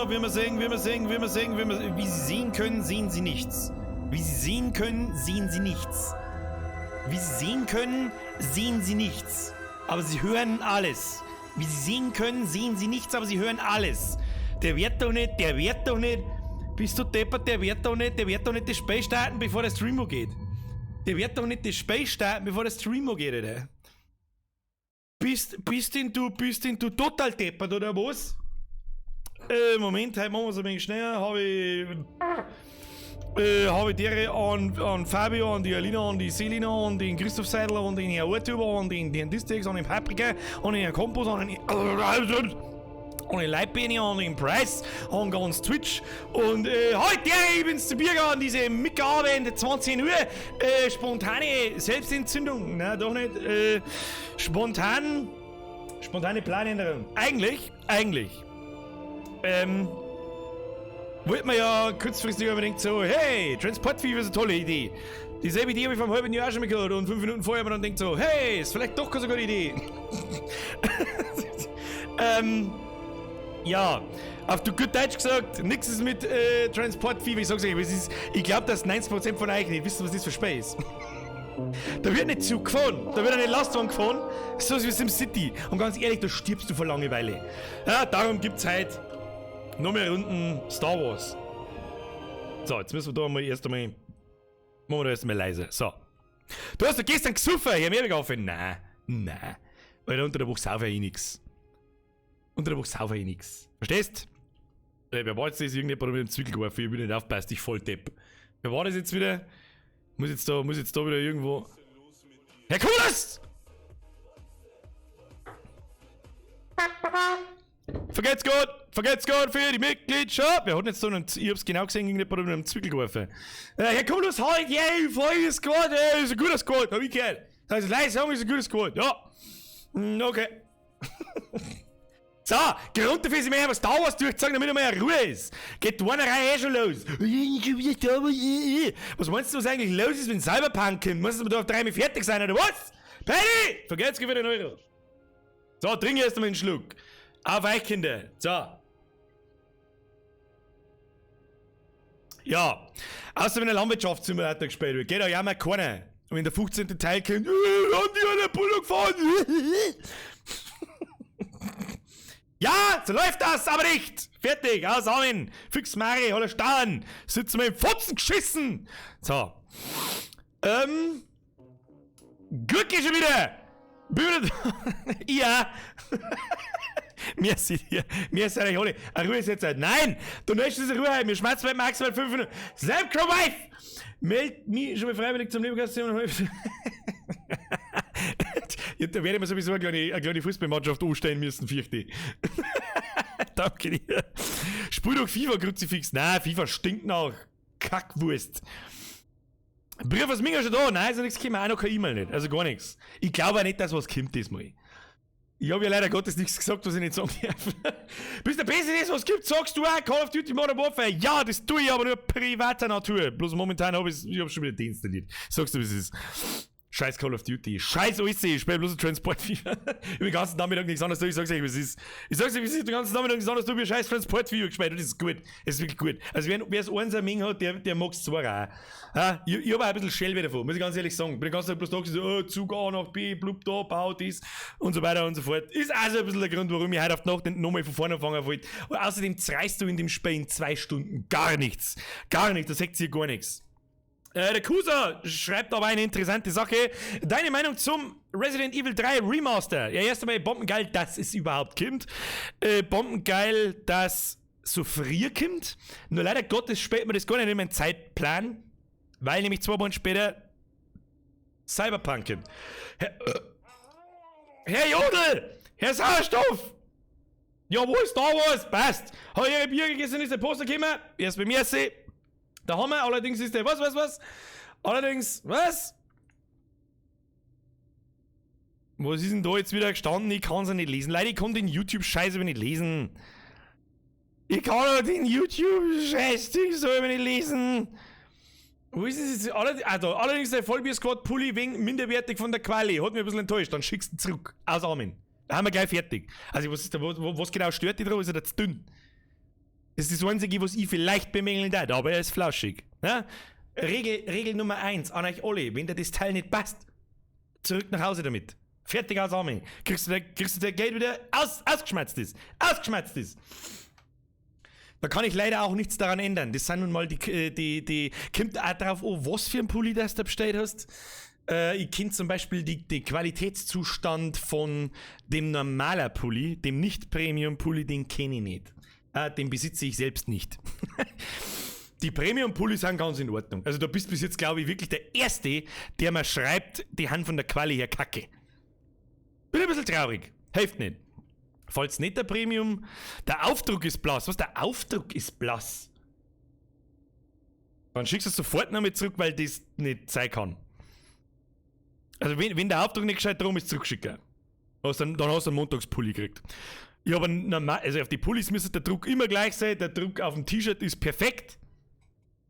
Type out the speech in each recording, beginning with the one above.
Ja, wie wir sehen, wie wir sehen, wie wir sehen, wie wir, wie Sie sehen können, sehen Sie nichts. Wie Sie sehen können, sehen Sie nichts. Wie Sie sehen können, sehen Sie nichts. Aber Sie hören alles. Wie Sie sehen können, sehen Sie nichts, aber Sie hören alles. Der wird doch nicht, der wird doch nicht. Bist du deppert, der wird doch nicht, der wird doch nicht das Spiel starten, bevor der Stream geht. Der wird doch nicht das Spiel starten, bevor der Stream geht, oder? Bist denn du total deppert, oder was? Moment, heute machen wir es ein wenig schneller. Habe ich die an Fabio, an die Alina, an die Selina, an den Christoph Seidler, an den Herrn Artuber, an den Distex, an den Paprika, an den Herrn Campus, an den Leitbene, an den Price, an ganz Twitch. Und heute, ich bin's der Birger an diesem Mittagabend, 20 Uhr. Spontane Selbstentzündung. Na, doch nicht. Spontane Planänderung. Eigentlich. Wollte man ja kurzfristig unbedingt so, hey, Transport Fever ist eine tolle Idee. Dieselbe Idee habe ich vor einem halben Jahr schon mal gehabt und 5 Minuten vorher habe ich dann denkt so, hey, ist vielleicht doch keine so gute Idee. Ja, auf du gut Deutsch gesagt, nix ist mit Transport Fever. Ich sag's euch, es ist, ich glaub, dass 90% von euch nicht wissen, was das für Spiel ist. Da wird nicht Zug gefahren, da wird nicht Lastwagen gefahren, so wie SimCity. Und ganz ehrlich, da stirbst du vor Langeweile. Ja, darum gibt's halt noch mehr Runden Star Wars. So, jetzt müssen wir da mal erst einmal. Machen wir da erst einmal leise. So. Du hast doch gestern gesoffen, ich hab mir auf. Nein, nein. Weil unter der Woche saufe ich nix. Unter der Woche saufe ich nix. Verstehst? Wer war jetzt das? Irgendjemand mit dem Zwiegel geworfen, ich bin nicht aufpasst, ich voll Depp. Wer war das jetzt wieder? Muss jetzt da wieder irgendwo. Herr Kulas! Vergelt's Gott! Vergelt's Gott für die Mitgliedschaft! Wer hat jetzt so einen, ich hab's genau gesehen, irgendjemand hat mit einem Zwickel geworfen. Herr Kulas, halt, yeah, voll Squad, ey, ist ein guter Squad, hab ich gehört. Das heißt, leise sagen, ist ein guter Squad, ja. Okay. So, Grund dafür ist, ich möchte einfach Star Wars durchzogen, damit einmal Ruhe ist. Geht die Warnerei eh schon los. Was meinst du, was eigentlich los ist, wenn Cyberpunk kommt? Muss man da auf 3 Mal fertig sein, oder was? Penny! Vergelt's für den Euro. So, trink erst einmal einen Schluck. Auf euch, Kinder. So. Ja. Außer wenn ein Landwirtschaftssimulator gespielt wird. Geht auch ja mal keiner. Und wenn der 15. Teil kommt, haben die alle Bullen gefahren. Ja, so läuft das, aber nicht. Fertig, aus, Amen. Fix Mari, holla Stahn. Sitzen wir im Fotzen geschissen. So. Glücklich schon wieder. Bin wieder Ja. Mir sind hier, mir sind euch alle. Eine Ruhe ist jetzt halt. Nein, du möchtest diese Ruhe haben. Mir schmerzt bei maximal 5 Minuten. Samcro Wife! Meld mich schon mal freiwillig zum Lebergast. Ja, da werde ich mir sowieso eine kleine Fußballmannschaft anstellen müssen, fürchte ich. Danke dir. Spiel doch FIFA, Kruzifix. Nein, FIFA stinkt nach Kackwurst. Brief aus Minga schon da? Nein, ist noch nichts gekommen. Auch noch keine E-Mail nicht. Also gar nichts. Ich glaube auch nicht, dass was kommt diesmal. Ich hab ja leider Gottes nichts gesagt, was ich nicht sagen darf. Bis der Beste ist, was gibt, sagst du auch Call of Duty Modern Warfare. Ja, das tue ich aber nur privater Natur. Bloß momentan hab ich's, ich hab schon wieder deinstalliert. Sagst du, wie es ist. Scheiß Call of Duty. Scheiß alles, ich spiel bloß Transport Fever. Ich hab den ganzen Nachmittag nichts anderes tun. Ich sag's euch, wie es ist. Ich sag's euch, wie es ist. Den ganzen Nachmittag nichts anderes tun. Ich hab scheiß Transport Fever gespielt. Und das ist gut. Das ist wirklich gut. Also, wer es eins ermengt hat, der mag's zwar auch. Ja, ich hab auch ein bisschen Schell davon, muss ich ganz ehrlich sagen. Bin den ganzen Tag bloß da gewesen, so, oh, Zug A nach B, blub da, bau das und so weiter und so fort. Ist auch so ein bisschen der Grund, warum ich heute auf die Nacht nicht nochmal von vorne anfangen wollte. Und außerdem zerreißt du in dem Spiel in 2 Stunden gar nichts. Gar nichts, da sagt sich gar nichts. Der Kusa schreibt aber eine interessante Sache. Deine Meinung zum Resident Evil 3 Remaster? Ja, erst einmal bombengeil, dass es überhaupt kommt. Bombengeil, dass so früh kommt. Nur leider Gottes spät mir das gar nicht in meinen Zeitplan, weil nämlich 2 Wochen später Cyberpunk kommt. Herr Jodl! Herr Sauerstoff! Jawohl, Star Wars, passt! Hab ich Ihre Bier gegessen, ist der Poster gekommen? Erst bei mir, sie. Da haben wir, allerdings ist der, was, was, was? Allerdings, was? Was ist denn da jetzt wieder gestanden? Ich kann's ja nicht lesen. Leider, ich kann den YouTube-Scheiß aber nicht lesen. Ich kann aber den YouTube-Scheiß-Ding so aber nicht lesen. Wo ist das jetzt? Da, allerdings der Vollbier-Squad-Pulli wegen minderwertig von der Quali. Hat mich ein bisschen enttäuscht. Dann schickst du ihn zurück. Aus Armin. Da haben wir gleich fertig. Also, was ist da, wo, wo, was genau stört dich dran? Ist er da zu dünn? Das ist das Einzige, was ich vielleicht bemängeln darf, aber er ist flauschig. Ja? Regel Nummer 1 an euch alle, wenn dir das Teil nicht passt, zurück nach Hause damit. Fertig aus Arme. Kriegst du dein Geld wieder ausgeschmerzt ist. Ausgeschmerzt ist. Da kann ich leider auch nichts daran ändern. Das sind nun mal die kommt auch drauf an, was für ein Pulli das du bestellt hast. Ich kenne zum Beispiel den Qualitätszustand von dem normaler Pulli, dem Nicht-Premium-Pulli, den kenne ich nicht. Den besitze ich selbst nicht. Die Premium-Pullis sind ganz in Ordnung. Also da bist du bis jetzt, glaube ich, wirklich der Erste, der mir schreibt, die haben von der Quali her Kacke. Bin ein bisschen traurig. Hilft nicht. Falls nicht der Premium, der Aufdruck ist blass. Was, der Aufdruck ist blass? Dann schickst du es sofort nochmal zurück, weil das nicht sein kann. Also wenn der Aufdruck nicht gescheit drum ist, zurückschicken. Dann hast du einen Montagspulli gekriegt. Ich hab einen normal, also auf die Pullis müsste der Druck immer gleich sein. Der Druck auf dem T-Shirt ist perfekt.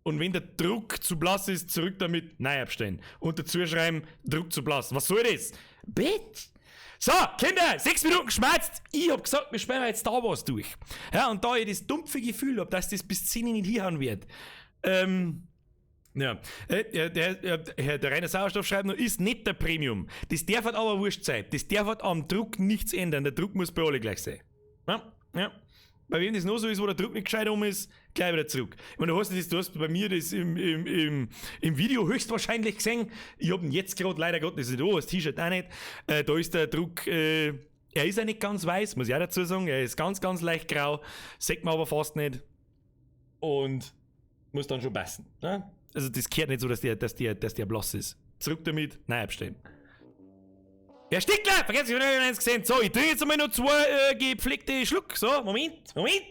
Und wenn der Druck zu blass ist, zurück damit, nein, abstellen. Und dazu schreiben, Druck zu blass. Was soll das? Bitch! So, Kinder, 6 Minuten geschmerzt. Ich hab gesagt, wir spielen jetzt Star Wars durch. Ja, und da ich das dumpfe Gefühl hab, dass das bis 10 nicht hinhauen wird. Ja, der Rainer Sauerstoff schreibt noch, ist nicht der Premium. Das darf halt aber wurscht sein. Das darf halt am Druck nichts ändern. Der Druck muss bei alle gleich sein. Ja, ja. Bei wem das noch so ist, wo der Druck nicht gescheit um ist, gleich wieder zurück. Ich meine, du hast bei mir das im Video höchstwahrscheinlich gesehen. Ich hab ihn jetzt gerade leider Gottes nicht da, das T-Shirt auch nicht. Da ist der Druck, er ist ja nicht ganz weiß, muss ich auch dazu sagen. Er ist ganz, ganz leicht grau, sieht man aber fast nicht. Und muss dann schon passen. Ne? Also das kehrt nicht so, dass der blass ist. Zurück damit, nein, abstellen. Herr Stickler, vergessen Sie, ich habe noch eins gesehen. So, ich trinke jetzt einmal noch 2 gepflegte Schluck. So, Moment, Moment.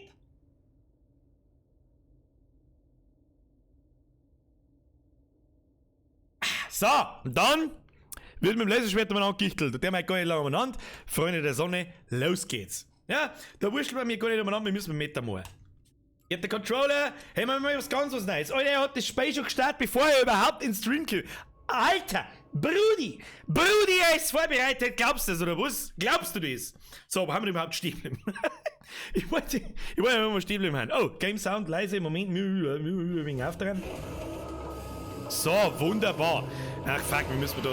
So, und dann wird mit dem Laserschwert umeinander gegichtelt. Und der meint gar nicht lange umeinander. Freunde der Sonne, los geht's. Ja, da wurschtelt man mir gar nicht umeinander, wir müssen mit Metamor. Ich hab den Controller, hey, wir mal was ganz was Neues. Alter, er hat das Spiel schon gestartet, bevor er überhaupt ins Stream kam. Alter! Brudi! Brudi, er ist vorbereitet! Glaubst du das, oder was? Glaubst du das? So, aber haben wir überhaupt stehen bleiben? Ich wollte mal stehen bleiben. Oh, Game Sound leise, Moment, wegen auf dran. So, wunderbar. Ach fuck, wir müssen da.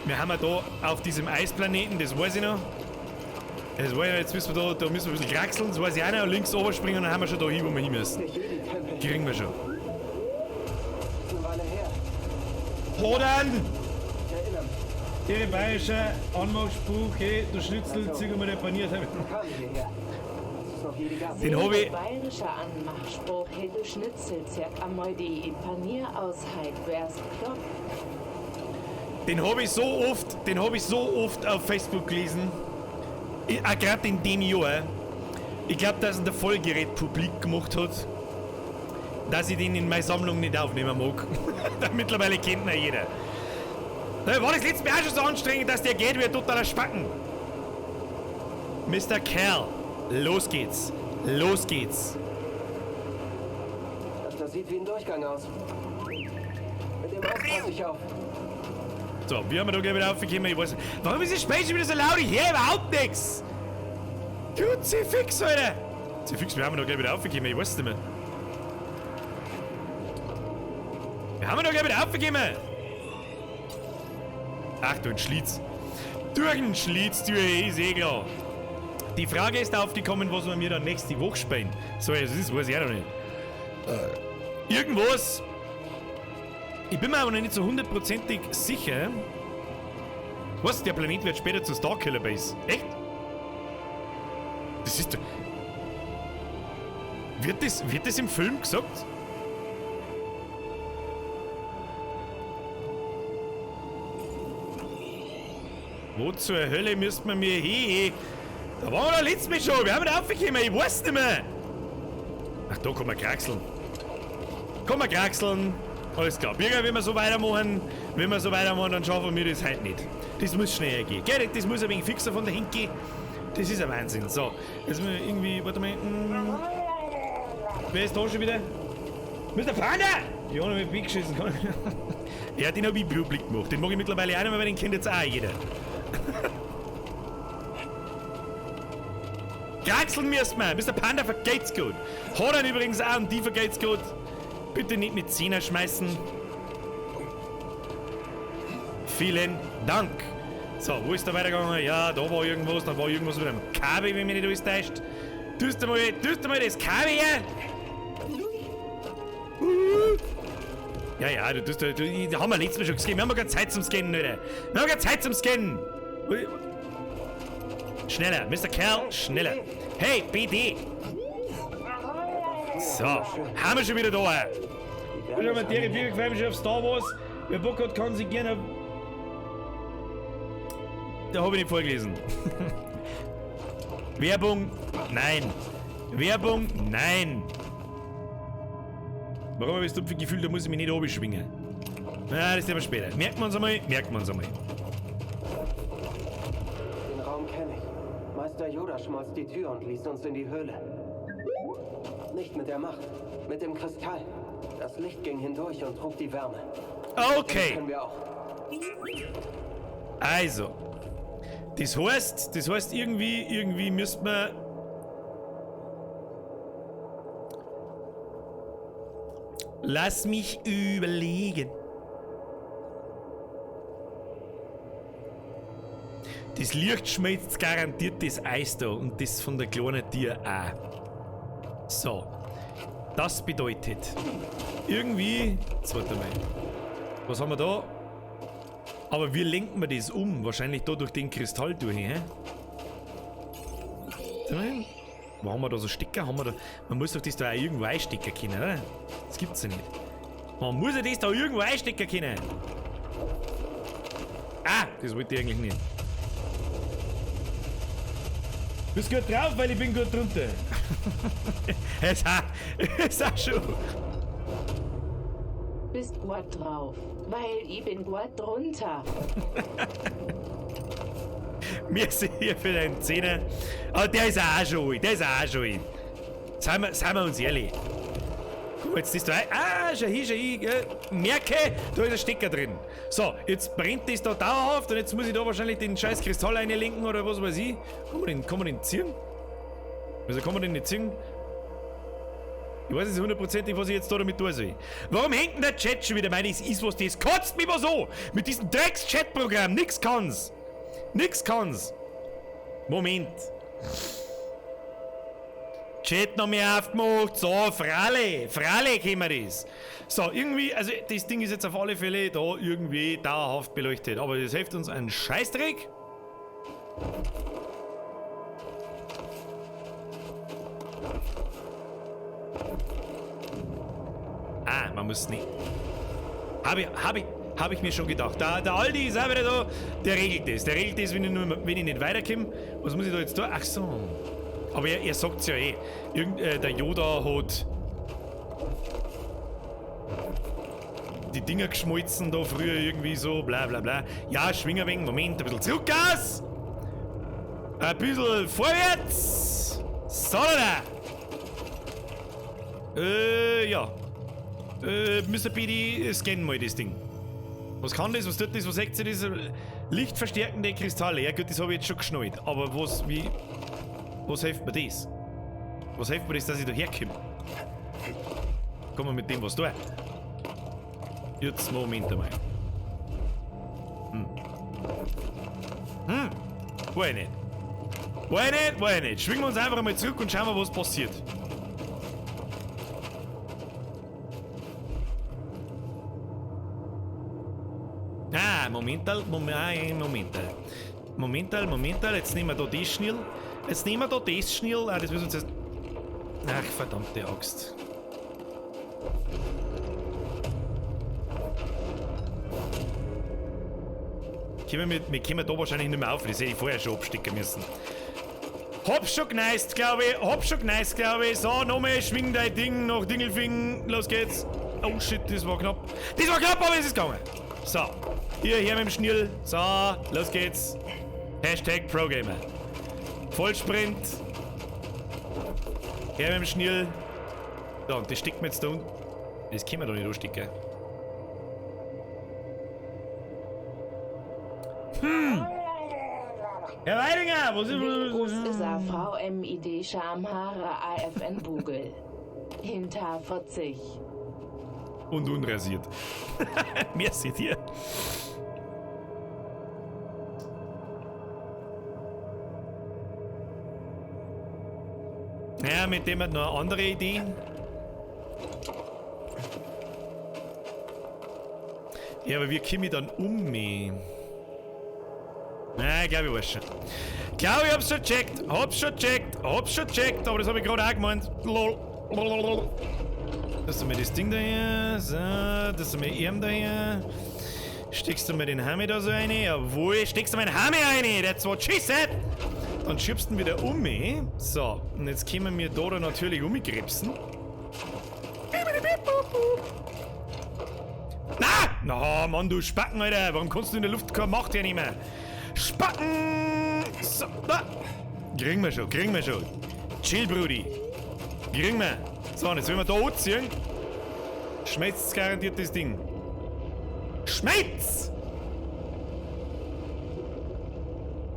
Wir haben ja da auf diesem Eisplaneten, das weiß ich noch. Das weiß ich noch, jetzt müssen wir da müssen wir ein bisschen kraxeln, das weiß ich auch noch. Links oben springen und dann haben wir schon da hin, wo wir hin müssen. Kriegen wir schon. Hodern! Ihre bayerische Anmachspruch, hey, du Schnitzel, zieh mal den paniert. Den hab ich. Bayerischer Anmachspruch, hey, du Schnitzel, zirk einmal die Panier aus, heit wär's klopp. Den hab ich so oft, auf Facebook gelesen. Auch gerade in dem Jahr. Ich glaube, dass ihn der Vollgerät publik gemacht hat, dass ich den in meine Sammlung nicht aufnehmen mag. Mittlerweile kennt ihn ja jeder. Da war das letzte Mal auch schon so anstrengend, dass der geht wie ein totaler Spacken. Mr. Cal, los geht's. Los geht's. Das sieht wie ein Durchgang aus. Mit dem Haus passe ich auf. So, wir haben da gleich wieder aufgekommen. Ich weiß nicht. Warum ist das Spiel schon wieder so laut? Ich höre überhaupt nichts. Kruzifix, Alter. Kruzifix, wir haben da gleich wieder aufgekommen. Ich weiß es nicht mehr. Wir haben da gleich wieder aufgekommen. Ach, du Schlitz. Durch den Schlitz, du, ist eh klar. Die Frage ist aufgekommen, was wir mir dann nächste Woche spielen. So, das ist, weiß ich auch noch nicht. Irgendwas. Ich bin mir aber noch nicht so hundertprozentig sicher. Was? Der Planet wird später zur Starkiller Base. Echt? Das ist doch. Wird das im Film gesagt? Wo zur Hölle müsste man mir hin? Da waren wir doch letztes Mal schon. Wir haben da aufgekommen. Ich weiß nicht mehr. Ach, da kann man kraxeln. Kann man kraxeln. Alles klar. Birger, wenn wir so weitermachen, dann schaffen wir das heute nicht. Das muss schneller gehen. Gell? Das muss ein wenig fixer von der Hinke. Das ist ein Wahnsinn. So, jetzt müssen wir irgendwie. Warte mal. Wer ist da schon wieder? Mr. Panda! Ich hab noch mit weggeschissen. Ja, den hab ich publik gemacht. Den mag ich mittlerweile auch nicht mehr, weil den kennt jetzt auch jeder. Kraxeln müssen wir. Mr. Panda vergeht's gut. Hat er übrigens auch und die vergeht's gut. Bitte nicht mit Zehner schmeißen. Vielen Dank. So, wo ist der weitergegangen? Ja, da war irgendwas, dann war irgendwas mit einem Kabel, wenn mich nicht alles täuscht. Tust du mal das Kabel her? Ja, ja, du tust, du, haben wir letztes Mal schon gescannt. Wir haben keine Zeit zum Scannen, Alter. Wir haben keine Zeit zum Scannen. Schneller, Mr. Kerl, schneller. Hey, BD. So, haben wir schon wieder da. Ich habe mir die gefreut mich auf Star Wars. Wer Bock hat, kann sich gerne. Da habe ich nicht vorgelesen. Werbung? Nein. Werbung? Nein. Warum habe ich das dumpfe Gefühl, da muss ich mich nicht oben schwingen? Na, das ist aber später. Merken wir uns einmal, merken wir uns einmal. Den Raum kenne ich. Meister Yoda schmolz die Tür und ließ uns in die Höhle. Nicht mit der Macht, mit dem Kristall. Das Licht ging hindurch und trug die Wärme. Okay. Das können wir auch. Also. Das heißt irgendwie müsste man. Lass mich überlegen. Das Licht schmilzt garantiert das Eis da und das von der kleinen Tier auch. So. Das bedeutet, irgendwie. Jetzt warte mal. Was haben wir da? Aber wie lenken wir das um? Wahrscheinlich da durch den Kristall durch, hä? Wo haben wir da so Stecker? Haben wir da. Man muss doch das da auch irgendwo einstecken können, oder? Das gibt's ja nicht. Man muss ja das da irgendwo einstecken können. Ah, das wollte ich eigentlich nicht. Bist gut drauf, weil ich bin gut drunter. Es ist auch schon. Bist gut drauf, weil ich bin gut drunter. Merci hier für deinen Zehner. Aber der ist auch schon, der ist auch schon. Seien wir uns ehrlich. Guck mal, jetzt ist da ein. Ah, schau hin, gell. Merke, da ist ein Stecker drin. So, jetzt brennt das da dauerhaft und jetzt muss ich da wahrscheinlich den scheiß Kristall einlenken oder was weiß ich. Kann man den ziehen? Wieso kann man den nicht ziehen? Ich weiß nicht hundertprozentig, was ich jetzt da damit tun soll. Warum hängt denn der Chat schon wieder? Meine, es ist was, das kotzt mich was an! Mit diesem Drecks-Chat-Programm! Nix kann's! Nix kann's! Moment! Chat noch mehr aufgemacht. So, Fralle! Fralle können wir das! So, irgendwie, also das Ding ist jetzt auf alle Fälle da irgendwie dauerhaft beleuchtet. Aber das hilft uns einen Scheißdreck. Ah, man muss nicht. Hab ich mir schon gedacht. Der Aldi ist auch wieder da. Der regelt das. Der regelt das, wenn ich nicht weiterkomme. Was muss ich da jetzt tun? Ach so. Aber er sagt's ja eh. Der Yoda hat die Dinger geschmolzen da früher irgendwie so, bla bla bla. Ja, schwing ein wenig. Moment, ein bisschen Zurückgas! Ein bisschen vorwärts! So, da! Ja. Mr. PD, scannen mal das Ding. Was kann das? Was tut das? Was sagt sie das? Lichtverstärkende Kristalle. Ja gut, das habe ich jetzt schon geschnallt. Aber was, wie... Was hilft mir das? Was hilft mir das, dass ich da herkomme? Kommen wir mit dem was da? Jetzt, Moment einmal. Weiß ich nicht. Weiß ich nicht, weiß ich nicht. Schwingen wir uns einfach einmal zurück und schauen wir, was passiert. Ah, Momental, Momental. Momental, Momental, jetzt nehmen wir da das schnell. Jetzt nehmen wir da das schnell. Ah, das müssen wir uns erst. Ach, verdammte Axt. Wir kommen da wahrscheinlich nicht mehr auf, das hätte ich vorher schon abstecken müssen. Hab schon geneist, glaube ich. Hab schon geneist, glaube ich. So, nochmal, schwing dein Ding nach Dingelfing. Los geht's. Oh shit, das war knapp. Das war knapp, aber es ist gegangen. So, hier, her mit dem Schnürl. So, los geht's. Hashtag ProGamer. Vollsprint. Her mit dem Schnürl. So, und das steckt mir jetzt da unten. Das können wir doch nicht anstecken. Herr Weidinger, wo sind W groß ist A V M I D Schamhaare A F N Bugel. Hinter 40. Und unrasiert. Merci dir. Ja, mit dem hat noch eine andere Idee. Ja, aber wie komme ich dann um mich? Nein, ich glaube, ich weiß schon. Ich glaube, ich hab's schon gecheckt. Hab's schon gecheckt. Hab's schon gecheckt. Aber das hab ich gerade auch gemeint. Lol. Lol. Das ist mir das Ding da hier. So, das ist mir Arm da hier. Steckst du mir den Hammer da so rein? Jawohl, steckst du mir den Hammer rein? That's what she said! Dann schiebst du ihn wieder um mich. So, und jetzt können wir da natürlich umkrebsen. Na! Na, Mann, du Spacken, Alter! Warum kannst du in der Luft keine Macht hernehmen? Spacken! So, da! Kriegen wir schon, kriegen wir schon. Chill, Brudi. Kriegen wir. So, und jetzt wenn wir da anziehen, schmelzt garantiert das Ding. Schmelz!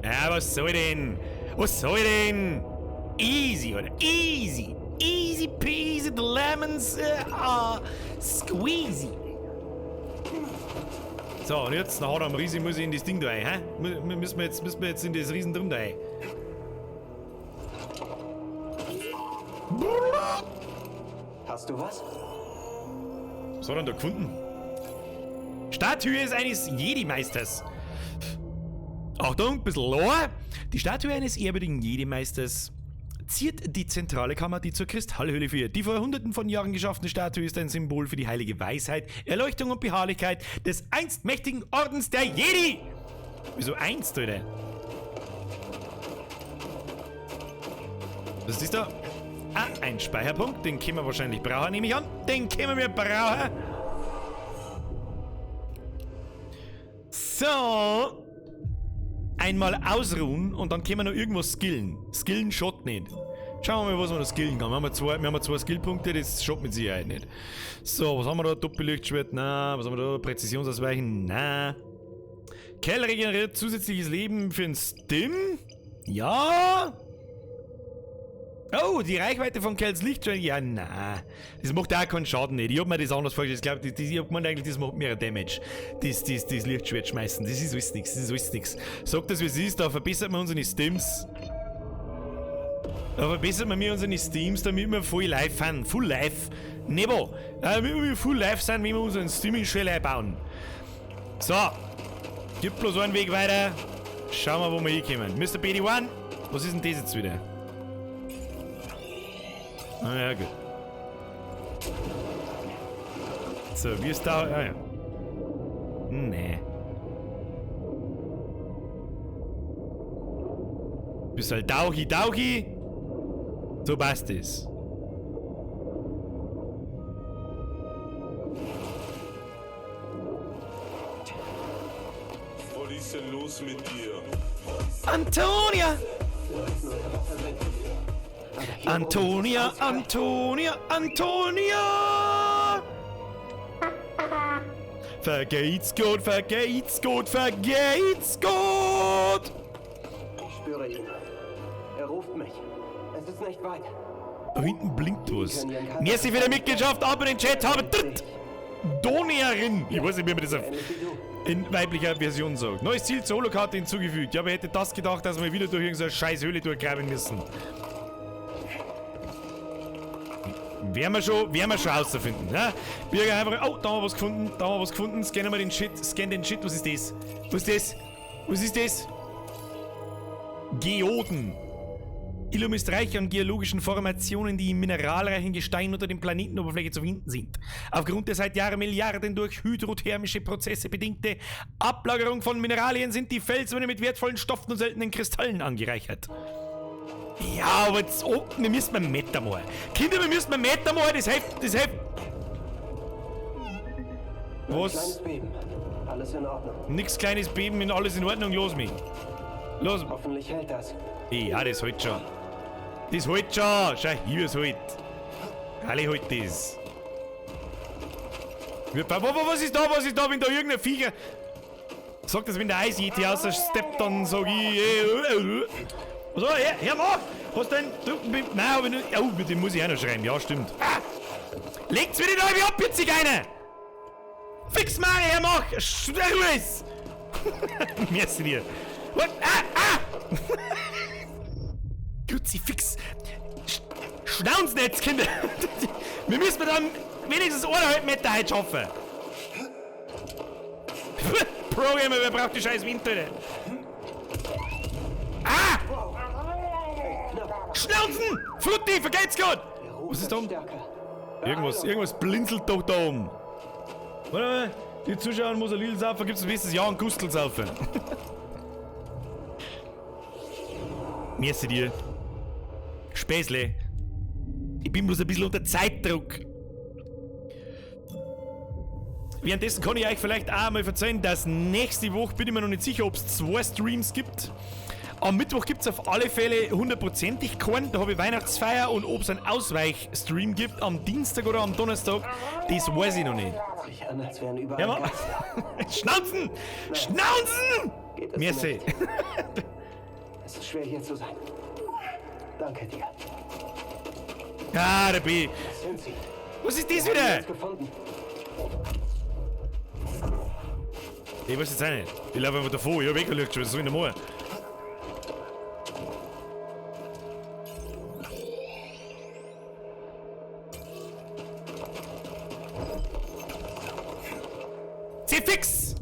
Ja, was soll denn? Was soll denn? Easy, oder? Easy. Easy peasy, the lemons are squeezy. So, und jetzt, nachher am Riesen muss ich in das Ding da rein, hä? Müssen wir jetzt in das Riesen drum da rein. Hast du was? Was hat er denn da gefunden? Statue ist eines Jedi-Meisters. Achtung, ein bisschen Lore. Die Statue eines ehrwürdigen Jedi-Meisters ziert die zentrale Kammer, die zur Kristallhöhle führt. Die vor hunderten von Jahren geschaffene Statue ist ein Symbol für die heilige Weisheit, Erleuchtung und Beharrlichkeit des einst mächtigen Ordens der Jedi. Wieso einst, Alter? Was ist das da? Ah, ein Speicherpunkt. Den können wir wahrscheinlich brauchen, nehme ich an. Den können wir brauchen. So. Einmal ausruhen und dann können wir noch irgendwas skillen. Skillen schaut nicht. Schauen wir mal, was man noch skillen kann. Wir haben zwei Skillpunkte, das schaut mit Sicherheit nicht. So, was haben wir da? Doppellichtschwert? Na, was haben wir da? Präzisionsausweichen? Na. Cal regeneriert zusätzliches Leben für den Stim? Ja. Oh, die Reichweite von Cals Lichtschwert? Ja, na. Das macht auch keinen Schaden nicht. Ich hab mir das anders vorgestellt. Ich glaub, ich hab gemeint eigentlich, das macht mehr Damage. Das Lichtschwert schmeißen. Das ist alles nix. Das ist alles nix. Sagt das, wie es ist, da verbessert man unsere Stims. Da verbessert man mir unsere Steams, damit wir voll live sind. Full live. Nebo. Damit wir full live sind, wenn wir unseren Steaming-Shell einbauen. So. Gibt bloß einen Weg weiter. Schauen wir, wo wir hinkommen. Mr. BD1. Was ist denn das jetzt wieder? Ah ja, gut. So, wie ist da... Ah ja. Nee. Bist halt Tauchi, Tauchi. So passt es. Was ist denn los mit dir? Antonia! Antonia, Antonia, Antonia! Vergeht's gut, vergeht's gut, vergeht's gut! Ich spüre ihn. Er ruft mich. Es ist nicht weit. Da hinten blinkt was. Merci für die Mitgliedschaft, ab in den Chat, habe dritt! Donierin! Ich weiß nicht, wie man das auf in weiblicher Version sagt. Neues Ziel zur Holokarte hinzugefügt. Ja, aber hätte das gedacht, dass wir wieder durch irgendeine scheiß Höhle durchgraben müssen. Werden wir schon rausfinden, ne? Birger einfach. Oh, da haben wir was gefunden, da haben wir was gefunden. Scannen wir den Shit, scan den Shit. Was ist das? Was ist das? Was ist das? Geoden. Ilum ist reich an geologischen Formationen, die im mineralreichen Gestein unter dem Planetenoberfläche zu finden sind. Aufgrund der seit Jahren Milliarden durch hydrothermische Prozesse bedingte Ablagerung von Mineralien sind die Felswände mit wertvollen Stoffen und seltenen Kristallen angereichert. Ja, aber jetzt, oh, wir müssen mal Meter machen. Kinder, wir müssen mal Meter machen, das hilft, das hilft. Was? Ein kleines Beben. Alles in Ordnung. Nix kleines Beben, in alles in Ordnung, los mich. Los. Hoffentlich hält das. Ja, das hält schon. Das hält schon. Schau, hier ist halt. Alle hält das. Was ist da? Was ist da, wenn da irgendein Viecher... Sag das, wenn der Eis-Yeti außer steppt, dann sag ich. So, her, mach! Hast du einen? Nein, hab ich nicht. Oh, mit dem muss ich auch noch schreiben. Ja, stimmt. Ah! Legt's mir die Leute ab, jetzt Zigeuner! Fix mal, her, mach! Ruhe! Merci dir. What? Ah! Ah! Kruzifix! Schnaunznetz, Kinder! Wir müssen dann wenigstens 1,5 Meter heute schaffen. Programmer, wer braucht die scheiß Windtöne? Ah! Schnauzen! Frutti, vergeht's gut! Was ist da oben? Irgendwas blinzelt doch da oben. Warte mal, die Zuschauer muss ein Lidl saufen, gibt's nächstes Jahr einen Gustel saufen. Merci dir. Späßle. Ich bin bloß ein bisschen unter Zeitdruck. Währenddessen kann ich euch vielleicht auch mal verzeihen, dass nächste Woche, bin ich mir noch nicht sicher, ob es 2 Streams gibt. Am Mittwoch gibt's auf alle Fälle hundertprozentig keinen, da habe ich Weihnachtsfeier, und ob es einen Ausweichstream gibt am Dienstag oder am Donnerstag, das weiß ich noch nicht. Sich an, als wären überall Ja, Mann. Geister. Schnauzen! Schnauzen! Geht es Merci. nicht. Es ist schwer hier zu sein. Danke dir. Ah, der B. Was sind sie? Was ist das Wir haben wieder? uns gefunden. Ich weiß jetzt auch nicht. Ich laufe einfach davor. Ich hab eh kein Licht schon. Was soll ich denn machen? Fix!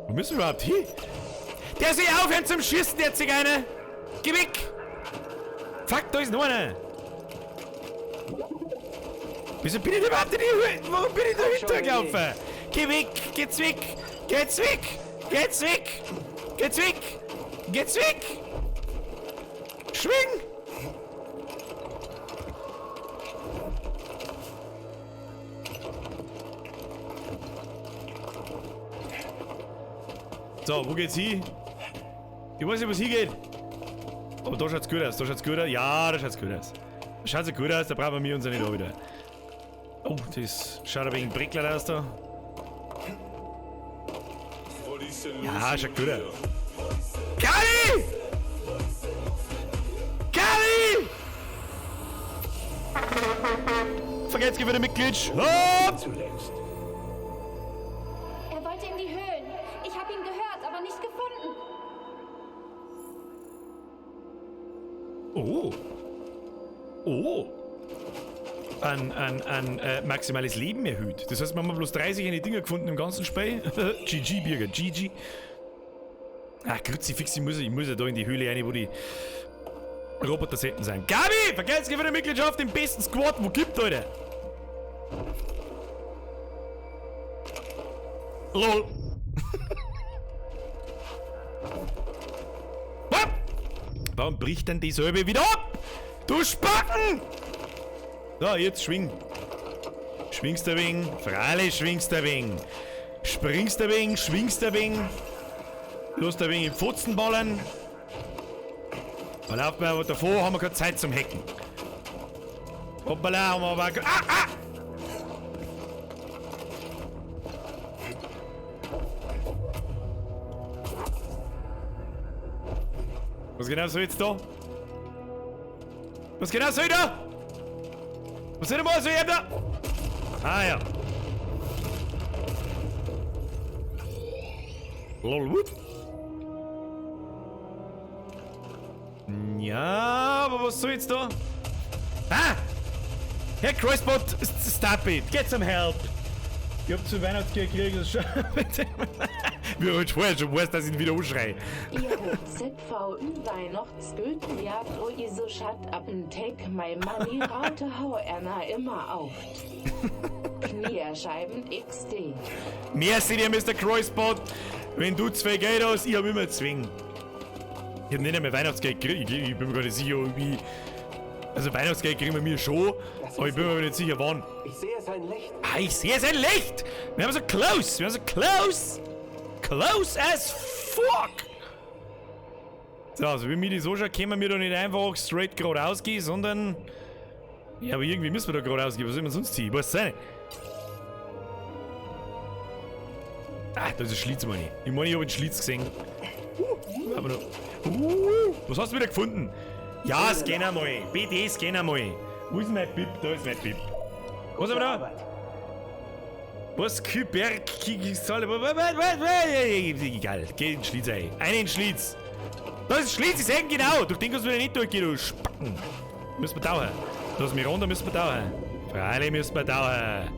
Wo müssen wir überhaupt hin? Der soll aufhören zum Schießen, der Zigeuner! Geh weg! Fuck, da ist noch einer! Wieso bin ich denn überhaupt in die Höhe? Warum bin ich da hintergelaufen? Geh weg! Geht's weg! Geht's weg! Geht's weg! Geht's weg! Geht's weg! Schwing! So, wo geht's hin? Ich weiß nicht, wo es hingeht. Aber da schaut's gut aus, da schaut's gut aus. Ja, da schaut's gut aus. Da schaut's gut aus, da brauchen wir uns ja nicht da wieder. Oh, das schaut ein wenig prickler aus da. Ja, schaut gut aus. Kali! Kali! Vergesst wieder Mitglied. Hopp! Zuletzt. Er wollte in die Höhlen. Ich habe ihn gehört, aber nicht gefunden. Oh. Oh. Ein maximales Leben erhöht. Das heißt, wir haben bloß 30 eine Dinger gefunden im ganzen Spiel. GG, Birger, GG. Ach, Kruzifix, ich muss ja da in die Höhle rein, wo die Roboter-Setten sind. Gabi! Vergesst nicht für die Mitgliedschaft im besten Squad, wo gibt, Alter? LOL. Was? Warum bricht denn die Säube wieder ab? Du Spacken! So, jetzt schwing. Schwingst du wenig? Freilich schwingst du wenig. Springst du wenig, schwingst du wenig. Lass ein wenig im Pfotzen ballern. Da laufen wir aber davor, haben wir keine Zeit zum Hacken. Hoppala, haben wir aber... Ah, ah! Was genau soll jetzt da? Was genau soll ich da? Was soll ich mal so ich da? Ah ja. Lol, whoop. Ja, aber was soll jetzt da? Ah! Herr Crossbot, stop it! Get some help! Ich hab zu Weihnachtsgeld gekriegt, das ist schon. Wie ich vorher schon weiß, dass ich ihn wieder anschreie. Ihr ZVÜ Weihnachtsgültenjagd o iso shut up and take my money Raute hau erna immer auf. Knierscheiben XD. Merci dir, Mr. Crossbot. Wenn du zwei Geld hast, ich hab immer zwingen. Ich hab nicht einmal Weihnachtsgeld gekriegt. Ich bin mir gar nicht sicher, ob ich. Also Weihnachtsgeld kriegen wir mir schon, aber ich bin mir nicht sicher, wann. Ich sehe sein Licht. Ah, ich sehe sein Licht! Wir haben so close! Wir haben so close! Close as fuck! So, also wie mir die so schaut, können wir da nicht einfach straight geradeaus gehen, sondern... Ja, aber irgendwie müssen wir da geradeaus gehen. Was soll man sonst ziehen? Ich weiß es nicht. Ah, da ist ein Schlitz, meine ich. Ich meine, ich habe einen Schlitz gesehen. Aber noch. Was hast du wieder gefunden? Ja, scan einmal. BD, scan einmal. Wo ist mein Bib? Da ist mein Bib. Was haben wir da? Was? Küberg? Egal. Geh in den Schlitz ein. Einen in den Schlitz. Da ist ein Schlitz, ich seh ihn genau. Durch den kannst du wieder nicht durchgehen, du Spacken. Müssen wir tauchen. Lass mich runter, müssen wir tauchen. Freilich müssen wir tauchen.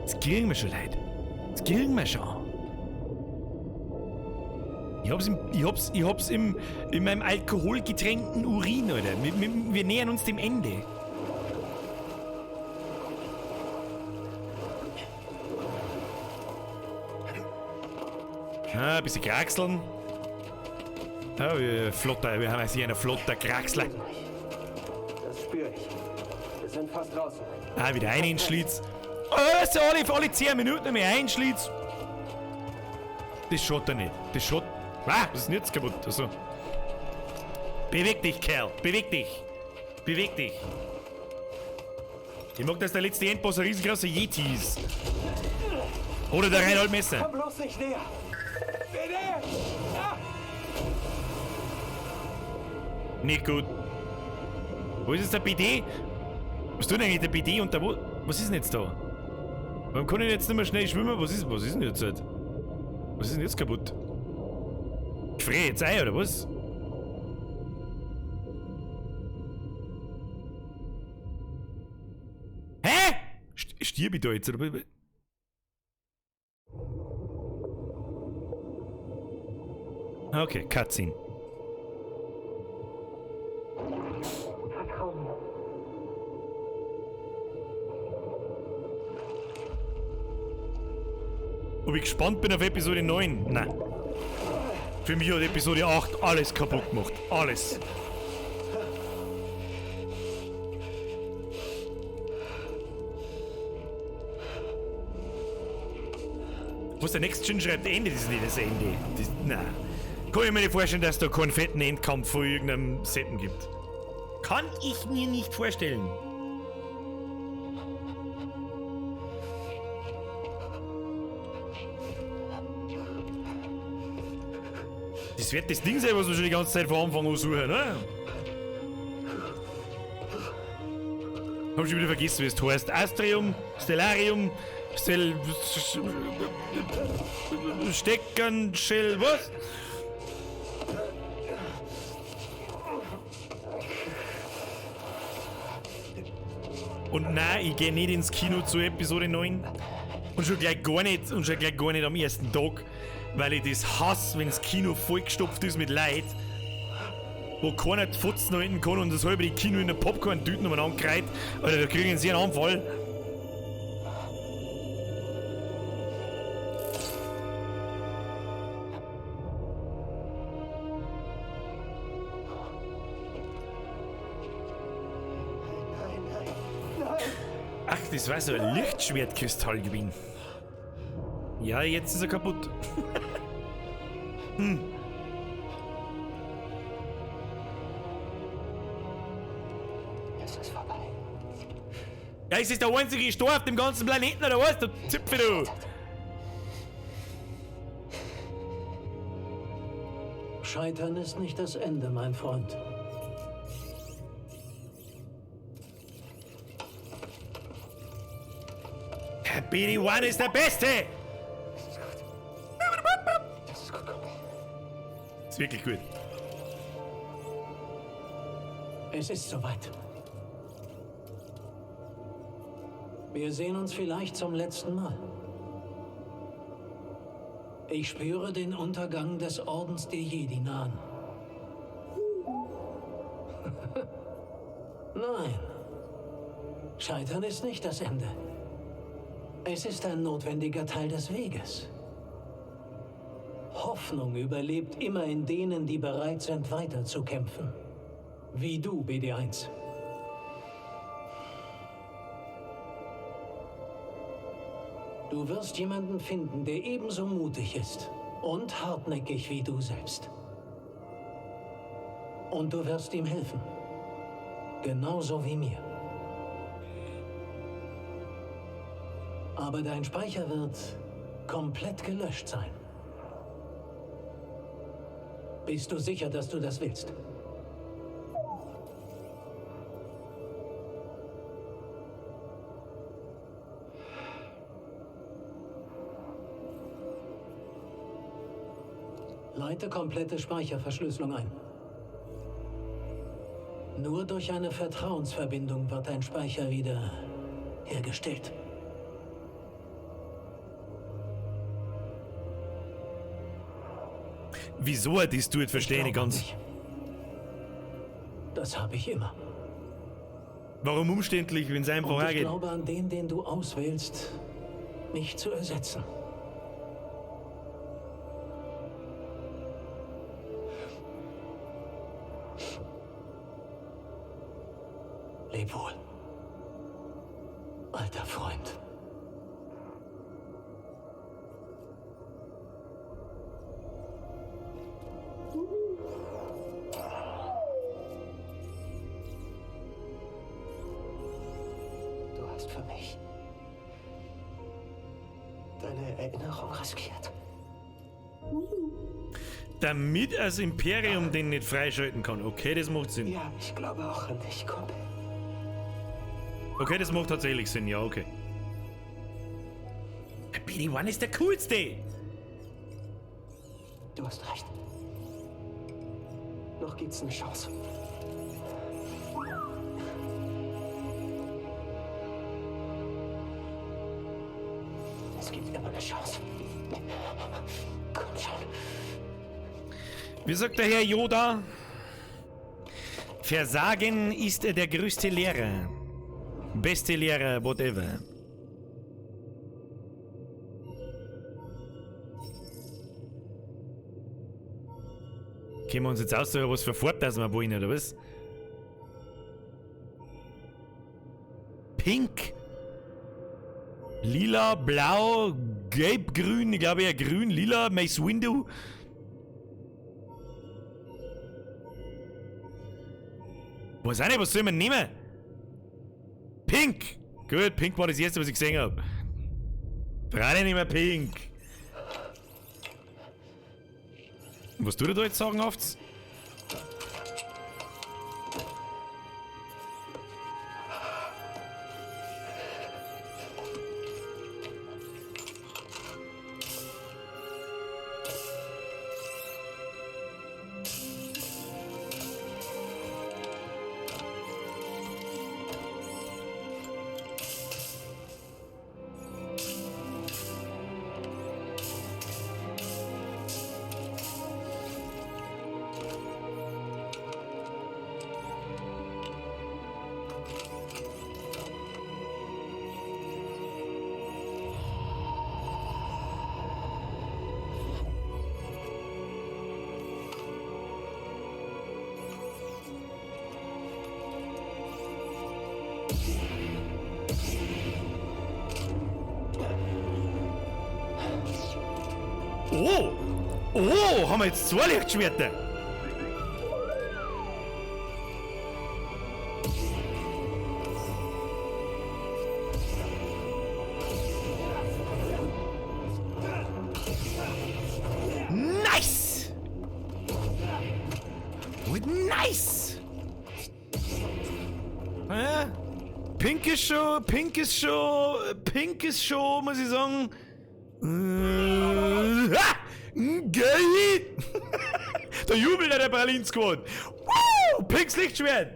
Das kriegen wir schon, Leute. Das kriegen wir schon. Ich hab's in meinem alkoholgetränkten Urin, Alter. Wir nähern uns dem Ende. Ah, ein bisschen kraxeln. Ja, wir haben hier einen flotter Kraxler. Das spüre ich. Wir sind fast draußen. Ah, wieder ein Schlitz. Oh, so alle 10 Minuten mehr ein Schlitz. Das schaut er nicht. Das schaut. Ah, was ist denn jetzt kaputt? Also. Beweg dich, Kerl. Beweg dich. Beweg dich. Ich mag, dass der letzte Endboss ein riesengroßer Yeti ist. Oder der Reinhold Messer. Komm bloß nicht näher. Bitte! Ah! Nicht gut. Wo ist jetzt der BD? Was tut denn eigentlich der BD und der wo? Was ist denn jetzt da? Warum kann ich jetzt nicht mehr schnell schwimmen? Was ist denn jetzt? Was ist denn jetzt kaputt? Ich friere jetzt ein, oder was? Hä? Stirb ich da jetzt, oder? Okay, Cutscene. Vertrau mir. Ob ich gespannt bin auf Episode 9? Nein. Für mich hat Episode 8 alles kaputt gemacht. Alles. Was der Next Gen schreibt, Ende, das ist nicht das Ende. Das, nein. Kann ich mir nicht vorstellen, dass da keinen fetten Endkampf von irgendeinem Seppen gibt. Kann ich mir nicht vorstellen. Das wird das Ding sein, was wir schon die ganze Zeit von Anfang an suchen, ne? Hab schon wieder vergessen, wie es heißt. Astrium, Stellarium, Stel... Steckern, Shell, was? Und nein, ich gehe nicht ins Kino zu Episode 9. Und schon gleich gar nicht, am ersten Tag, weil ich das hasse, wenn das Kino vollgestopft ist mit Leuten, wo keiner die Fotzen halten kann und das halbe Kino in der Popcorn-Tüten umeinander kreit. Alter, da kriegen sie einen Anfall. Ach, das war so ein Lichtschwertkristall gewesen. Ja, jetzt ist er kaputt. Hm. Es ist vorbei. Ja, ist das der einzige Stor auf dem ganzen Planeten, oder was? Du Zipfel, du! Scheitern ist nicht das Ende, mein Freund. BD-1 ist der Beste! Das ist gut. Das ist gut, Kumpel. Ist wirklich gut. Es ist soweit. Wir sehen uns vielleicht zum letzten Mal. Ich spüre den Untergang des Ordens der Jedi nahen. Nein. Scheitern ist nicht das Ende. Es ist ein notwendiger Teil des Weges. Hoffnung überlebt immer in denen, die bereit sind, weiterzukämpfen. Wie du, BD-1. Du wirst jemanden finden, der ebenso mutig ist und hartnäckig wie du selbst. Und du wirst ihm helfen. Genauso wie mir. Aber dein Speicher wird komplett gelöscht sein. Bist du sicher, dass du das willst? Leite komplette Speicherverschlüsselung ein. Nur durch eine Vertrauensverbindung wird dein Speicher wieder hergestellt. Wieso er das tut, verstehe ich nicht glaube an ganz. dich. Das habe ich immer. Warum umständlich, wenn es einfach Und ich hergeht? glaube an den, den du auswählst, mich zu ersetzen. Leb wohl, alter Freund. Du hast für mich deine Erinnerung riskiert. Damit das Imperium den nicht freischalten kann. Okay, das macht Sinn. Ja, ich glaube auch an dich, Kumpel. Okay, das macht tatsächlich Sinn, ja, okay. BD-1 ist der coolste! Du hast recht. Noch gibt's eine Chance. Es gibt immer eine Chance. Komm schon. Wie sagt der Herr Yoda? Versagen ist der größte Lehrer. Beste Lehrer, whatever. Können wir uns jetzt aussuchen, was für Farbe das wir wollen, oder was? Pink. Lila, blau, gelb, grün, ich glaube eher grün, lila, Mace Window. Weiß auch nicht, was soll man nehmen? Pink! Gut, Pink war das erste, was ich gesehen habe. Freilich nicht mehr Pink. Und was tut er da jetzt sagen, oft? Oh! Oh, haben wir jetzt zwei Lichtschwerter? Nice! Und nice! Ja, Pink ist schon, Pink ist schon, Pink ist schon, muss ich sagen. Ah, geil! Da jubelt ja der Berlin Squad. Woo! Pinks Lichtschwert!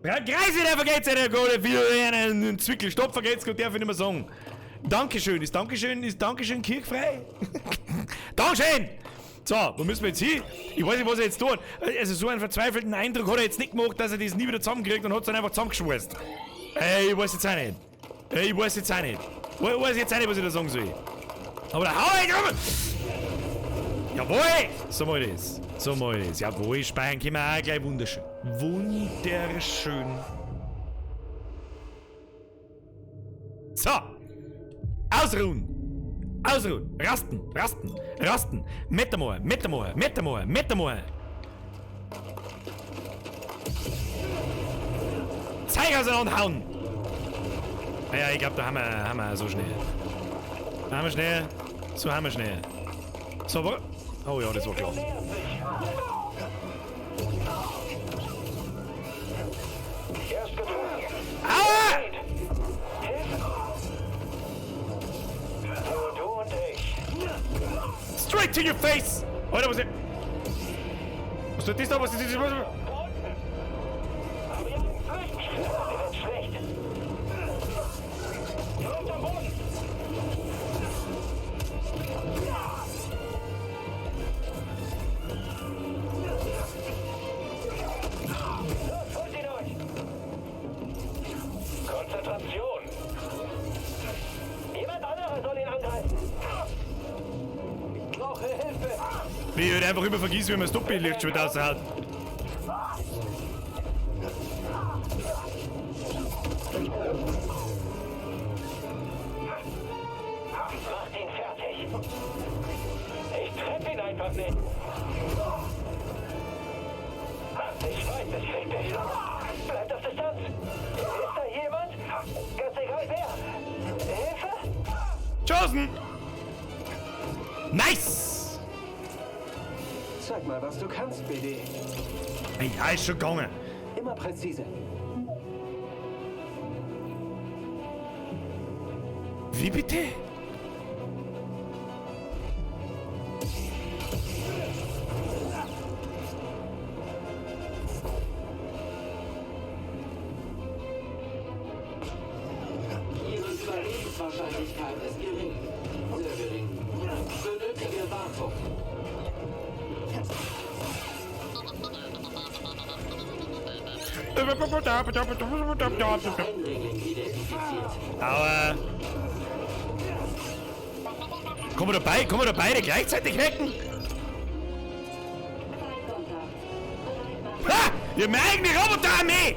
Ja, Kreise, der vergeht's ja, der Gott, wieder einen Zwickel. Stopp, vergeht's, Gott, darf ich nicht mehr sagen. Dankeschön, ist Dankeschön kirchfrei? Dankeschön! So, wo müssen wir jetzt hin? Ich weiß nicht, was er jetzt tut. Also so einen verzweifelten Eindruck hat er jetzt nicht gemacht, dass er das nie wieder zusammenkriegt und hat es dann einfach zusammengeschweißt. Ey, ich weiß jetzt auch nicht. Ey, ich weiß jetzt auch nicht. Ich weiß jetzt auch nicht, was ich da sagen soll. Aber da hau ich rum! Jawohl! So mal das. So mal das. Jawohl, speichern können wir auch gleich wunderschön. Wunderschön. So! Ausruhen! Ausruhen! Rasten! Rasten! Rasten! Metamor! Metamor! Metamor! Metamor! Zeig auseinanderhauen! Naja, ich glaube, da haben wir so schnell. Da haben wir schnell. So haben wir schnell. So, aber. Oh ja, das war klar. Aua! Straight to your face! Alter, was ist. Was tut das da? Was ist das? Was? Konzentration! Jemand anderer soll ihn angreifen! Ich brauche Hilfe. Wie ich halt einfach immer vergiss, wie man das Doppellicht schon wieder raushaut. Macht ihn fertig! Ich treffe ihn einfach nicht! Ich weiß, es kriegt dich! Bleibt auf Distanz! Ist da jemand? Ganz egal wer! Hilfe? Chosen! Nice! Zeig mal, was du kannst, BD. Ey, ja, ist schon gegangen. Immer präzise. Wie bitte? Ihre Überlebenswahrscheinlichkeit ist gering. Sehr gering. Benötige Wartung. Eindringling identifiziert. Aua. Kommen wir da beide gleichzeitig hacken? Ha! Ich hab meine eigene Roboterarmee!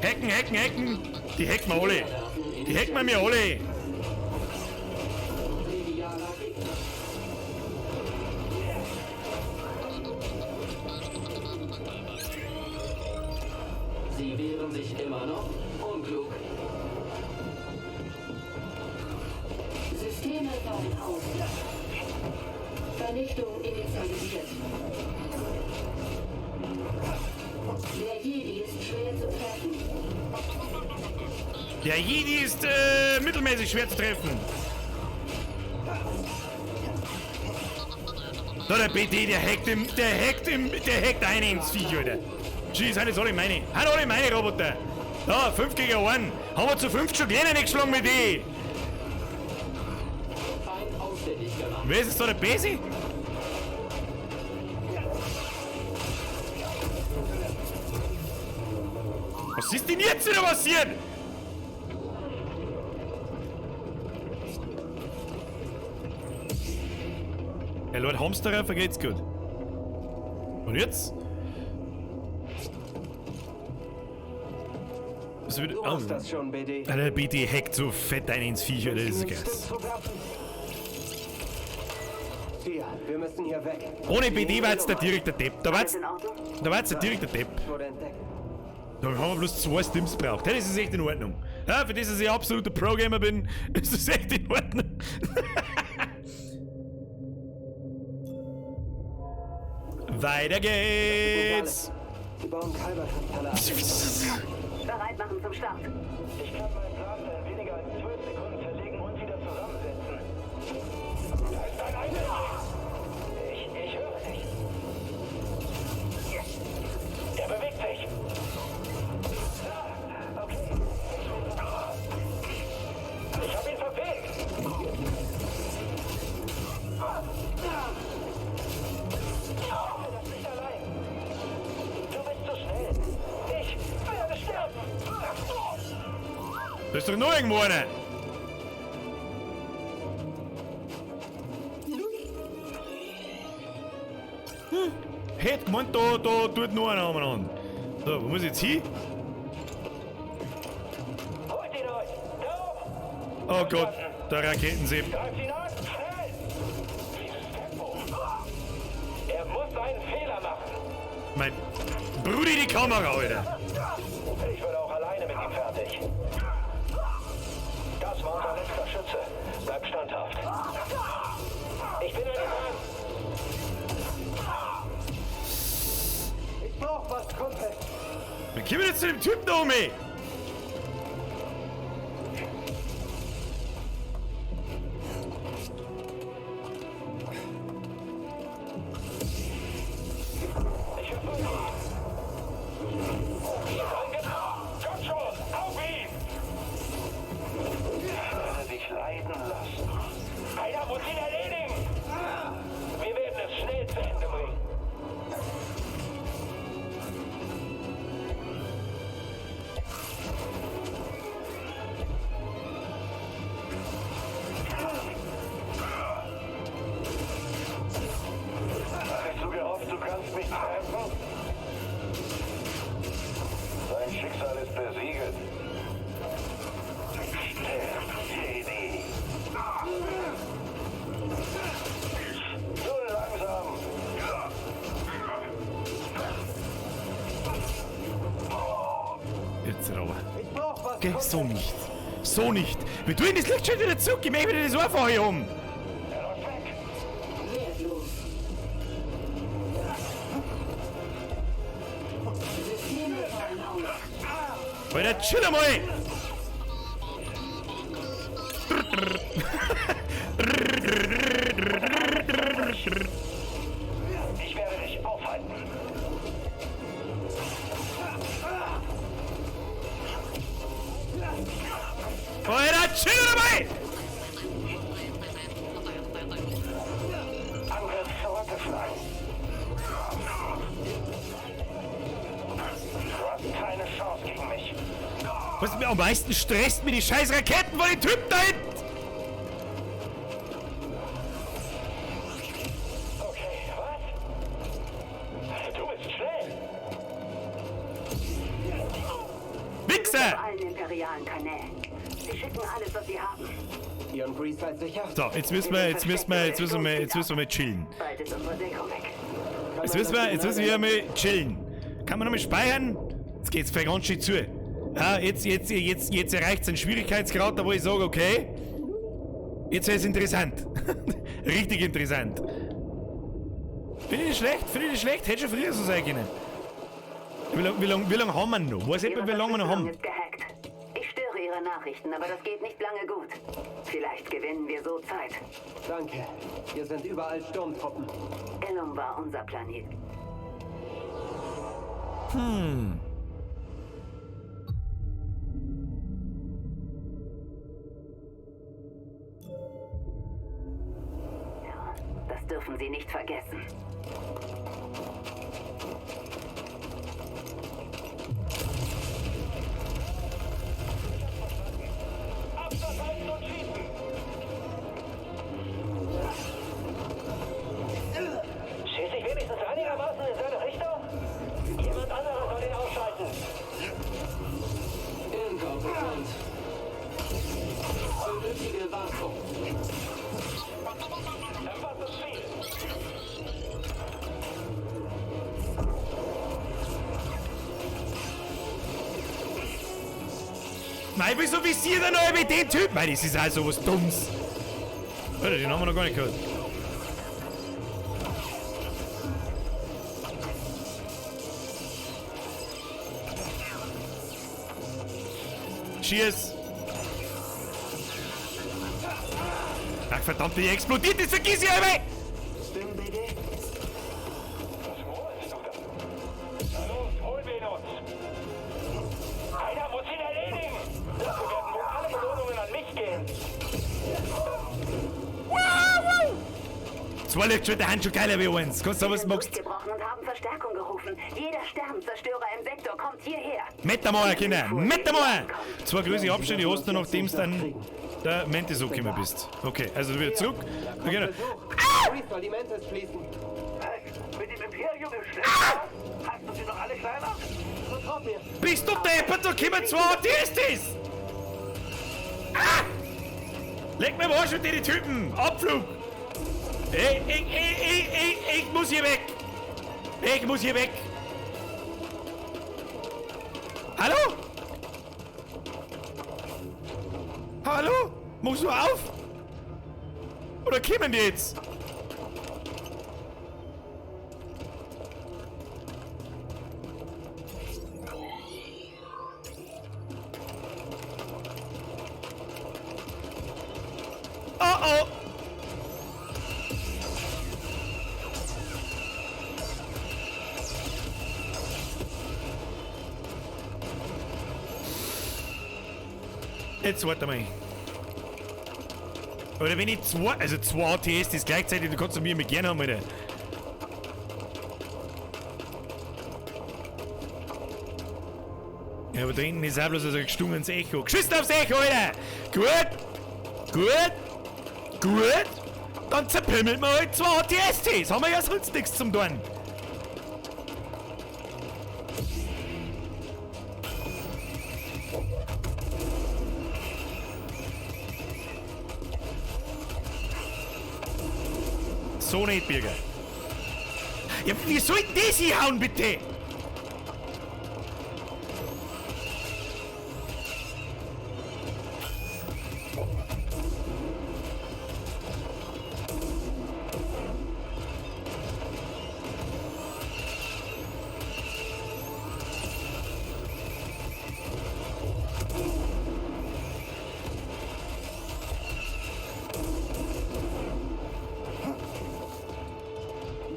Hacken, hacken, hacken! Die hacken wir alle! Die hacken wir mir alle! Sie wehren sich immer noch. Unklug. Systeme fallen aus. Vernichtung initialisiert. Der Jedi ist schwer zu treffen. Der Jedi ist mittelmäßig schwer zu treffen. Da, der BD, der hackt im, der hackt eine ins Viech, Alter. Schieß, sind das alle meine. Sind alle meine Roboter. Da, 5 gegen 1. Haben wir zu 5 schon gleich nicht geschlagen mit die. Wer ist jetzt da der Besi? Was ist denn jetzt wieder passiert? Ey, Leute, Hamsterer vergeht's gut. Und jetzt? Was wird, Du machst das schon, BD. Alter, der BD hackt so fett ein ins Viech, Alter, das ist krass. Tia, wir müssen hier weg. Ohne BD war jetzt der direkte Depp. Da war jetzt der direkte Depp. Da haben wir bloß 2 Stims gebraucht. Hey, das ist echt in Ordnung. Ja, für das, dass ich absoluter Pro-Gamer bin, ist das echt in Ordnung. Weiter geht's! Sie bauen Kyberkristalle ab. Bereit machen zum Start. Ich kann meinen Blaster in weniger als 12 Sekunden zerlegen und wieder zusammensetzen. Da ist ein Eindringling! Ich höre dich. Er bewegt sich. Ah, okay. Ich hab ihn verfehlt. Das nicht allein. Du bist zu schnell. Ich werde sterben. Da ist doch noch irgendwo einer. Hätte gemeint, da tut noch einer umeinander. So, wo muss ich jetzt hin? Holt ihn euch! Da oben! Oh Gott, der Raketensepp. Greift ihn an! Schnell! Mein Brudi, die Kamera, Alter. Ich würde auch alleine mit ihm fertig. Das war unser letzter Schütze. Bleib standhaft. Ich bin an ihm dran. Ich brauch was, Kumpel. Wie kommen wir jetzt zu dem Typen da oben, ey? Ich verfolge ihn. Komm schon, auf ihn! Ich werde dich leiden lassen. Einer muss ihn erledigen! Wir werden es schnell zu Ende bringen. Hast du gehofft, du kannst mich treffen? Dein Schicksal ist besiegelt. Stirb, Jedi. Zu langsam. Jetzt aber. Ich brauch was, Okay, Kumpel. so nicht. So nicht. Wir tun das Licht schon wieder zurück. Ich möchte wieder das Einfache um. Er läuft weg. Wertlos. Systeme fallen aus. Alter, chill einmal. Ich werde dich aufhalten. Alter, chill einmal. Angriff zurückgeschlagen. Du hast keine Chance gegen mich. Was mir am meisten stresst, mir die scheiß Raketen von den Typen da hinten. Okay, was? Du bist schnell. Wichser! Auf allen imperialen Kanälen. Sie schicken alles, was sie haben. Ihr und Grease seid sicher? So, jetzt müssen wir mal chillen. Bald ist unsere Deckung weg. Jetzt müssen wir mal chillen. Kann man noch mal speichern? Jetzt geht's vielleicht ganz schön zu. Ja, jetzt erreicht es einen Schwierigkeitsgrad, da wo ich sage, okay, jetzt wäre es interessant. Richtig interessant. Finde ich nicht schlecht, finde ich nicht schlecht. Hätte schon früher so sein können. Wie lang haben wir noch? Weiß jemand, wie lange wir noch haben? Ist gehackt. Ich störe ihre Nachrichten, aber das geht nicht lange gut. Vielleicht gewinnen wir so Zeit. Danke. Hier sind überall Sturmtruppen. Ilum war unser Planet. Ja, das dürfen Sie nicht vergessen. Abstand halten und schießen. Schieße ich wenigstens einigermaßen in seine Richtung? Jemand anderer soll ihn ausschalten. Irrgau bekannt. Benötige Wartung. Erfasst das Ziel. Nein, wieso visiert er noch mit dem Typ? Nein, das ist also was Dummes. Alter, den haben wir noch gar nicht gehört. Cheers! Ach verdammt, die explodiert, das vergiss ich einmal! Stimmen, BD? Was murmelst du da? Na los, holen wir ihn uns. Einer muss ihn erledigen. Dafür werden wohl alle Belohnungen an mich gehen. Zwei Lichtschwerter haben schon geiler wie eins. Kannst du was magst? Durchgebrochen und haben Verstärkung gerufen. Jeder Sternenzerstörer im Sektor kommt hierher. Metamor, Kinder! Metamor! Zwei größere Abstände hast du, nachdem du dann der Mantis angekommen bist. Okay, also wieder zurück. Okay. Ah! Soll die Mantis schließen. Mit dem Imperium im Schlepptau? Hast du sie noch alle kleiner? Vertrau mir. Bist du deppert? Da kommen zwei ATSTs! Ah! Leg mir am Arsch mit den Typen! Abflug! Ey, ich muss hier weg! Ich muss hier weg! Hallo? Hallo? Machst du auf? Oder kommen die jetzt? Oh oh! Jetzt warte mal. Oder wenn ich zwei, also zwei ATS, das gleichzeitig, du kannst du mir mit gern haben, Alter. Ja, aber da hinten ist auch bloß so ein gestungenes Echo. Geschissen aufs Echo, Alter! Gut! Gut! Gut! Dann zerpimmelt man halt zwei ATSTs. Haben wir ja sonst nichts zum tun. So nicht, Birger. Ja, wie soll denn das hinhauen, bitte?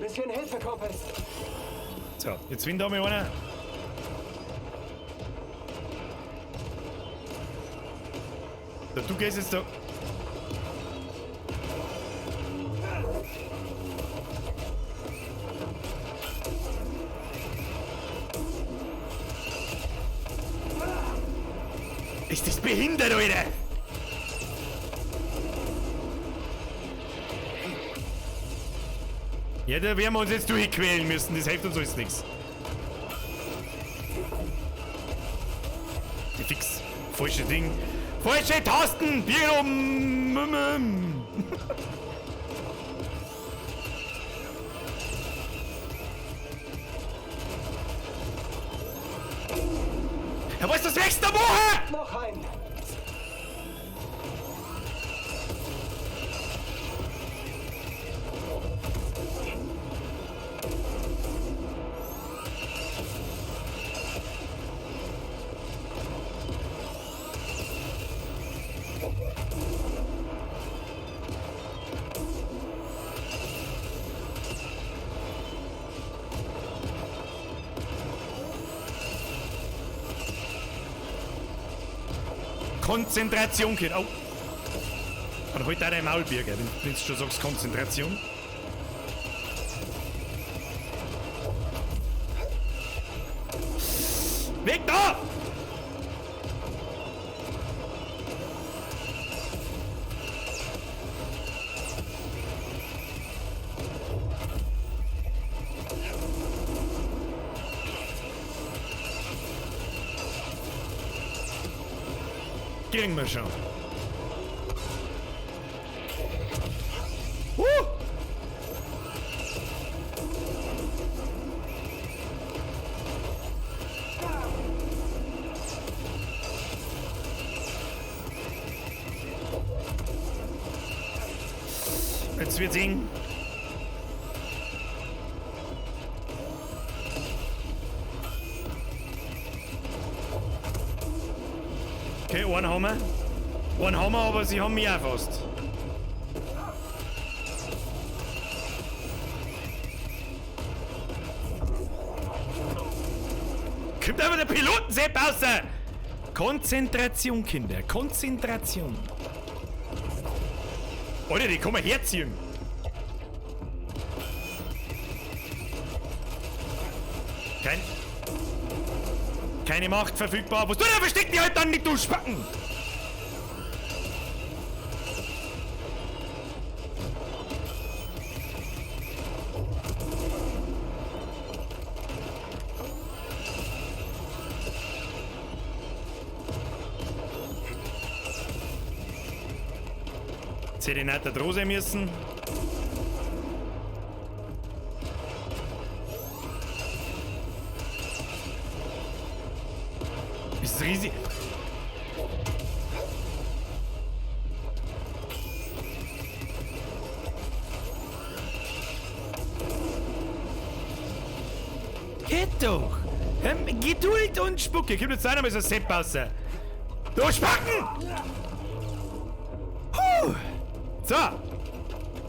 Bisschen Hilfe, Kumpel. So, jetzt windet da mal einer. So, du gehst jetzt da. Ist das behindert, Alter? Ja, da werden wir uns jetzt durchquälen müssen, das hilft uns alles nichts. Fix. Falsche Ding. Falsche Tasten! Bier um. Ja, was ist das nächste Woche? Noch ein! Konzentration, Kind. Oh. Und halt auch dein Maul, Birger, wenn du schon sagst Konzentration. Weg da! Kriegen wir schon. Jetzt wird's eng. Okay, einen haben wir. Einen haben wir, aber sie haben mich auch fast. Kommt aber der Pilotensepp raus! Konzentration, Kinder, Konzentration. Alter, die kann man herziehen. Keine Macht verfügbar. Was du da versteck dich halt dann nicht, du Spacken! Jetzt hätte ich nicht da dran sein müssen. riesig. Geht doch! Geduld und Spucke. Kommt jetzt einer mal so ein Sepp raus. Du Spacken! Puh. So.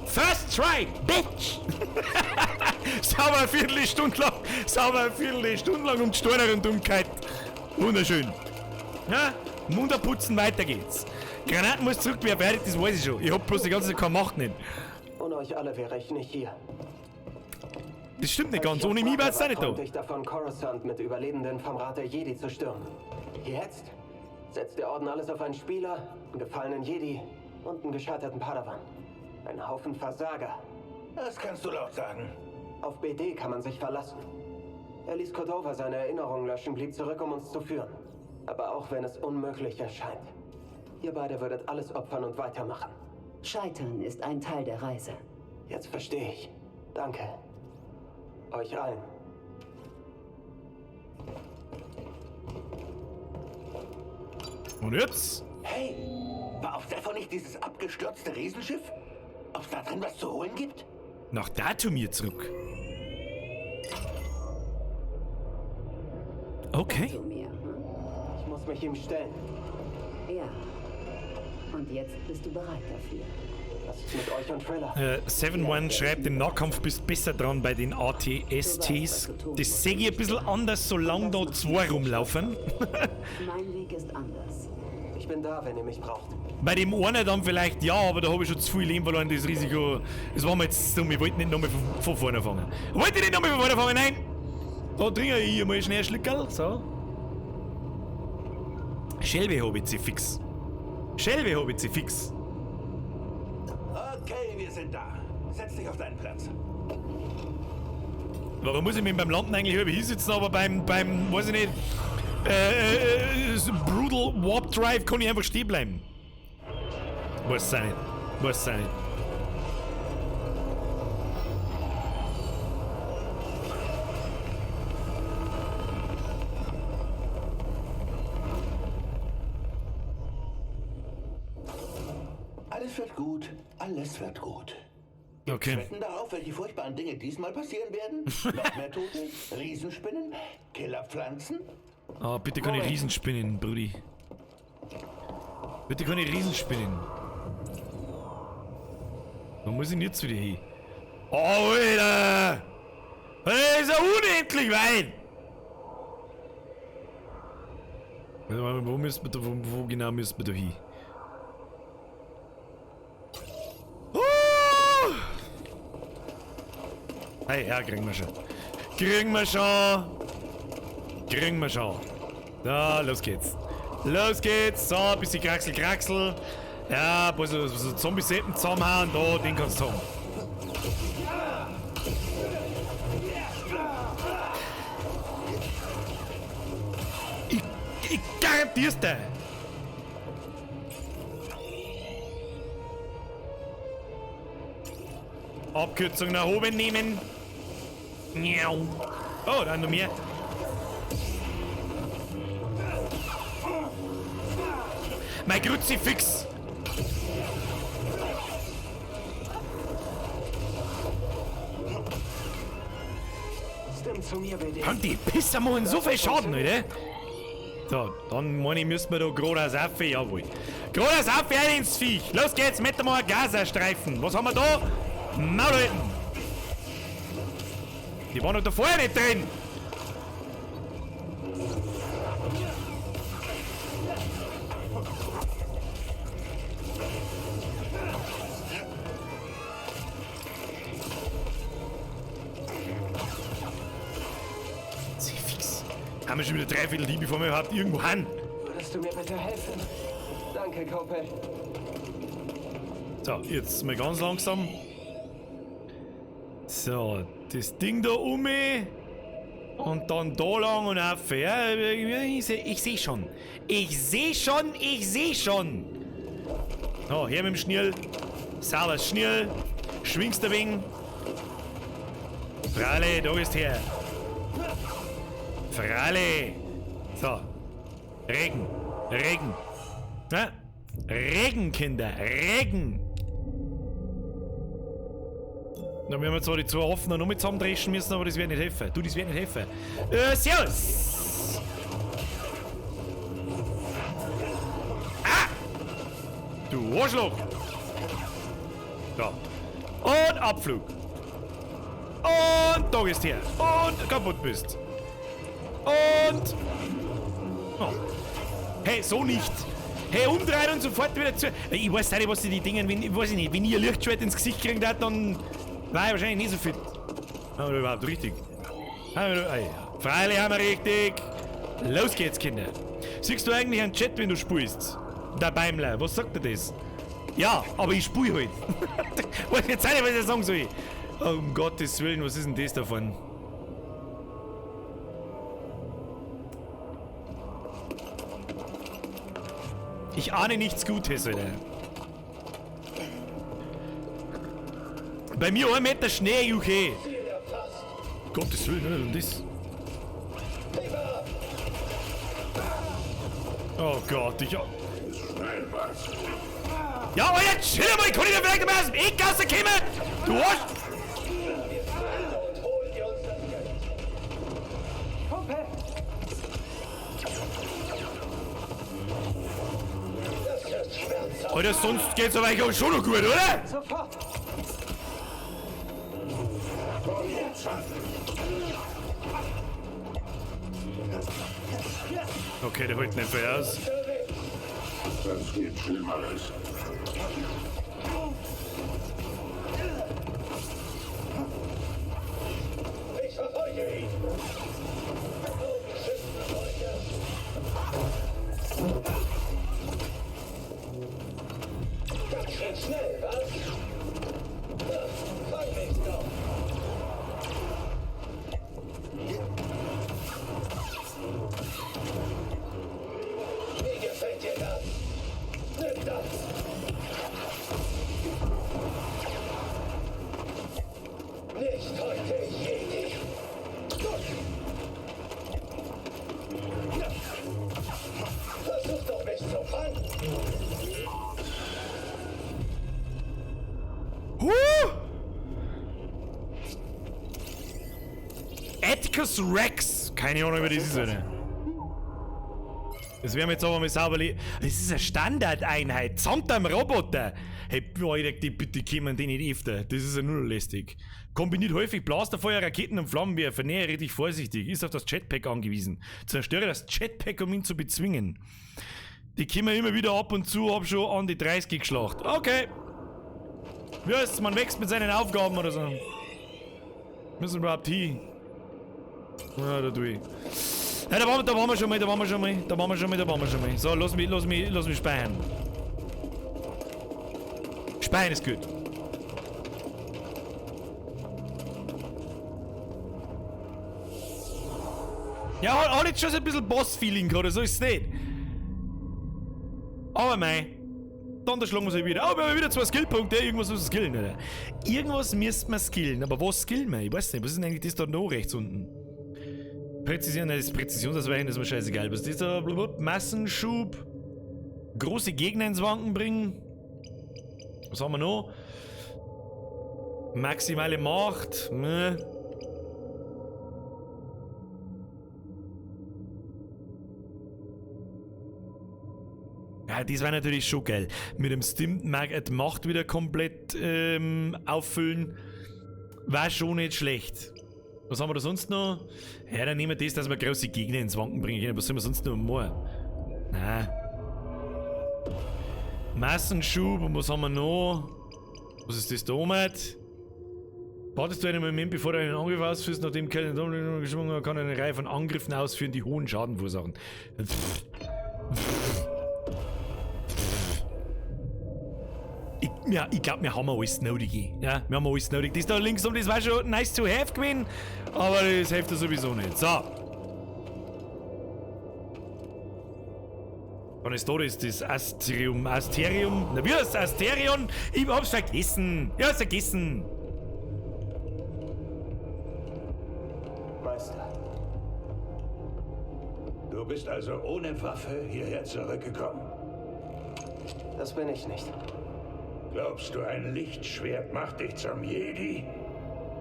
First try, bitch! Sauber eine Viertelstunde lang, sauber eine Viertelstunde lang um die Steine rundum gehalten. Wunderschön. Ja, Munter putzen, weiter geht's. Granaten muss zurück, wer fertig, das weiß ich schon. Ich hab bloß die ganze Zeit keine Macht nicht. Ohne euch alle wäre ich nicht hier. Das stimmt nicht ganz, ohne mich wär's auch nicht da. Ich davon, Coruscant mit Überlebenden vom Rat der Jedi zu stürmen. Jetzt setzt der Orden alles auf einen Spieler, einen gefallenen Jedi und einen gescheiterten Padawan. Ein Haufen Versager. Das kannst du laut sagen. Auf BD kann man sich verlassen. Er ließ Cordova seine Erinnerungen löschen, blieb zurück, um uns zu führen. Aber auch wenn es unmöglich erscheint. Ihr beide würdet alles opfern und weitermachen. Scheitern ist ein Teil der Reise. Jetzt verstehe ich. Danke. Euch allen. Und jetzt? Hey, war auf Zephyr nicht dieses abgestürzte Riesenschiff? Ob's da drin was zu holen gibt? Nach Datumir zurück. Okay. Datumir, hm? Ich muss mich ihm stellen. Ja. Und jetzt bist du bereit dafür. Was ist mit euch und Triller? 7-1 schreibt, im Nahkampf bist besser dran bei den ATSTs. Das sehe ich ein bisschen anders, solange da zwei rumlaufen. Mein Weg ist anders. Ich bin da, wenn ihr mich braucht. Bei dem einen dann vielleicht ja, aber da habe ich schon zu viel Leben verloren, das Risiko. Das war mir jetzt dumm, ich wollte nicht nochmal von vorne fangen. Wollte ich nicht nochmal von vorne fangen, nein! Da trinke ich mal schnell ein Schlückerl, so. Schelbe hab ich sie fix. Schelbe hab ich sie fix. Okay, wir sind da. Setz dich auf deinen Platz. Warum muss ich mich beim Landen eigentlich halb hinsitzen, aber beim, weiß ich nicht, Brutal Warp Drive kann ich einfach stehen bleiben. Weiß auch nicht. Weiß auch nicht. Alles wird gut, alles wird gut. Okay. Wetten darauf, welche furchtbaren Dinge diesmal passieren werden? Noch mehr Tote? Riesenspinnen? Killerpflanzen? Ah, bitte keine Riesenspinnen, Brudi. Bitte keine Riesenspinnen. Wo muss ich denn jetzt wieder hin? Alter! Das ist ja unendlich weit! Wo müssen wir da, wo genau müssen wir da hin? Oh! Hey, ja, kriegen wir schon. Kriegen wir schon! Kriegen wir schon. Da, los geht's. Los geht's. So, ein bisschen Kraxel, Kraxel. Ja, ein paar so Zombie-Seppen zusammenhauen. Da, den kannst du haben. Ich garantier's dir. Abkürzung nach oben nehmen. Oh, da noch mehr. Mein Kruzifix! Stimmt zu mir, BD. Und die Pisser machen so viel Schaden, oder? So, dann meine ich, müssen wir da geradeaus auf, jawohl. Geradeaus auf, rein ins Viech! Los geht's, mit dem Gazastreifen! Was haben wir da? Maul halten! Die waren doch da vorher nicht drin! Haben wir schon wieder dreiviertel die, bevor wir überhaupt irgendwo hin. Würdest du mir bitte helfen? Danke, Kopel. So, jetzt mal ganz langsam. So, das Ding da um. Und dann da lang und auf. Ja, ich seh schon. Ich seh schon, ich seh schon. So, her mit dem Schnürl. Sauber Schnürl. Schwingst ein wenig. Fralle, da bist her. Fralle. So. Regen. Regen. Na? Regen, Kinder. Regen. Da werden wir zwar die zwei offenen noch mit zusammendreschen müssen, aber das wird nicht helfen. Du, das wird nicht helfen. Servus! Ah! Du Arschloch! Da. Und Abflug. Und da gehst her. Und kaputt bist. Und... Oh. Hey, so nicht. Hey, umdrehen und sofort wieder zu... Ich weiß nicht, was die Dinge... Wenn, weiß ich nicht, wenn ich ein Lichtschwert ins Gesicht kriegen darf, dann... War ich wahrscheinlich nicht so fit. Haben wir überhaupt richtig? Haben wir, ja. Freilich haben wir richtig. Los geht's, Kinder. Siehst du eigentlich einen Chat, wenn du spielst? Der Beimler, was sagt dir das? Ja, aber ich spiel halt. Weiß jetzt nicht, was ich sagen soll. Um Gottes Willen, was ist denn das davon? Ich ahne nichts Gutes, Alter. Bei mir 1 Meter Schnee, okay. Gottes Willen, und das. Oh Gott, ich... Ja, aber jetzt chill mal, ich kann nicht vielleicht mal aus dem Eck rauskommen! Du Arsch! Alter, sonst geht's aber eigentlich auch schon noch gut, oder? Sofort! Okay, der holt nicht viel aus. Das gibt Schlimmeres. Ich verfolge ihn. Ganz schön schnell, was? Fang mich doch. Wie gefällt dir das? Nimm das! Nicht heute, Jedi! Versuch doch, mich zu fangen! Huh! Atticus Rex! Keine Ahnung, wer das ist, oder? Das werden wir jetzt aber mal sauber. Das ist eine Standardeinheit. Samt einem Roboter. Hey, Alter, die bitte kommen die nicht öfter. Das ist ja nur lästig. Kombiniert häufig Blasterfeuer, Raketen und Flammenwerfer. Nähere dich vorsichtig. Ist auf das Jetpack angewiesen. Zerstöre das Jetpack, um ihn zu bezwingen. Die kommen immer wieder ab und zu. Hab schon an die 30 geschlacht. Okay. Wie heißt's? Man wächst mit seinen Aufgaben oder so. Müssen wir überhaupt hin? Ja, da tue ich. Ja, da waren wir schon mal, da waren wir schon mal, da waren wir schon mal, da waren wir schon mal. So, lass mich speichern. Speichern ist gut. Ja, hat jetzt schon so ein bisschen Boss-Feeling gehabt, so ist es nicht. Aber mei. Dann schlagen wir sie wieder. Oh, wir haben wieder 2 Skillpunkte. Irgendwas muss wir skillen, oder? Irgendwas müsste man skillen. Aber was skillen wir? Ich weiß nicht. Was ist denn eigentlich das da noch rechts unten? Präzision, nein, das Präzisionsausweichen ist mir scheißegal. Was ist das da? Massenschub. Große Gegner ins Wanken bringen. Was haben wir noch? Maximale Macht. Ne. Ja, das war natürlich schon geil. Mit dem Stim die Macht wieder komplett auffüllen. War schon nicht schlecht. Was haben wir da sonst noch? Ja, dann nehmen wir das, dass wir große Gegner ins Wanken bringen können. Was sollen wir sonst noch machen? Nein. Massenschub und was haben wir noch? Was ist das da oben? Wartest du einen Moment, bevor du einen Angriff ausführst, nachdem keine geschwungen hat, kann eine Reihe von Angriffen ausführen, die hohen Schaden verursachen. Ich glaube, wir haben alles Nötige. Ja, wir haben alles nötig. Das da links um, das war schon nice to have gewesen, aber das hilft sowieso nicht. So. Wann ist da das Asterium? Asterium? Na, wie heißt das? Asterion? Ich hab's vergessen. Ich hab's vergessen. Meister. Du bist also ohne Waffe hierher zurückgekommen? Das bin ich nicht. Glaubst du, ein Lichtschwert macht dich zum Jedi?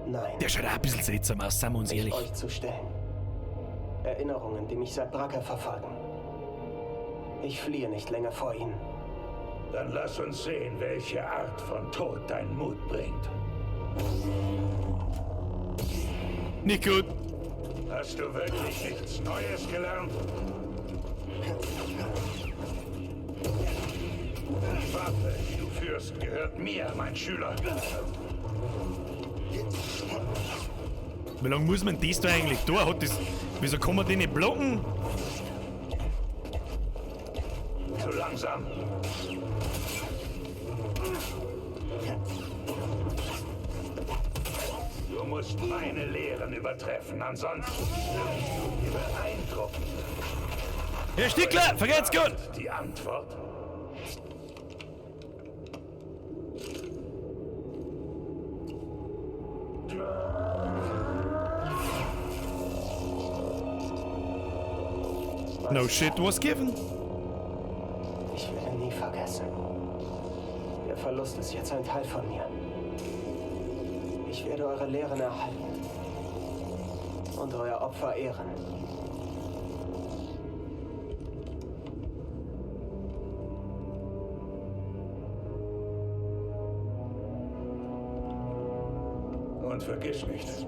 Nein. Der schaut auch ein bisschen seltsam aus, seien wir uns Mich ehrlich. euch zu stellen. Erinnerungen, die mich seit Bracca verfolgen. Ich fliehe nicht länger vor ihnen. Dann lass uns sehen, welche Art von Tod dein Mut bringt. Nicht gut. Hast du wirklich nichts Neues gelernt? Die Waffe, die du führst, gehört mir, mein Schüler. Wie lange muss man das da eigentlich da? Hat das, wieso kann man den nicht blocken? Zu langsam. Du musst meine Lehren übertreffen, ansonsten wirst du hier beeindruckend. Herr Stickler, vergeht's gut! Die Antwort? No shit was given. Ich werde nie vergessen. Der Verlust ist jetzt ein Teil von mir. Ich werde eure Lehren erhalten. Und euer Opfer ehren. Und vergiss nicht,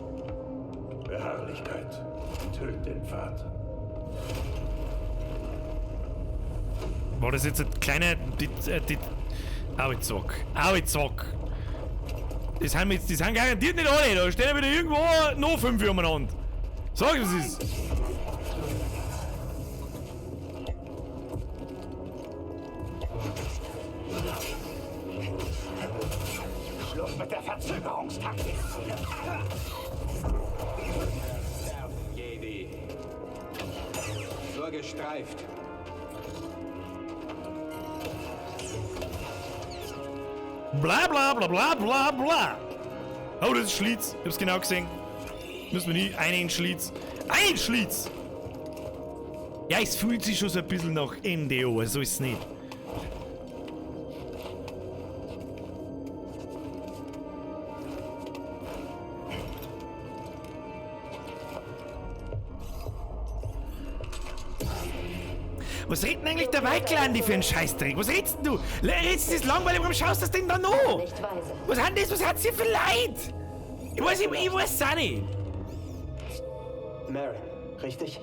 Beharrlichkeit enthüllt den Pfad. War das jetzt ein kleiner. Die, Arbeitssack. Arbeitssack. Das haben jetzt, die sind garantiert nicht alle. Da stehen ja wieder irgendwo noch 5 umeinander. Sag es ist. Schluss mit der Verzögerungstaktik. Jedi. Nur gestreift. Bla bla bla bla bla bla. Oh, das ist Schlitz. Ich hab's genau gesehen. Müssen wir nie einen Schlitz. Ein Schlitz! Ja, es fühlt sich schon so ein bisschen nach NDO, also ist es nicht. Was redet denn eigentlich der Weiklandi für einen Scheißdreck? Was redest denn du? Redest du das langweilig? Warum schaust du das denn da noch? Nicht weise. Was hat das? Was hat sie für Leid? Ich weiß, ich weiß es auch nicht. Merrin, richtig?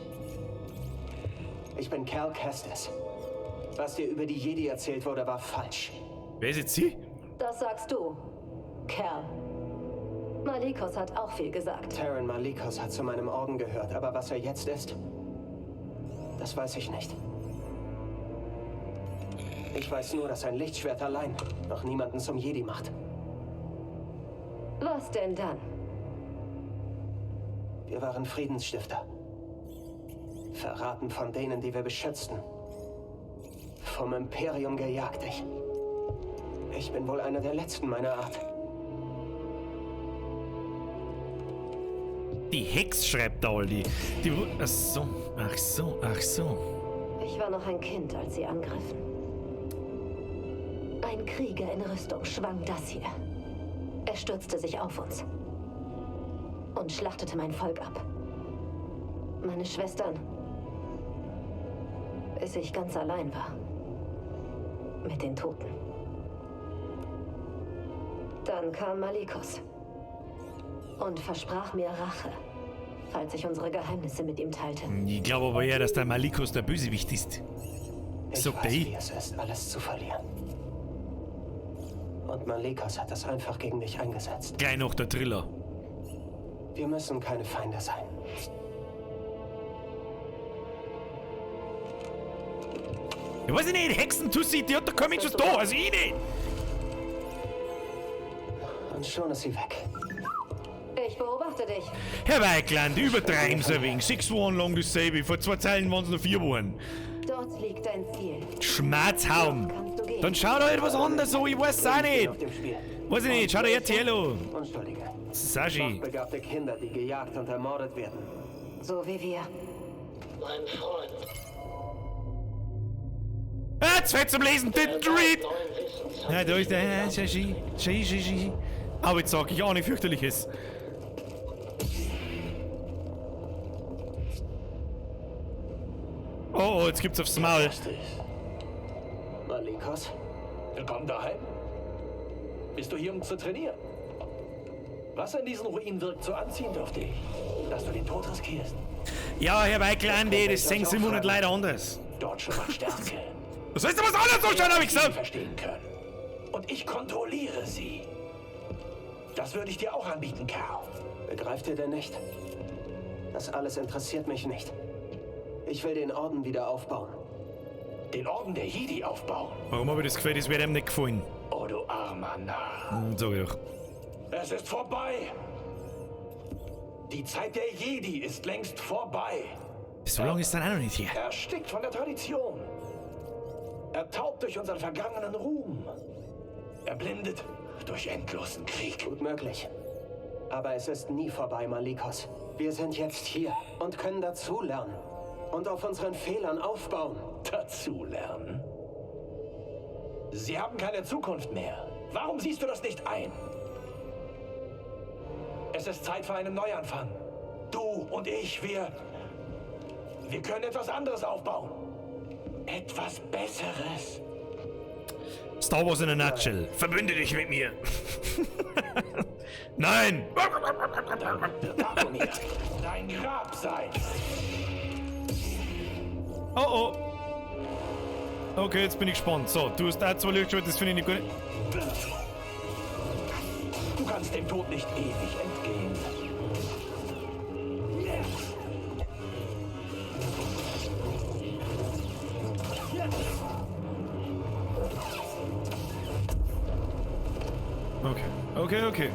Ich bin Cal Kestis. Was dir über die Jedi erzählt wurde, war falsch. Wer ist jetzt sie? Das sagst du, Kerl. Malikos hat auch viel gesagt. Taron Malikos hat zu meinem Orden gehört, aber was er jetzt ist, das weiß ich nicht. Ich weiß nur, dass ein Lichtschwert allein noch niemanden zum Jedi macht. Was denn dann? Wir waren Friedensstifter. Verraten von denen, die wir beschützten. Vom Imperium gejagt. Ich bin wohl einer der letzten meiner Art. Die Hex schreibt da all die. Ach so, ach so, ach so. Ich war noch ein Kind, als sie angriffen. Ein Krieger in Rüstung schwang das hier. Er stürzte sich auf uns und schlachtete mein Volk ab. Meine Schwestern, bis ich ganz allein war. Mit den Toten. Dann kam Malikos und versprach mir Rache, falls ich unsere Geheimnisse mit ihm teilte. Ich glaube aber eher, dass der Malikos der Bösewicht ist. Ich Sagt weiß, er. wie es ist, alles zu verlieren. Und Malikos hat es einfach gegen dich eingesetzt. Gleich noch der Triller. Wir müssen keine Feinde sein. Ich weiß nicht, Hexentussi, die hat doch kein Mensch was da, also ich nicht. Und schon ist sie weg. Ich beobachte dich. Herr Weigland, übertreiben's ein wenig. 6 Wochen lang dasselbe. Vor 2 Zeilen waren's noch 4 Wochen. Dort liegt dein Ziel. Schmerzhaum. Dann schau da etwas anderes an, ich weiß es auch nicht. Weiß ich nicht, schau da RTL an. Unschuldige. Sashi. Machtbegabte Kinder, die gejagt und ermordet werden. So wie wir. Mein Freund. Ah, Zeit zum Lesen. Didn't read. Ja, da ist der. Schi, schi, schi, schi. Aber jetzt sag ich auch nicht fürchterliches. Oh, oh, jetzt gibt's aufs Maul. Malikos? Willkommen daheim. Bist du hier, um zu trainieren? Was an diesen Ruinen wirkt so anziehend auf dich, dass du den Tod riskierst? Ja, Herr Michael Andi, das sehen Sie nicht leider anders. Dort schon mal Stärke. Was heißt denn was anderes so schön, hab ich gesagt? verstehen können. Und ich kontrolliere sie. Das würde ich dir auch anbieten, Kerl. Begreift ihr denn nicht? Das alles interessiert mich nicht. Ich will den Orden wieder aufbauen. Den Orden der Jedi aufbauen? Warum habe ich das Gefühl, das wird ihm nicht gefallen? Oh, du armer Narr. Sag ich doch. Es ist vorbei. Die Zeit der Jedi ist längst vorbei. So lange ist dann auch noch nicht her. Erstickt von der Tradition. Ertaubt durch unseren vergangenen Ruhm. Erblindet durch endlosen Krieg. Gut möglich. Aber es ist nie vorbei, Malikos. Wir sind jetzt hier und können dazulernen. Und auf unseren Fehlern aufbauen. Dazulernen? Sie haben keine Zukunft mehr. Warum siehst du das nicht ein? Es ist Zeit für einen Neuanfang. Du und ich, wir können etwas anderes aufbauen. Etwas Besseres. Star Wars in a nutshell. Verbünde dich mit mir. Nein! Dann wird Dathomir dein Grab sein. Oh oh. Okay, jetzt bin ich gespannt. So, du hast auch zwei Lichtschwerter, das finde ich nicht gut. Du kannst dem Tod nicht ewig entgehen. Okay, okay, okay.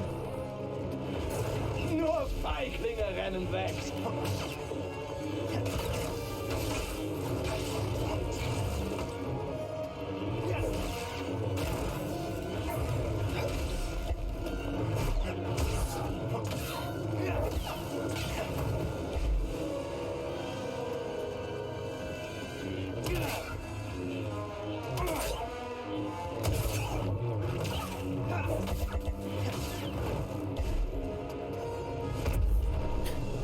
Nur Feiglinge rennen weg.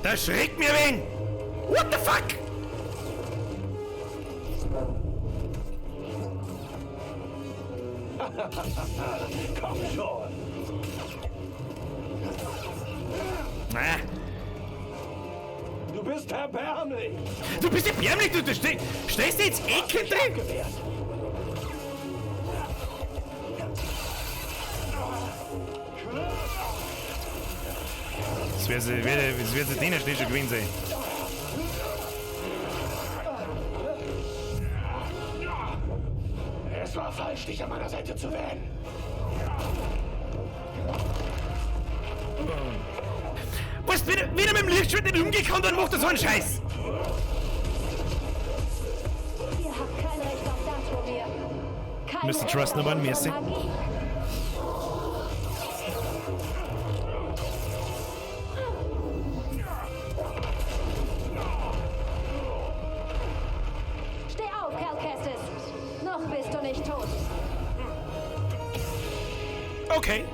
Da schreckt mir wen! What the fuck? Komm schon! Na. Du bist erbärmlich! Du bist erbärmlich, du stehst jetzt Ecke drin! Das wird sie denen schnell schon gewesen sein. Es war falsch, dich an meiner Seite zu wählen. Was, wenn er mit dem Lichtschwert nicht umgehen kann, dann macht er so einen Scheiß! Ihr habt kein Recht auf Dathomir. Kein Mr. Trust no one, merci. Steh auf, Cal Kestis. Noch bist du nicht tot. Okay.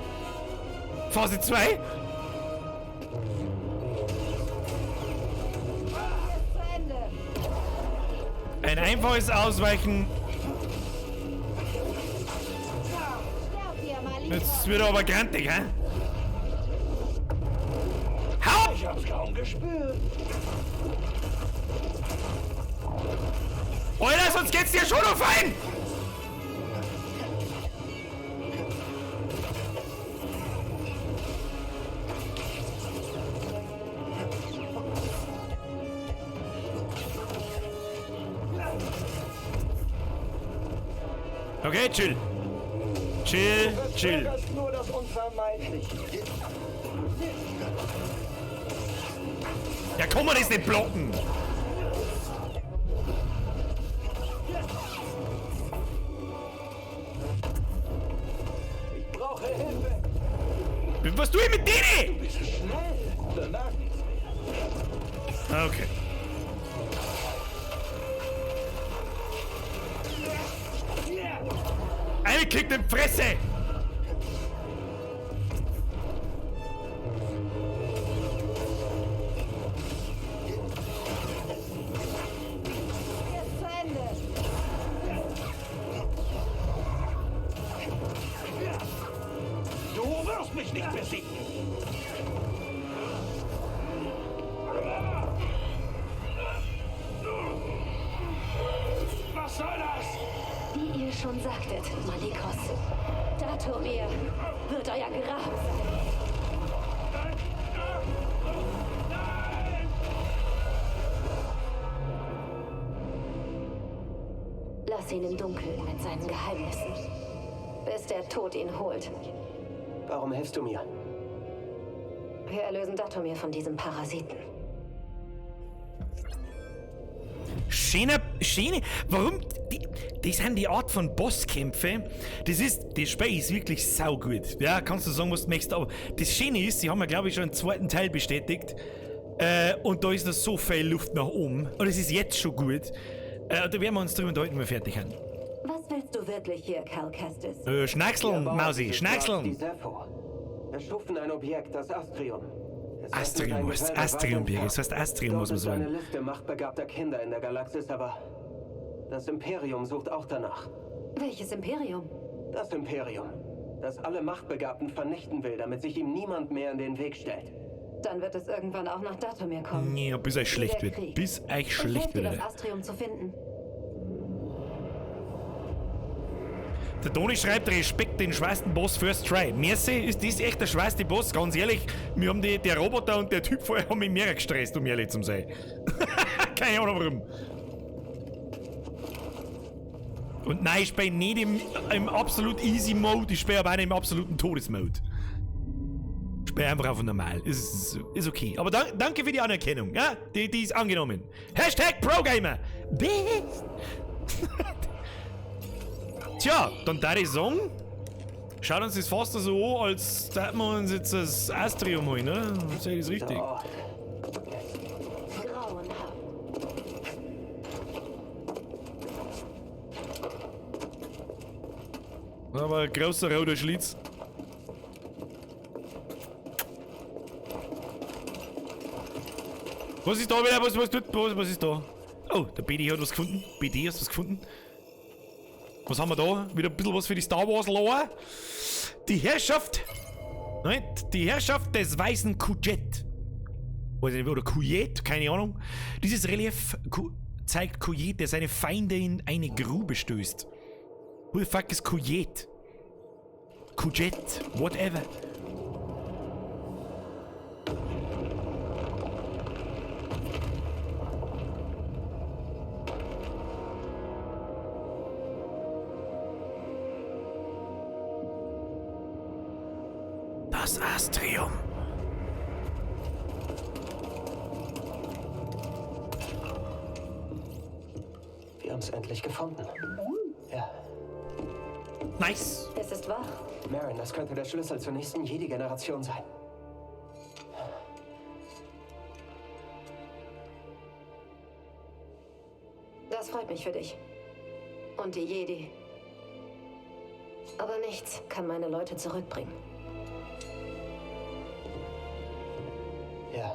Phase 2. Ein einfaches Ausweichen. Jetzt wird er aber grantig, hä? Hau! Ich hab's kaum gespürt. Alter, sonst geht's dir schon auf ein! Okay, chill. Chill, chill. Das ist nur das Unvermeidliche. Ja, kann man das nicht blocken? Ich brauche Hilfe. Was tue ich mit denen? Du bist schnell. Bemerkenswert. Okay. Der kriegt in Fresse! Jetzt zu Ende. Du wirst mich nicht besiegen. Was soll das? Wie ihr schon sagtet, Malikos, Dathomir wird euer Grab sein. Lass ihn im Dunkeln mit seinen Geheimnissen, bis der Tod ihn holt. Warum hilfst du mir? Wir erlösen Dathomir von diesem Parasiten. Schöner, schöne. Warum? Die, das sind die Art von Bosskämpfe. Das Spiel ist wirklich saugut. Ja, kannst du sagen, was du möchtest. Aber das Schöne ist, sie haben ja, glaube ich, schon einen zweiten Teil bestätigt. Und da ist noch so viel Luft nach oben. Und es ist jetzt schon gut. Da werden wir uns drüber unterhalten, wenn wir fertig sind. Was willst du wirklich hier, Cal Kestis? Schnackseln, Mausi, schnackseln. Die Zeffo. Erschufen ein Objekt, das Astrium. Es Astrium heißt Astrium, Birgit. Das heißt Astrium, muss man ist eine sagen. Liste machtbegabter Kinder in der Galaxis, aber das Imperium sucht auch danach. Welches Imperium? Das Imperium, das alle Machtbegabten vernichten will, damit sich ihm niemand mehr in den Weg stellt. Dann wird es irgendwann auch nach Dathomir kommen. Ja, bis euch schlecht wird. Bis euch schlecht wird. das Astrium zu finden. Der Toni schreibt, Respekt den schwersten Boss first try. Merci, ist das echt der schwerste Boss? Ganz ehrlich, wir haben der Roboter und der Typ vorher haben mich mehr gestresst, um ehrlich zu sein. Keine Ahnung warum. Und nein, ich spiele nicht im absolut easy Mode, ich spiele aber auch nicht im absoluten Todesmode. Ich spiele einfach auf normal. Ist okay. Aber danke für die Anerkennung. Ja, die ist angenommen. Hashtag ProGamer. Best. Tja, dann darf ich sagen, schaut uns das fast so an, als täten wir uns jetzt das Astrium holen, ne? Sehe ich das richtig? Grauenhaft. Aber ein großer roter Schlitz. Was ist da wieder? Was ist da? Oh, der BD hat was gefunden. BD hat was gefunden. Was haben wir da? Wieder ein bisschen was für die Star Wars Lore. Die Herrschaft. Nein, die Herrschaft des weißen Kujet. Oder Kujet, keine Ahnung. Dieses Relief zeigt Kujet, der seine Feinde in eine Grube stößt. Who the fuck is Kujet? Kujet, whatever. Das Astrium. Wir haben es endlich gefunden. Ja. Nice. Es ist wahr. Merrin, das könnte der Schlüssel zur nächsten Jedi-Generation sein. Das freut mich für dich. Und die Jedi. Aber nichts kann meine Leute zurückbringen. Ja.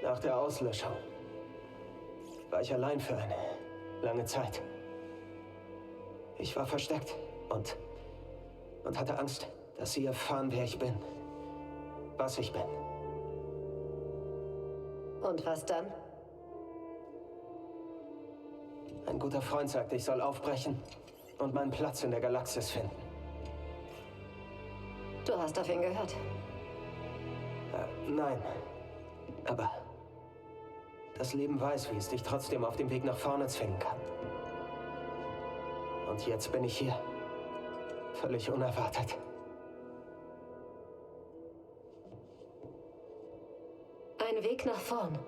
Nach der Auslöschung war ich allein für eine lange Zeit. Ich war versteckt und hatte Angst, dass sie erfahren, wer ich bin, was ich bin. Und was dann? Ein guter Freund sagte, ich soll aufbrechen und meinen Platz in der Galaxis finden. Du hast auf ihn gehört. Nein. Aber das Leben weiß, wie es dich trotzdem auf dem Weg nach vorne zwingen kann. Und jetzt bin ich hier. Völlig unerwartet. Ein Weg nach vorn.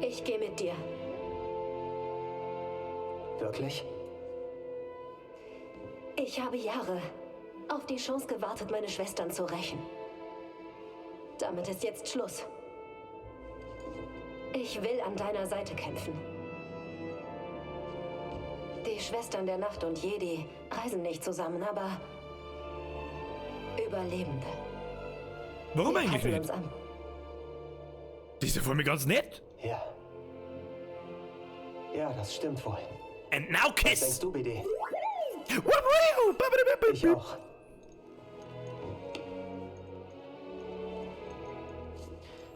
Ich gehe mit dir. Wirklich? Ich habe Jahre auf die Chance gewartet, meine Schwestern zu rächen. Damit ist jetzt Schluss. Ich will an deiner Seite kämpfen. Die Schwestern der Nacht und Jedi reisen nicht zusammen, aber Überlebende. Warum Wir eigentlich passen nicht? uns an. Die ist ja voll mir ganz nett. Ja. Ja, das stimmt wohl. And now kiss! Was denkst du, BD? Ich auch.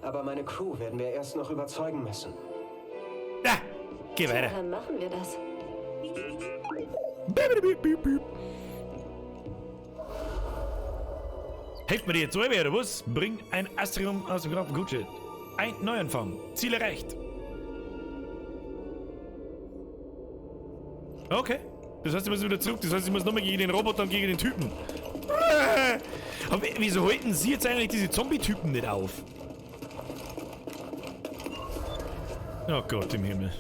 Aber meine Crew werden wir erst noch überzeugen müssen. Ja, geh weiter. Dann machen wir das. Helft mir die jetzt alle, oder was? Bring ein Astrium aus dem Grab. Gut, shit. Ein Neuanfang. Ziel erreicht. Okay. Das heißt, ich muss wieder zurück. Das heißt, ich muss nochmal gegen den Roboter und gegen den Typen. Aber wieso halten Sie jetzt eigentlich diese Zombie-Typen nicht auf? Oh Gott im Himmel.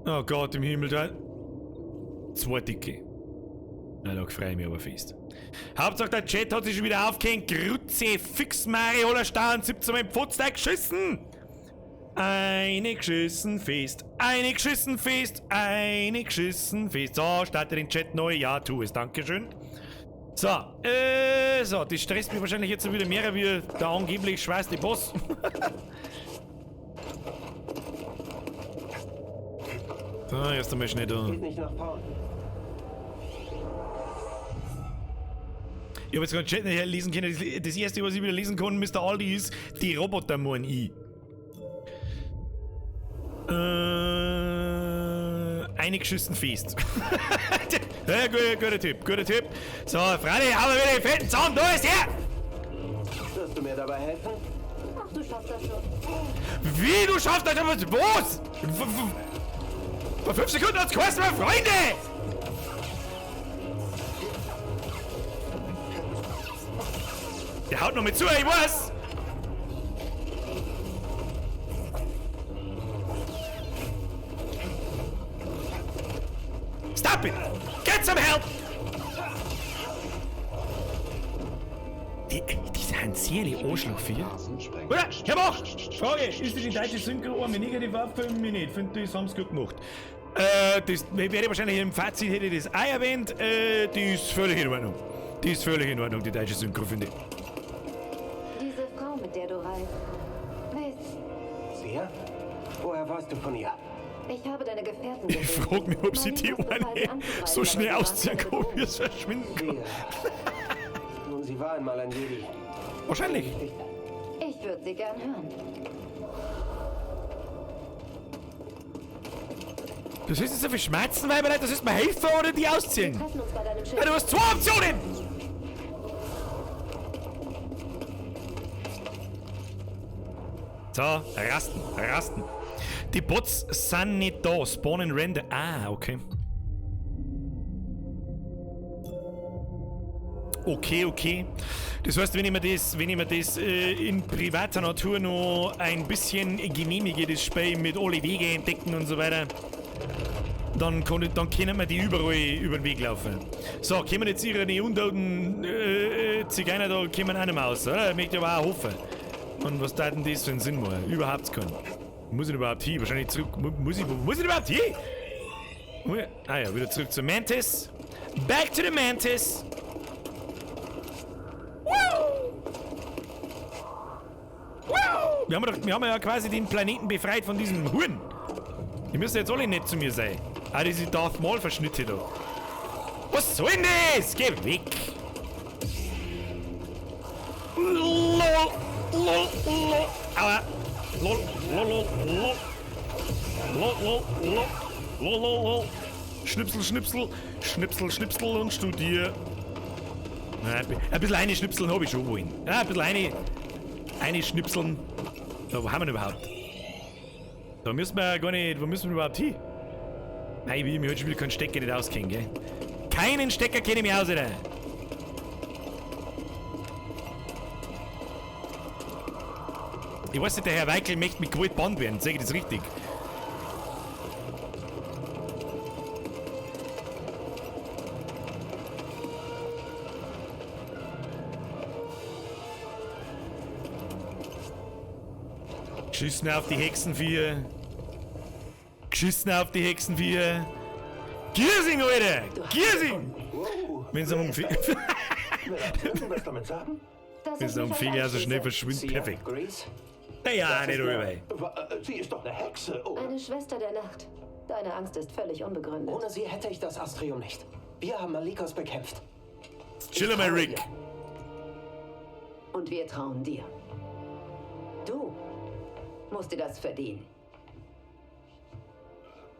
Oh Gott im Himmel, da. Zwei dicke. Na, da freue ich mich aber fest. Hauptsache, der Chat hat sich schon wieder aufgehängt. Grütze, fix Mari, holer Stern, 17 Mal im Pfotzteig geschissen. Eine geschissen fest, eine geschissen fest, eine geschissen fest. So, starte den Chat neu. Ja, tu es, dankeschön. So, so, das stresst mich wahrscheinlich jetzt wieder mehr wie der angeblich schwarze Boss. So, erst einmal schnell da. Geht nicht nach vorn. Ich hab jetzt gerade Chat nicht lesen können. Das erste, was ich wieder lesen kann, Mr. Aldi, ist, die Roboter mein ich. Eingeschissen fest. Ja, guter Tipp, guter Tipp. So, Freunde, hauen wir wieder den fetten Zahn, da ist er! Wirst du mir dabei helfen? Ach, du schaffst das schon. Wie, du schaffst das schon? Was? Vor 5 Sekunden hat's geheißen, meine Freunde! Der haut noch mit zu, ich weiß! Stop it! Get some help! Die sind sehr Arschlochvieh. Oder? Herr Bach! Frage, ist das in deutsche Synchro eine negative Waffe? Mir nicht. Finde, das haben's gut gemacht. Das wäre wahrscheinlich im Fazit, hätte ich das auch erwähnt. Die ist völlig in Ordnung. Die ist völlig in Ordnung, die deutsche Synchro, finde ich. Diese Frau, mit der du reist. Wer ist? Sia? Woher weißt du von ihr? Ich habe deine Gefährten gesehen. Ich frag mich, ob sie die eine so schnell ausziehen kann, wie es verschwinden kann. Nun, sie war einmal ein Jedi. Wahrscheinlich. Ich würde sie gern hören. Das ist jetzt so viel Schmerzen, Weiberlein, das ist mir helfen oder die ausziehen. Wir treffen uns bei deinem Schiff. Ja, du hast 2 Optionen! So, rasten, rasten. Die Bots sind nicht da. Spawn and Render. Ah, okay. Okay, okay. Das heißt, wenn ich mir das, in privater Natur noch ein bisschen genehmige, das Spiel mit alle Wege entdecken und so weiter, dann können wir die überall über den Weg laufen. So, kommen jetzt ihre untoten Zigeuner da, kommen auch nicht mehr raus, oder? Möchte ich aber auch hoffen. Und was da denn das für einen Sinn macht? Überhaupt keinen. Muss ich überhaupt hin? Wahrscheinlich zurück. Muss ich überhaupt hin? Ah ja, wieder zurück zu Mantis. Back to the Mantis. Woo! Woo! Wir haben ja quasi den Planeten befreit von diesen Huren. Die müssen jetzt alle nett zu mir sein. Ah, diese Darth Maul-Verschnitte da. Was soll denn das? Geh weg! LOL! LOL! LOL! Aua! LOL! LOL! LOL! LOL! LOL! LOL! LOL! LOL! LOL! LOL! Schnipsel, Schnipsel! Schnipsel, Schnipsel und studier! Na, ein bisschen eine Schnipseln hab ich schon wohin. Ja, ein bisschen eine Schnipseln. Da, wo haben wir denn überhaupt? Da müssen wir ja gar nicht. Wo müssen wir überhaupt hin? Nein, ich will mir heute schon wieder keinen Stecker nicht auskennen, gell? Keinen Stecker kenne ich mir aus, Alter! Ich weiß nicht, der Herr Weikel möchte mit Gewalt bannt werden, sag ich das richtig? Geschissen auf die Hexenviecher. Geschissen auf die Hexenviecher. Giersing, Alter! Giersing! Wenn's am Will irgendwas damit sagen? Wenn's am Finger so schnell verschwindet, perfekt. Naja, nicht rüber. Sie ist doch eine Hexe, oder? Eine Schwester der Nacht. Deine Angst ist völlig unbegründet. Ohne sie hätte ich das Astrium nicht. Wir haben Malikos bekämpft. Chill mal, Rick. Und wir trauen dir. Du musst dir das verdienen.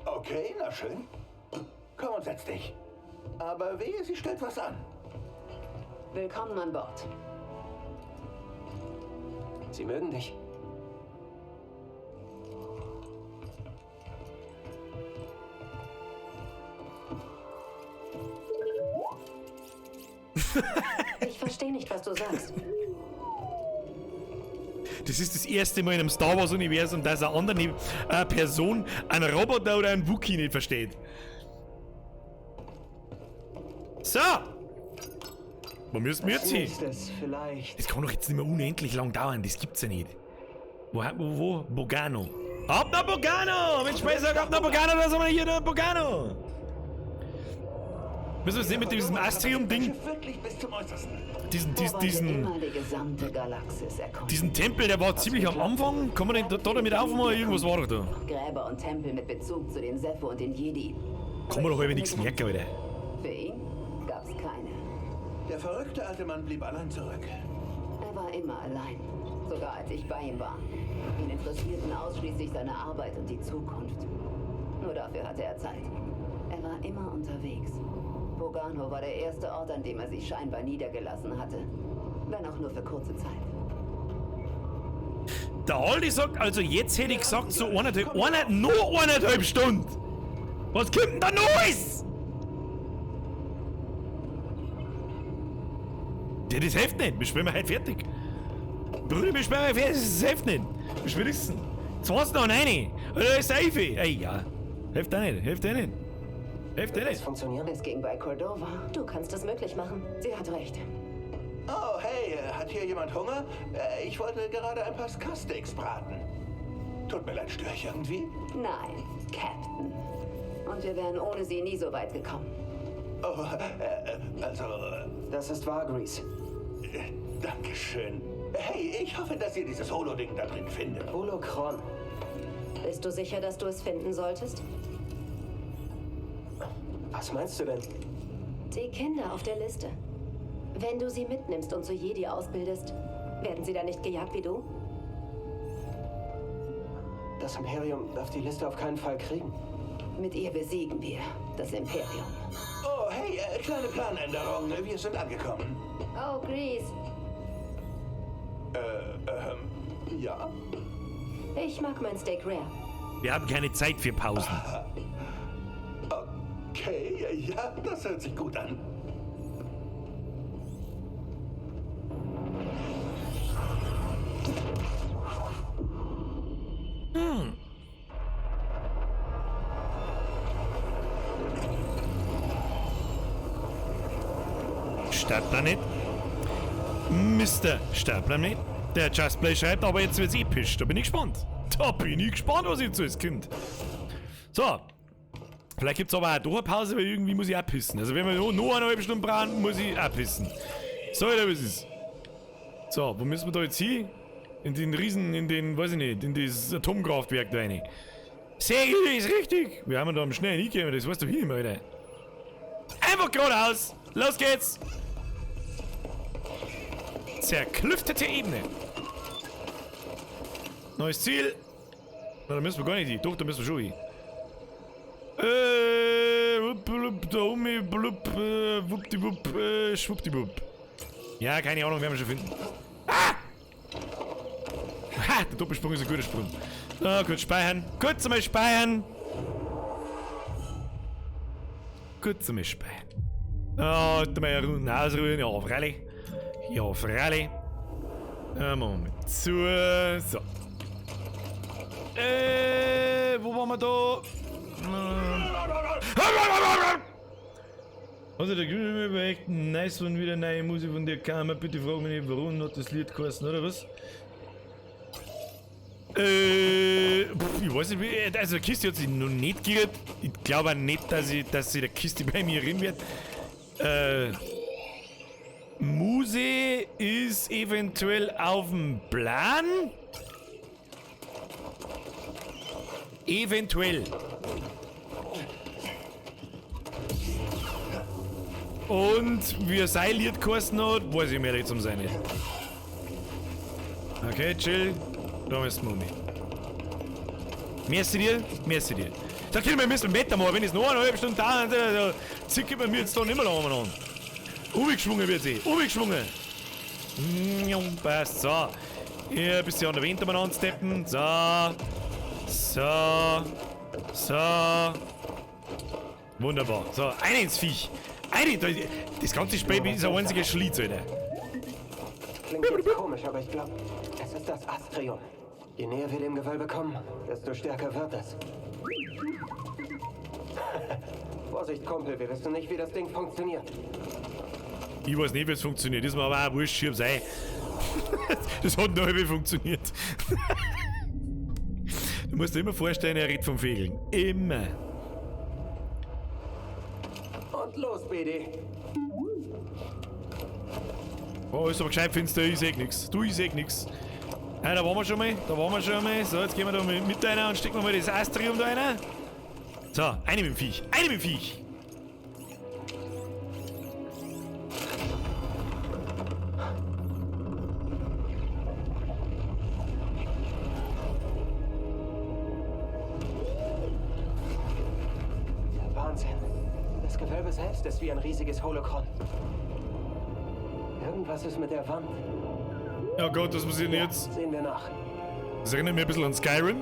Okay, na schön. Komm und setz dich. Aber wehe, sie stellt was an. Willkommen an Bord. Sie mögen dich. Ich verstehe nicht, was du sagst. Das ist das erste Mal in einem Star Wars-Universum, dass eine andere Person einen Roboter oder einen Wookiee nicht versteht. So! Wo müssen wir jetzt hin? Das kann doch jetzt nicht mehr unendlich lang dauern, das gibt's ja nicht. Wo? Bogano. Ab nach Bogano! Mensch, ich sag ab nach Bogano, da sind wir hier nach Bogano! Müssen wir sehen mit diesem Astrium-Ding? Diesen Tempel, der war ziemlich am Anfang. Kann man den da damit aufmachen? Irgendwas war doch da. Gräber und Tempel mit Bezug zu den Zeffo und den Jedi. Kann man doch irgendwie nichts merken, Alter. Für ihn gab's keine. Der verrückte alte Mann blieb allein zurück. Er war immer allein, sogar als ich bei ihm war. Ihn interessierten ausschließlich seine Arbeit und die Zukunft. Nur dafür hatte er Zeit. Er war immer unterwegs. Bogano war der erste Ort, an dem er sich scheinbar niedergelassen hatte. Wenn auch nur für kurze Zeit. Der Aldi sagt, also jetzt hätte ich gesagt, so eineinhalb Stunden. Was kommt denn da Neues? Ja, das hilft nicht. Wir spielen heute fertig. Bruder, wir spielen heute fertig. Das hilft nicht. Wir spielen 20 noch 9. Oder ist Seife? Ey, ja. Hilft auch nicht. Hilft auch nicht. Hilft auch nicht. Funktionieren? Es ging bei Cordova. Du kannst es möglich machen. Sie hat recht. Oh, hey, hat hier jemand Hunger? Ich wollte gerade ein paar Skasteaks braten. Tut mir leid, störe ich irgendwie? Nein, Captain. Und wir wären ohne sie nie so weit gekommen. Oh, also... Das ist wahr, Greez. Dankeschön. Hey, ich hoffe, dass ihr dieses Holo-Ding da drin findet. Holocron. Bist du sicher, dass du es finden solltest? Was meinst du denn? Die Kinder auf der Liste. Wenn du sie mitnimmst und zu Jedi ausbildest, werden sie dann nicht gejagt wie du? Das Imperium darf die Liste auf keinen Fall kriegen. Mit ihr besiegen wir das Imperium. Oh, hey, kleine Planänderung. Wir sind angekommen. Oh, Greez. Ja? Ich mag mein Steak rare. Wir haben keine Zeit für Pausen. Okay, ja, das hört sich gut an. Hm. Stapler nicht. Mr. Stapler nicht. Der Justplay schreibt, aber jetzt wird's episch. Da bin ich gespannt. Da bin ich gespannt, was jetzt alles kommt. So. Vielleicht gibt's aber auch doch eine Pause, weil irgendwie muss ich auch pissen. Also wenn wir noch eine halbe Stunde brauchen, muss ich auch pissen. So, oder was ist? So, wo müssen wir da jetzt hin? In den Riesen, in den, weiß ich nicht, in dieses Atomkraftwerk da rein. Sehr gut, ist richtig. Wir haben da am schnell hingekommen, das weißt du hier immer, Alter. Einfach geradeaus. Los geht's. Zerklüftete Ebene. Neues Ziel. Na, da müssen wir gar nicht hin. Doch, da müssen wir schon hin. Wupp, da um, blub, wuppdiwupp, schwuppdiwupp. Ja, keine Ahnung, werden wir schon finden. Ah! Ha, der Doppelsprung ist ein guter Sprung. So, kurz speichern. Kurz einmal speichern. Kurz einmal speichern. Oh, da mal ruhen, ausruhen. Ja, freilich. Ja, freilich. Moment. Zu. So. Wo waren wir da? Also der Grüne war echt nice, wenn wieder neue Musik von dir kam. Bitte frag mich nicht, warum hat das Lied geheißen, oder was? Ich weiß nicht, also die Kiste hat sich noch nicht gerührt. Ich glaube auch nicht, dass sie der Kiste bei mir reden wird. Muse ist eventuell auf dem Plan. Eventuell. Und wie er sein Lied geheißen hat, weiß ich mehr nicht zum sein. Okay, chill. Da müssen wir um. Merci dir, merci dir. Da können wir ein bisschen weitermachen, wenn es noch eine halbe Stunde dauert, da zickert man mir jetzt da nicht mehr lange an. Umgeschwungen wird sie, umgeschwungen. Passt, so. Hier ein bisschen an der Wind umeinander steppen. So. So. So. Wunderbar. So, ein ins Viech. Eine, das ganze Spiel ist ein einziger Schlitz, Alter. Klingt jetzt komisch, aber ich glaube, es ist das Astrium. Je näher wir dem Gewölbe kommen, desto stärker wird es. Vorsicht, Kumpel, wir wissen nicht, wie das Ding funktioniert. Ich weiß nicht, wie es funktioniert. Das ist mir aber auch wurscht, schieb's ein. Das hat noch halb funktioniert. Du musst dir immer vorstellen, er redet vom Fegeln. Immer. Und los, BD. Oh, ist aber gescheit finster, ich seh nix. Du, ich seh nix. Ja, da waren wir schon mal, da waren wir schon mal. So, jetzt gehen wir da mit einer und stecken wir mal das Astrium da rein. So, eine mit dem Viech, eine mit dem Viech. Wahnsinn. Das Gewölbe selbst ist wie ein riesiges Holokron. Irgendwas ist mit der Wand. Oh Gott, was passiert denn jetzt? Sehen wir nach. Das erinnert mich ein bisschen an Skyrim.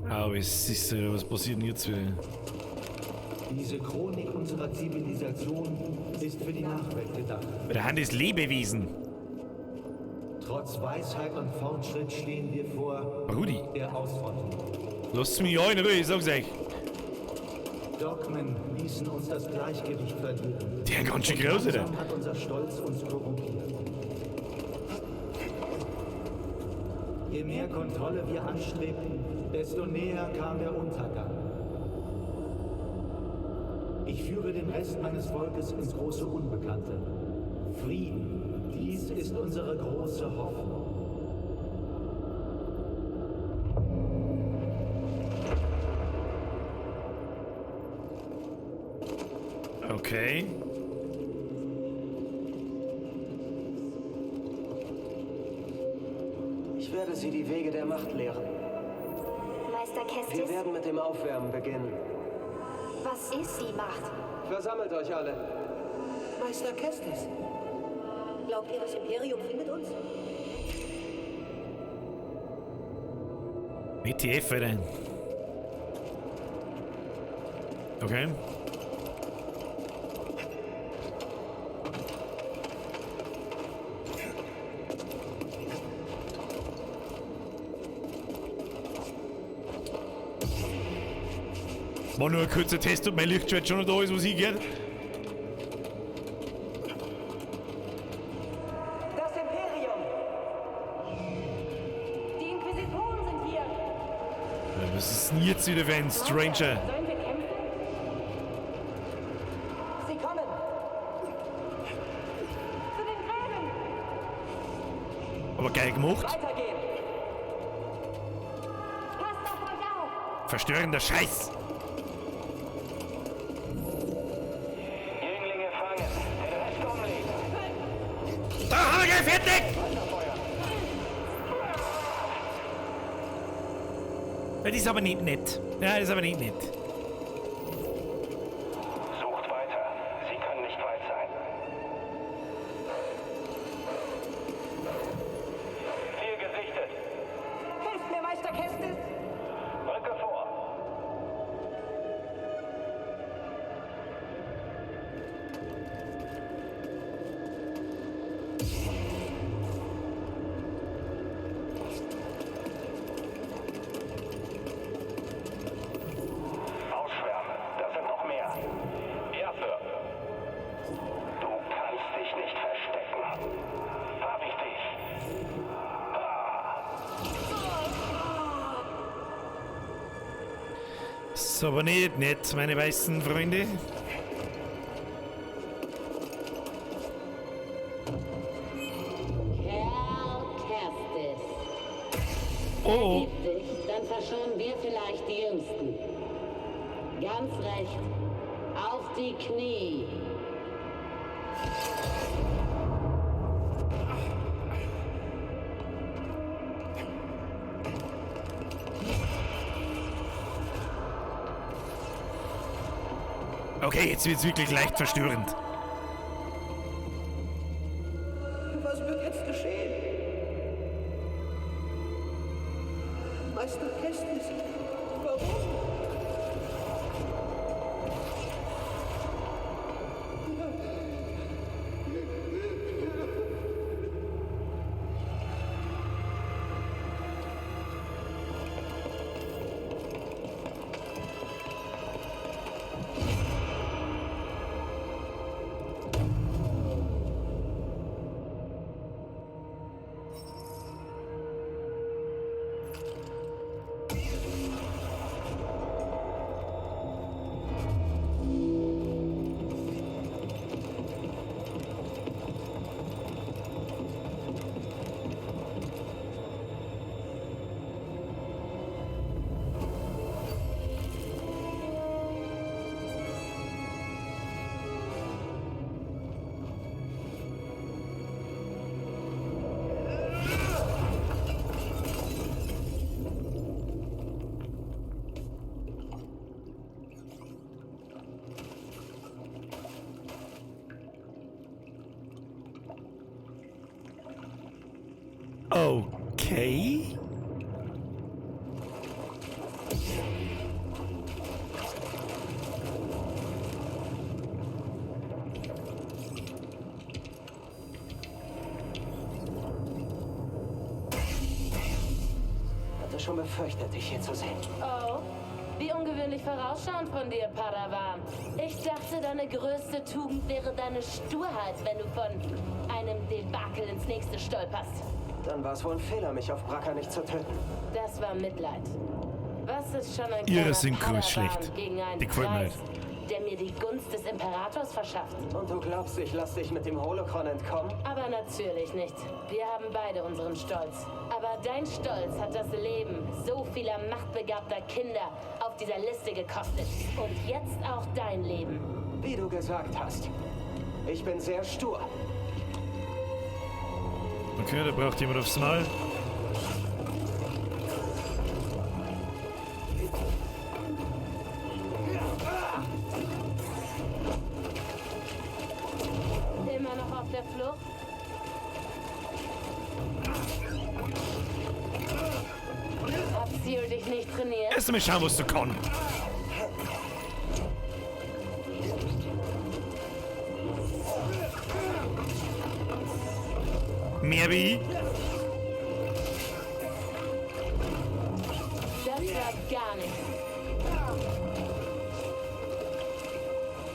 Aber es ist, was passiert denn jetzt wieder? Diese Chronik unserer Zivilisation ist für die Nachwelt gedacht. Der Hand ist Lebewesen. Trotz Weisheit und Fortschritt stehen wir vor Rudi. Der Ausrottung. Lasst mich ja in Ruhe, ich sag's euch. Dogmen ließen uns das Gleichgewicht verlieren. Der ganz schön groß, oder? Hat unser Stolz uns korrumpiert. Je mehr Kontrolle wir anstrebten, desto näher kam der Untergang. Ich führe den Rest meines Volkes ins große Unbekannte. Frieden. Dies ist unsere große Hoffnung. Okay. Ich werde sie die Wege der Macht lehren. Meister Kestis? Wir werden mit dem Aufwärmen beginnen. Was ist die Macht? Versammelt euch alle. Meister Kestis. Glaubt ihr, das Imperium findet uns? WTF, Alter. Okay. War nur ein kurzer Test, ob mein Lichtschwert schon noch da ist, wo sie geht. Das Imperium! Die Inquisitoren sind hier! Was ist denn jetzt wieder für ein Stranger? Sollen wir kämpfen? Sie kommen! Zu den Gräben! Aber geil gemacht. Weitergehen! Passt auf euch auf! Verstörender Scheiß! Jünglinge fangen, den Rest umlegen. Da haben wir gleich fertig! Das ist aber nicht nett. Ja, das ist aber nicht nett. Sucht weiter. Sie können nicht weit sein. Ziel gesichtet. Hilft mir, Meister Kestis! Rücke vor. Ist aber nicht nett, meine weißen Freunde. Cal Kestis. Oh, oh. Vergib dich, dann verschonen wir vielleicht die Jüngsten. Ganz recht. Auf die Knie. Okay, jetzt wird's wirklich leicht verstörend. Was wird jetzt geschehen? Meister Kestis, warum? Okay. Hatte schon befürchtet, dich hier zu sehen. Oh, wie ungewöhnlich vorausschauend von dir, Padawan. Ich dachte, deine größte Tugend wäre deine Sturheit, wenn du von einem Debakel ins nächste stolperst. Dann war es wohl ein Fehler, mich auf Bracca nicht zu töten. Das war Mitleid. Was ist schon ein Ihre kleiner Synchro ist Padawan schlecht. gegen einen Die gefällt mir Preis, der mir die Gunst des Imperators verschafft? Und du glaubst, ich lass dich mit dem Holocron entkommen? Aber natürlich nicht. Wir haben beide unseren Stolz. Aber dein Stolz hat das Leben so vieler machtbegabter Kinder auf dieser Liste gekostet. Und jetzt auch dein Leben. Wie du gesagt hast. Ich bin sehr stur. Okay, da braucht jemand aufs Maul. Immer noch auf der Flucht? Hat Cere dich nicht trainiert? Erst einmal schauen, was du kannst. Mehr wie ich. Das war gar nichts.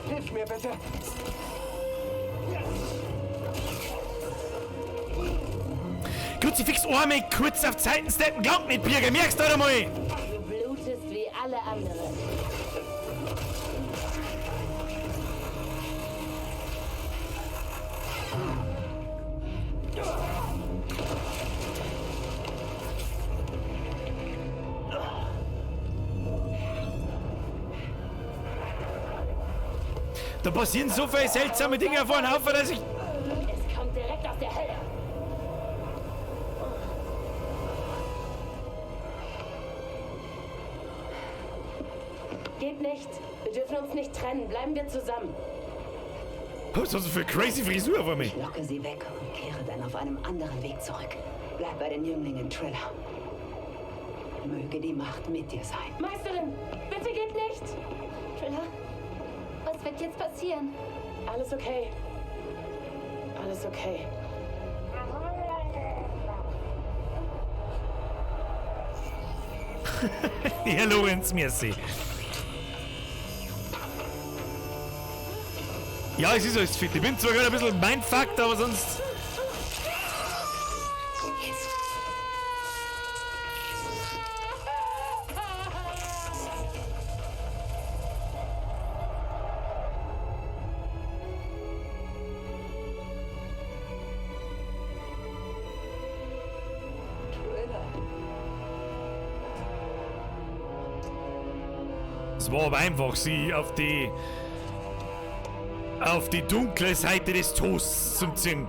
Hilf mir bitte. Kruzifix Arme kurz auf Zeiten steppen, glaubt nicht, Birger, merkst du einmal? Du blutest wie alle anderen. Da passieren so viele seltsame Dinge auf einen Haufen, dass ich. Es kommt direkt aus der Hölle. Geht nicht. Wir dürfen uns nicht trennen. Bleiben wir zusammen. Was hast du für eine crazy Frisur vor mir? Ich locke sie weg und kehre dann auf einem anderen Weg zurück. Bleib bei den Jünglingen, Trilla. Möge die Macht mit dir sein. Meisterin, bitte geht nicht. Trilla, was wird jetzt passieren? Alles okay. Alles okay. Ja, Lorenz, merci. Ja, es ist alles fit. Ich bin zwar gerade ein bisschen mindfucked, aber sonst. Es war aber einfach, sie auf die dunkle Seite des Toasts zu ziehen.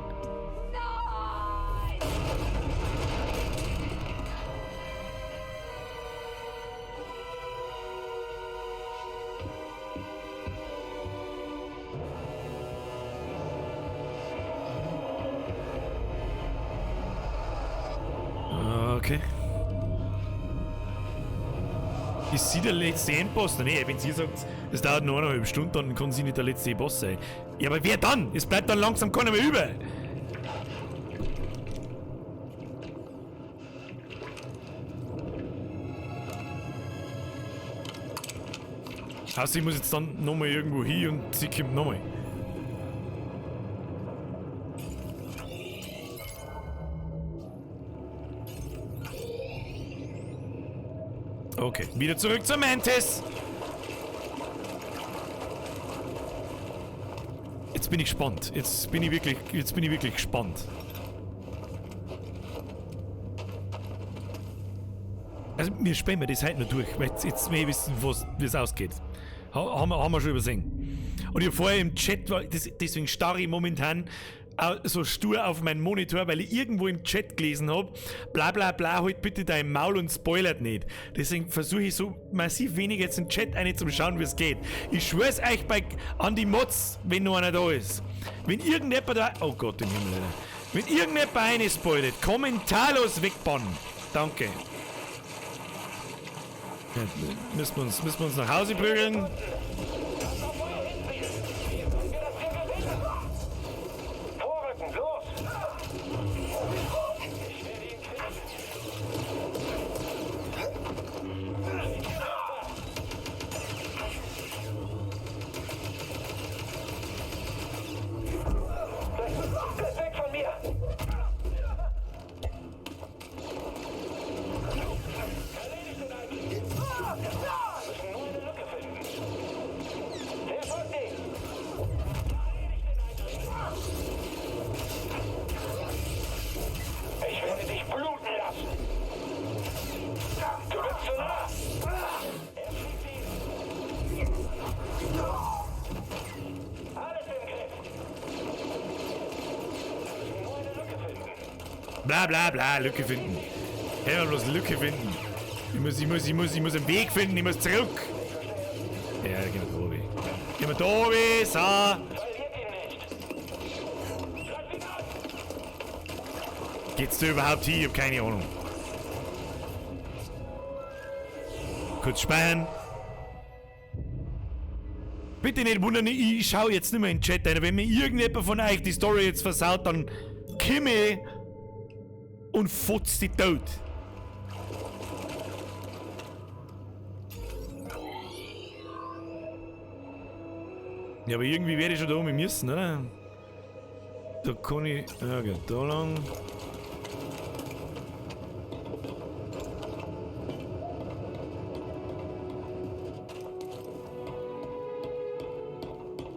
Okay. Ist sie der letzte Endboss? Nee, wenn sie sagt, es dauert nur 1,5 Stunden, dann kann sie nicht der letzte Boss sein. Ja, aber wer dann? Es bleibt dann langsam keiner mehr über. Also ich muss jetzt dann nochmal irgendwo hin und sie kommt nochmal. Okay, wieder zurück zur Mantis. Jetzt bin ich gespannt. Jetzt bin ich wirklich gespannt. Also, wir spielen mir das heute noch durch, weil jetzt mehr wissen, wie es ausgeht. Haben wir schon übersehen. Und ich hab vorher im Chat, deswegen starre ich momentan so stur auf meinen Monitor, weil ich irgendwo im Chat gelesen hab, bla bla bla, halt bitte dein Maul und spoilert nicht. Deswegen versuche ich so massiv wenig jetzt im Chat rein zum schauen, wie es geht. Ich schwör's euch an die Mods, wenn noch einer da ist. Wenn irgendjemand da... Oh Gott im Himmel, Alter. Wenn irgendjemand eine spoilert, kommentarlos wegbannen. Danke. Ja, müssen wir uns nach Hause prügeln? Bla bla bla, Lücke finden. Hey, bloß Lücke finden. Ich muss einen Weg finden, ich muss zurück. Ja, gehen wir da oben. Gehen wir da oben, so. Geht's da überhaupt hin? Ich hab keine Ahnung. Kurz speichern. Bitte nicht wundern, ich schau jetzt nicht mehr in den Chat rein. Wenn mir irgendjemand von euch die Story jetzt versaut, dann komm ich und futz die tot. Ja, aber irgendwie werde ich schon da oben müssen, oder? Da kann ich... Ja, geht da lang.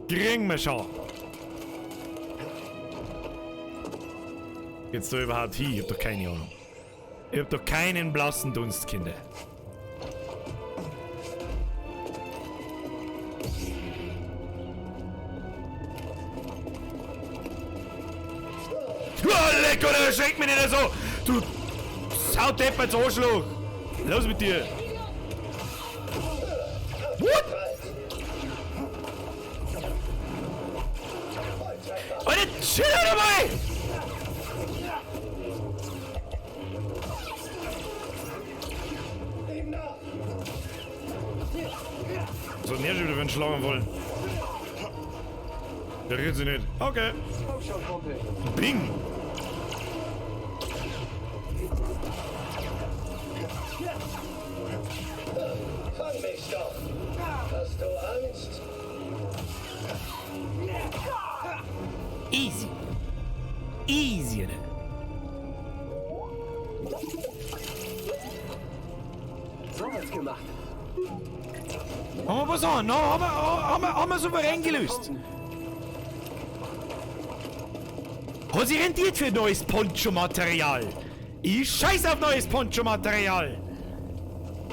Kriegen wir schon. Jetzt da überhaupt hin? Ich hab doch keine Ahnung. Ich hab doch keinen blassen Dunst, Kinder. Oh, leck, oder erschreckt mich nicht so! Du Saudepperts Arschloch! Los mit dir! What? Alter, chill dabei! So, der schon wieder für einen Schlaganfall. Der redet sich nicht. Okay. Bing! Fang mich doch! Hast du Angst? Easy. Easy, ne? So wird's gemacht. Haben wir was an? No, haben wir souverän gelöst. Hat sich rentiert für neues Poncho-Material. Ich scheiß auf neues Poncho-Material.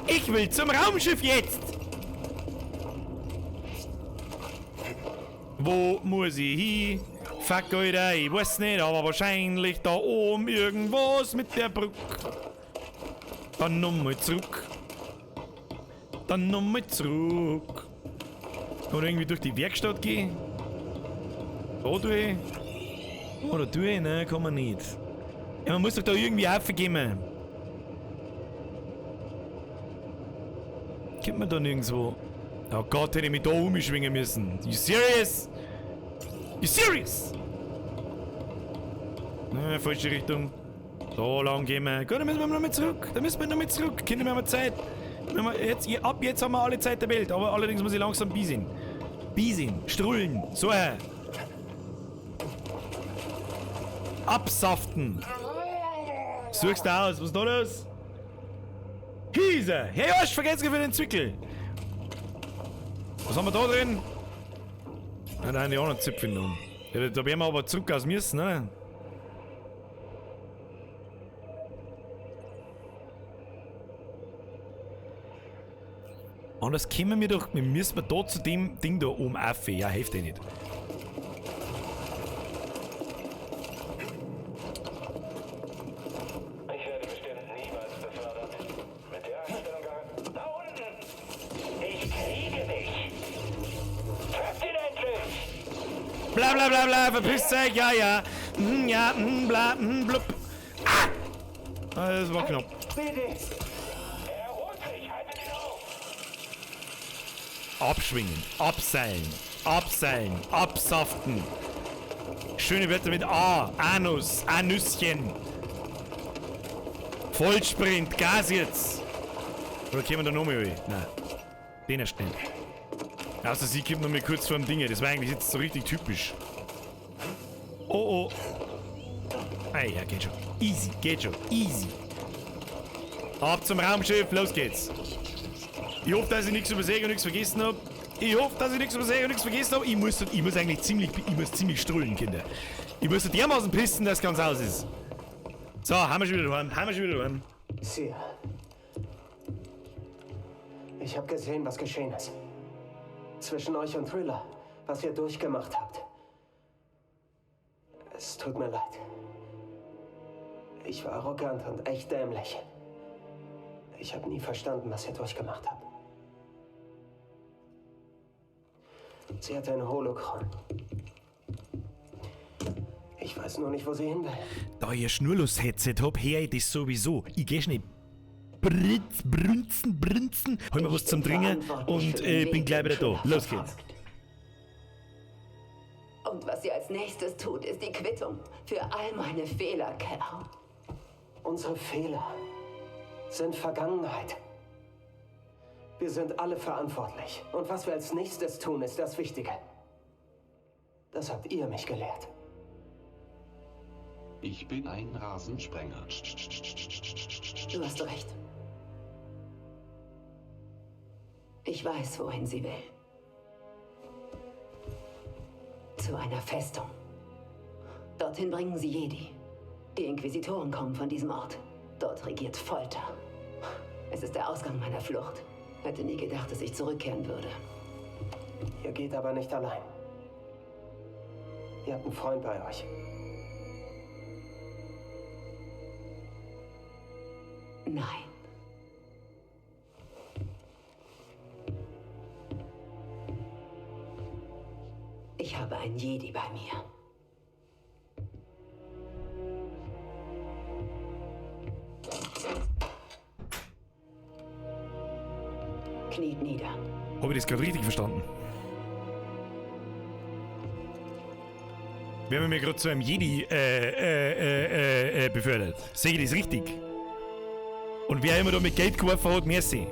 Ich will zum Raumschiff jetzt. Wo muss ich hin? Fuck, Alter, ich weiß nicht, aber wahrscheinlich da oben irgendwas mit der Brücke. Dann nochmal zurück. Dann nochmal zurück. Oder irgendwie durch die Werkstatt gehen. Da durch. Oder durch? Nein, kann man nicht. Ja, man muss doch da irgendwie raufgehen. Kommt man da nirgendwo? Oh Gott, hätte ich mich da umschwingen müssen. You serious? You serious? Ne, falsche Richtung. So lang gehen wir. Gut, dann müssen wir nochmal zurück. Da müssen wir nochmal zurück. Kinder, wir haben Zeit. Jetzt, ab jetzt haben wir alle Zeit der Welt. Aber allerdings muss ich langsam biesen. Biesen. Strullen. So her. Absaften. Suchst du aus. Was ist da los? Hiese! Hey, Arsch, vergesst für den Zwickel! Was haben wir da drin? Nein, nein, die anderen Zipfel nun. Ja, da werden wir aber zurück aus müssen, ne? Anders kommen wir doch, wir müssen da zu dem Ding da oben auf. Ja, hilft eh nicht. Ich werde bestimmt niemals befördert. Mit der Einstellung da unten! Ich kriege dich! Trefft ihn endlich! Bla bla bla bla, verpisst euch, ja, ja. Ja, bla, blub. Ah! Das war knapp. Abschwingen, abseilen, abseilen, absaften. Schöne Wörter mit A, Anus, Anüschen. Vollsprint, Gas jetzt. Oder kommen wir da noch mal rein? Nein, den erst nicht. Außer sie kommt noch mal kurz vor dem Ding. Das war eigentlich jetzt so richtig typisch. Oh, oh. Ah ja, geht schon. Easy, geht schon. Easy. Ab zum Raumschiff, los geht's. Ich hoffe, dass ich nichts übersehe und nichts vergessen hab. Ich hoffe, dass ich nichts übersehe und nichts vergessen hab. Ich muss eigentlich ziemlich, ich muss ziemlich strullen, Kinder. Ich muss dermaßen pissen, dass es ganz aus ist. So, haben wir schon wieder daheim. Haben wir schon wieder daheim. Cere. Ich hab gesehen, was geschehen ist. Zwischen euch und Thriller, was ihr durchgemacht habt. Es tut mir leid. Ich war arrogant und echt dämlich. Ich hab nie verstanden, was ihr durchgemacht habt. Sie hatte ein Holocron. Ich weiß nur nicht, wo sie hin will. Da ich ein Schnurlos-Headset hab, hör ich das sowieso. Ich geh schnell brunzen, brunzen, hol mir was zum Trinken und bin gleich wieder da. Los geht's. Und was sie als nächstes tut, ist die Quittung für all meine Fehler, Cal. Unsere Fehler sind Vergangenheit. Wir sind alle verantwortlich. Und was wir als nächstes tun, ist das Wichtige. Das habt ihr mich gelehrt. Ich bin ein Rasensprenger. Du hast recht. Ich weiß, wohin sie will. Zu einer Festung. Dorthin bringen sie Jedi. Die Inquisitoren kommen von diesem Ort. Dort regiert Folter. Es ist der Ausgang meiner Flucht. Hätte nie gedacht, dass ich zurückkehren würde. Ihr geht aber nicht allein. Ihr habt einen Freund bei euch. Nein. Ich habe einen Jedi bei mir. Kniet nieder. Habe ich das gerade richtig verstanden? Wir haben mir gerade zu einem Jedi befördert. Sehe ich das richtig? Und wer immer da mit Geld geworfen hat, merci.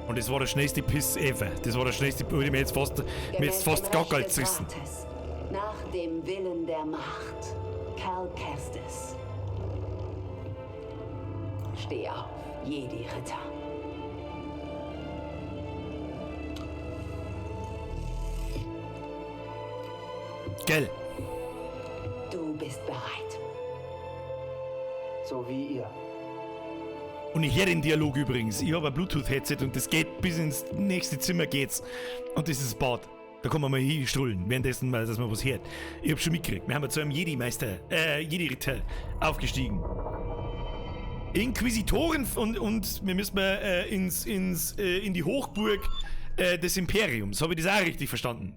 Und das war der schnellste Piss ever. Das war der schnellste, würde ich mir jetzt fast Gackelt zerrissen. Nach dem Willen der Macht, Cal Kestis. Steh auf, Jedi-Ritter. Gell. Du bist bereit. So wie ihr. Und ich höre den Dialog übrigens. Ich habe ein Bluetooth-Headset und das geht bis ins nächste Zimmer geht's. Und das ist das Bad. Da kann man mal hinstrullen, währenddessen, dass man was hört. Ich hab schon mitgekriegt. Wir haben ja zu einem Jedi-Meister, Jedi-Ritter aufgestiegen. Inquisitoren und wir müssen mal in die Hochburg des Imperiums. Habe ich das auch richtig verstanden?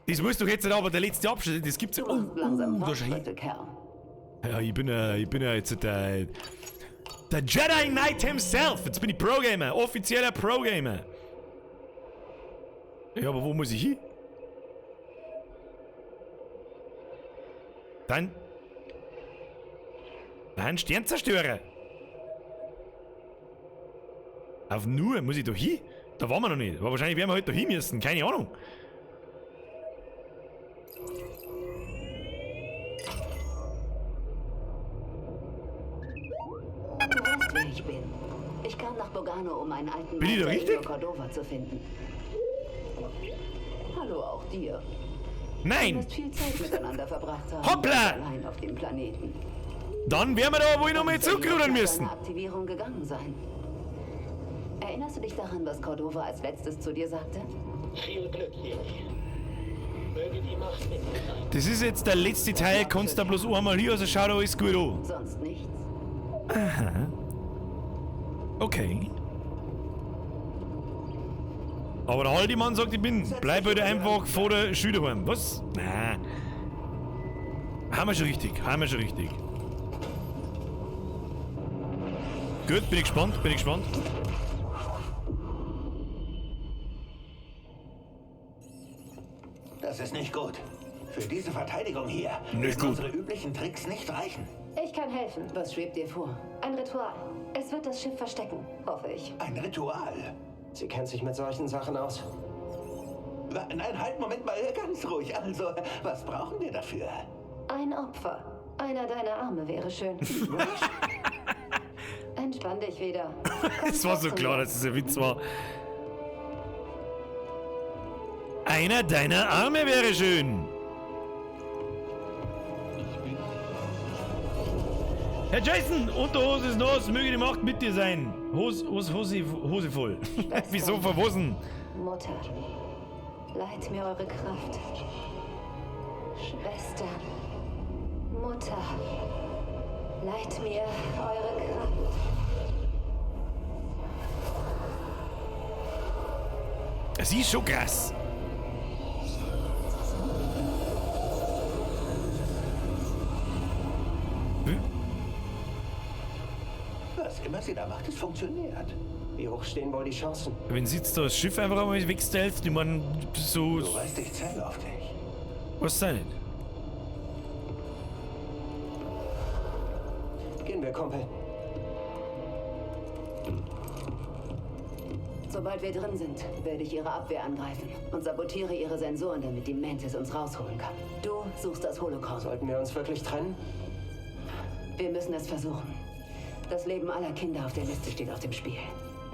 Das muss doch jetzt nicht aber der letzte Abschnitt. Das gibt's ja. Du machst langsam da schau hin. Fortschritte, Kerl. Ja, ich bin ja jetzt der Jedi Knight himself. Jetzt bin ich Pro-Gamer, offizieller Pro-Gamer. Ja, aber wo muss ich hin? Dann. Nein, Sternzerstörer. Auf nur, muss ich da hin? Da waren wir noch nicht. Aber wahrscheinlich werden wir halt da hin müssen. Keine Ahnung. Du weißt, wer ich bin. Ich kam nach Bogano, um einen alten Bin ich da Meister richtig? Eno Cordova zu finden. Hallo auch dir. Nein! Du musst viel Zeit miteinander verbracht haben. Hoppla! Allein auf dem Planeten. Dann werden wir da wohl nochmal Dann soll zurückrudern jemand nach müssen. deiner Aktivierung gegangen sein. Erinnerst du dich daran, was Cordova als letztes zu dir sagte? Viel Glück, Jedi. Möge die Macht mit dir sein. Das ist jetzt der letzte Teil, kannst du da bloß einmal hier, also schau da alles gut an. Sonst nichts. Aha. Okay. Aber der Haldimann sagt, ich bin. Bleib heute einfach vor der Schule daheim. Was? Na. Haben wir schon richtig, haben wir schon richtig. Gut, bin ich gespannt, bin ich gespannt. Das ist nicht gut. Für diese Verteidigung hier Nicht werden gut. unsere üblichen Tricks nicht reichen. Ich kann helfen. Was schwebt dir vor? Ein Ritual. Es wird das Schiff verstecken, hoffe ich. Ein Ritual? Sie kennt sich mit solchen Sachen aus. Nein, halt, Moment mal, ganz ruhig. Also, was brauchen wir dafür? Ein Opfer. Einer deiner Arme wäre schön. Entspann dich wieder. Es war so klar, dass es ein Witz war. Einer deiner Arme wäre schön. Herr Jason, Unterhose ist nass, möge die Macht mit dir sein. Hose, Hose, Hose, Hose voll. Wieso verwosen? Mutter, leiht mir eure Kraft. Schwester, Mutter, leiht mir eure Kraft. Sie ist schon krass. Was immer sie da macht, es funktioniert. Wie hoch stehen wohl die Chancen? Wenn sie jetzt das Schiff einfach einmal wegstellt, ich meine, so. Du weißt, ich zähle auf dich. Was sei nicht? Gehen wir, Kumpel. Sobald wir drin sind, werde ich ihre Abwehr angreifen und sabotiere ihre Sensoren, damit die Mantis uns rausholen kann. Du suchst das Holocron. Sollten wir uns wirklich trennen? Wir müssen es versuchen. Das Leben aller Kinder auf der Liste steht auf dem Spiel.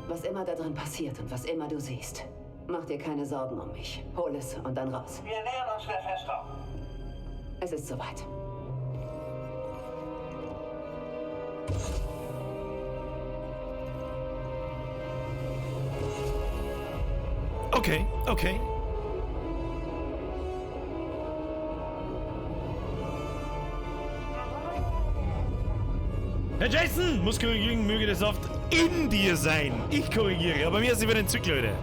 Was immer da drin passiert und was immer du siehst, mach dir keine Sorgen um mich. Hol es und dann raus. Wir nähern uns der Festung. Es ist soweit. Okay, okay. Herr Jason, muss korrigieren, möge der Saft in dir sein. Ich korrigiere, aber mir ist über den Zück, Leute.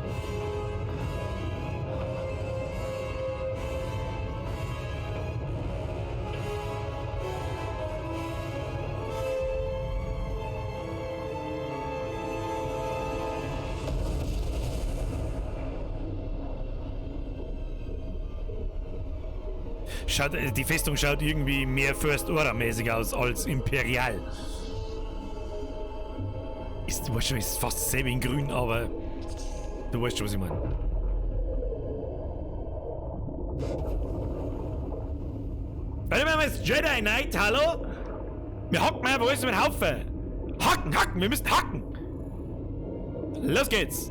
Schaut, die Festung schaut irgendwie mehr First Order mäßig aus als Imperial. Ist, du weißt schon, ist fast dasselbe in grün, aber du weißt schon, was ich meine. Warte mal, ist Jedi Knight, hallo? Wir hocken einfach alles mit Haufen. Hacken, hacken, wir müssen hacken. Los geht's.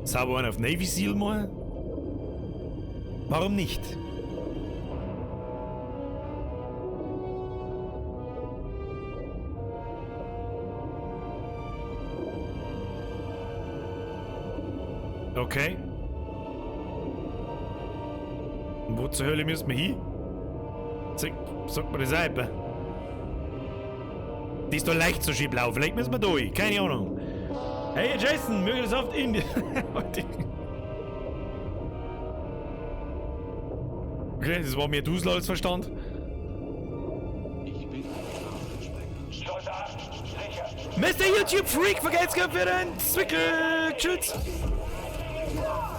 Sauber einen auf Navy Seal mal? Warum nicht? Okay. Und wo zur Hölle müssen wir hin? Sag mir das selber. Die ist doch leicht so schön blau. Vielleicht müssen wir da hin. Keine Ahnung. Hey Jason, möge das oft in. Okay, das war mir Dusel als Verstand. Ich bin ein Soldat, sicher. Mr. YouTube Freak, vergelt's Gott für den Zwickel. Tschüss.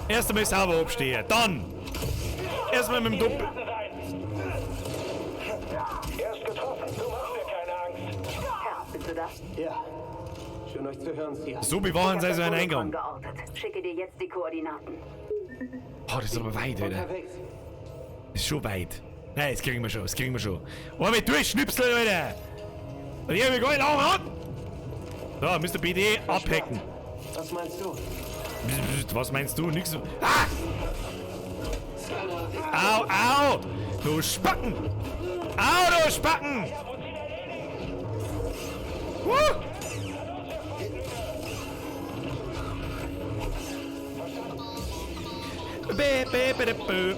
Erst einmal sauber abstehen. Dann. Erstmal mit dem Doppel. Er ist getroffen. Du machst mir keine Angst. Herr, bist du da? Ja. Schön euch zu hören, Sia. So bewahren sie so einen Eingang. Geortet. Schicke dir jetzt die Koordinaten. Oh, das ist aber weit, Alter. Unterwegs. Ist schon weit. Nein, das kriegen wir schon, das kriegen wir schon. Einmal durchschnipseln, Alter! Und hier, wir gehen auch an! So, Mr. BD, abhacken. Was meinst du? Was meinst du? Nix. Ah! Au, au! Du Spacken! Au, du Spacken! Bä, bä, bä, bä.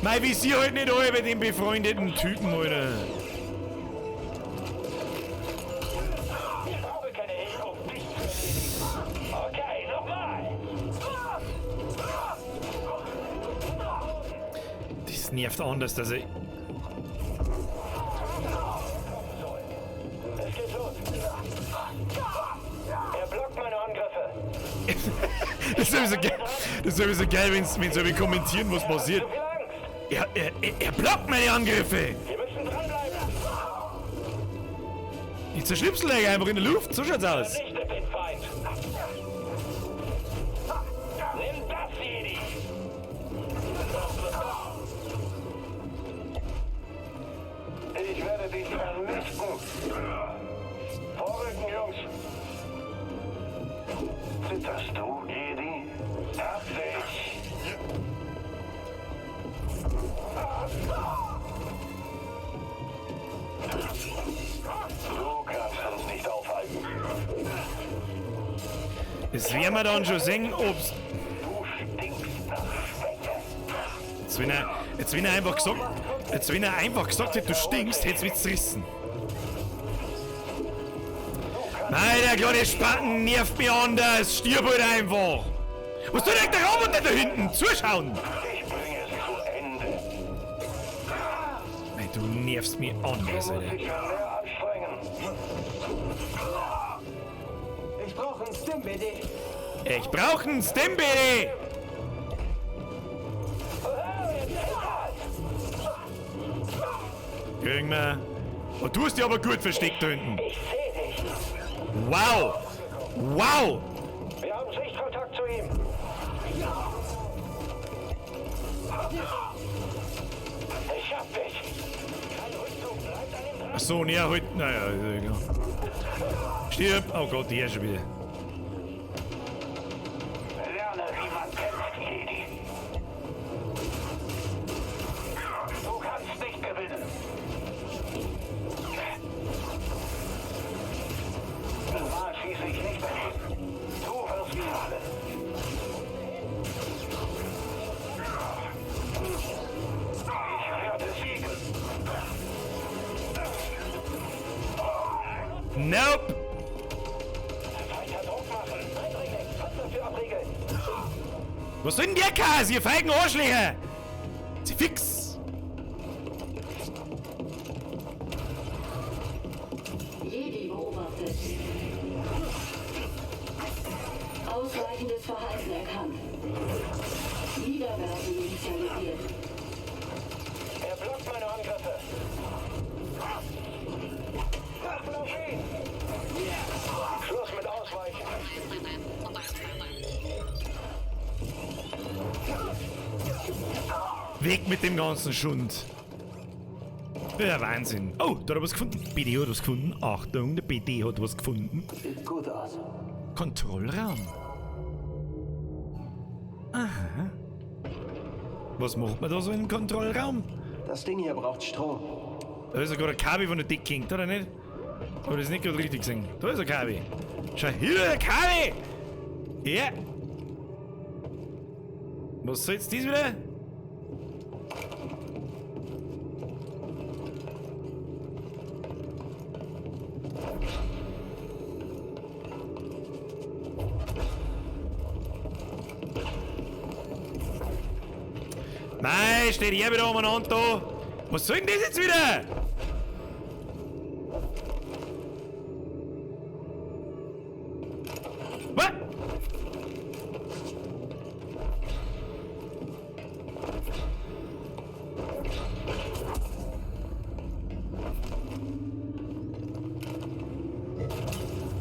Mei, wie sie halt nicht alle mit dem befreundeten Typen, Alter. Ich brauche keine Hilfe, um dich zu erledigen. Okay, nochmal. Das nervt anders, dass ich. Es geht los. Er blockt meine Angriffe. Das ist sowieso geil, das ist sowieso geil, wenn sie irgendwie kommentieren, was passiert. Er blockt meine Angriffe! Wir müssen dranbleiben. Ich zerschnipsel euch einfach in der Luft, so schaut's aus. Vernichtet den Feind. Nimm das, Jedi. Ich werde dich vernichten. Vorrücken, Jungs. Zitterst du, Jedi? Hab dich. Du kannst uns nicht aufhalten. Das werden wir dann schon sehen, ob's. Du stinkst nach Schwäche. Jetzt, wenn er einfach gesagt, jetzt, wenn er einfach gesagt hätte, du stinkst, hätt's mich zerrissen. Nein, der kleine Spacken nervt mich anders. Stirb halt einfach. Was tut denn der Roboter da hinten? Zuschauen! Ich bringe es zu Ende. Nein, du nervst mich anders, Alter. Dich schon mehr anstrengen. Ich brauche einen Stim, BD. Ich brauche einen Stim, BD! Kriegen wir. Oh, du hast dich aber gut versteckt da hinten. Ich sehe dich. Wow! Wow! Wir haben Sichtkontakt zu ihm. Ich hab dich. Kein Rückzug, bleibt an ihm dran. Ach so, nee, halt. Naja, ist ja egal. Stirb! Oh Gott, die schon wieder. Lerne, wie man kämpft, Jedi. Du kannst nicht gewinnen. Normal schieße ich nicht daneben. Du wirst fallen. Ich werde siegen. Nope! Weiter Druck machen. Eindringling, Panzertür abriegeln. Was soll denn der Käse, ihr feigen Arschlöcher? Sie fix! Jedi beobachtet. Ausweichendes Verhalten erkannt. Niederwerfen initialisiert. Er blockt meine Angriffe. Waffen auf ihn! Schluss mit Ausweichen. Weg mit dem ganzen Schund. Ja, Wahnsinn. Oh, da hat er was gefunden. BD hat was gefunden. Achtung, der BD hat was gefunden. Sieht gut aus. Kontrollraum. Aha. Was macht man da so im Kontrollraum? Das Ding hier braucht Strom. Da ist sogar ein Kabel von der Decke hängt, oder nicht? Hab ich das nicht gerade richtig gesehen? Da ist ein Kabel. Schau, hier ein Kabel! Ja. Was soll jetzt das wieder? Nein, steht hier wieder umeinander da. Was soll denn das jetzt wieder? Was?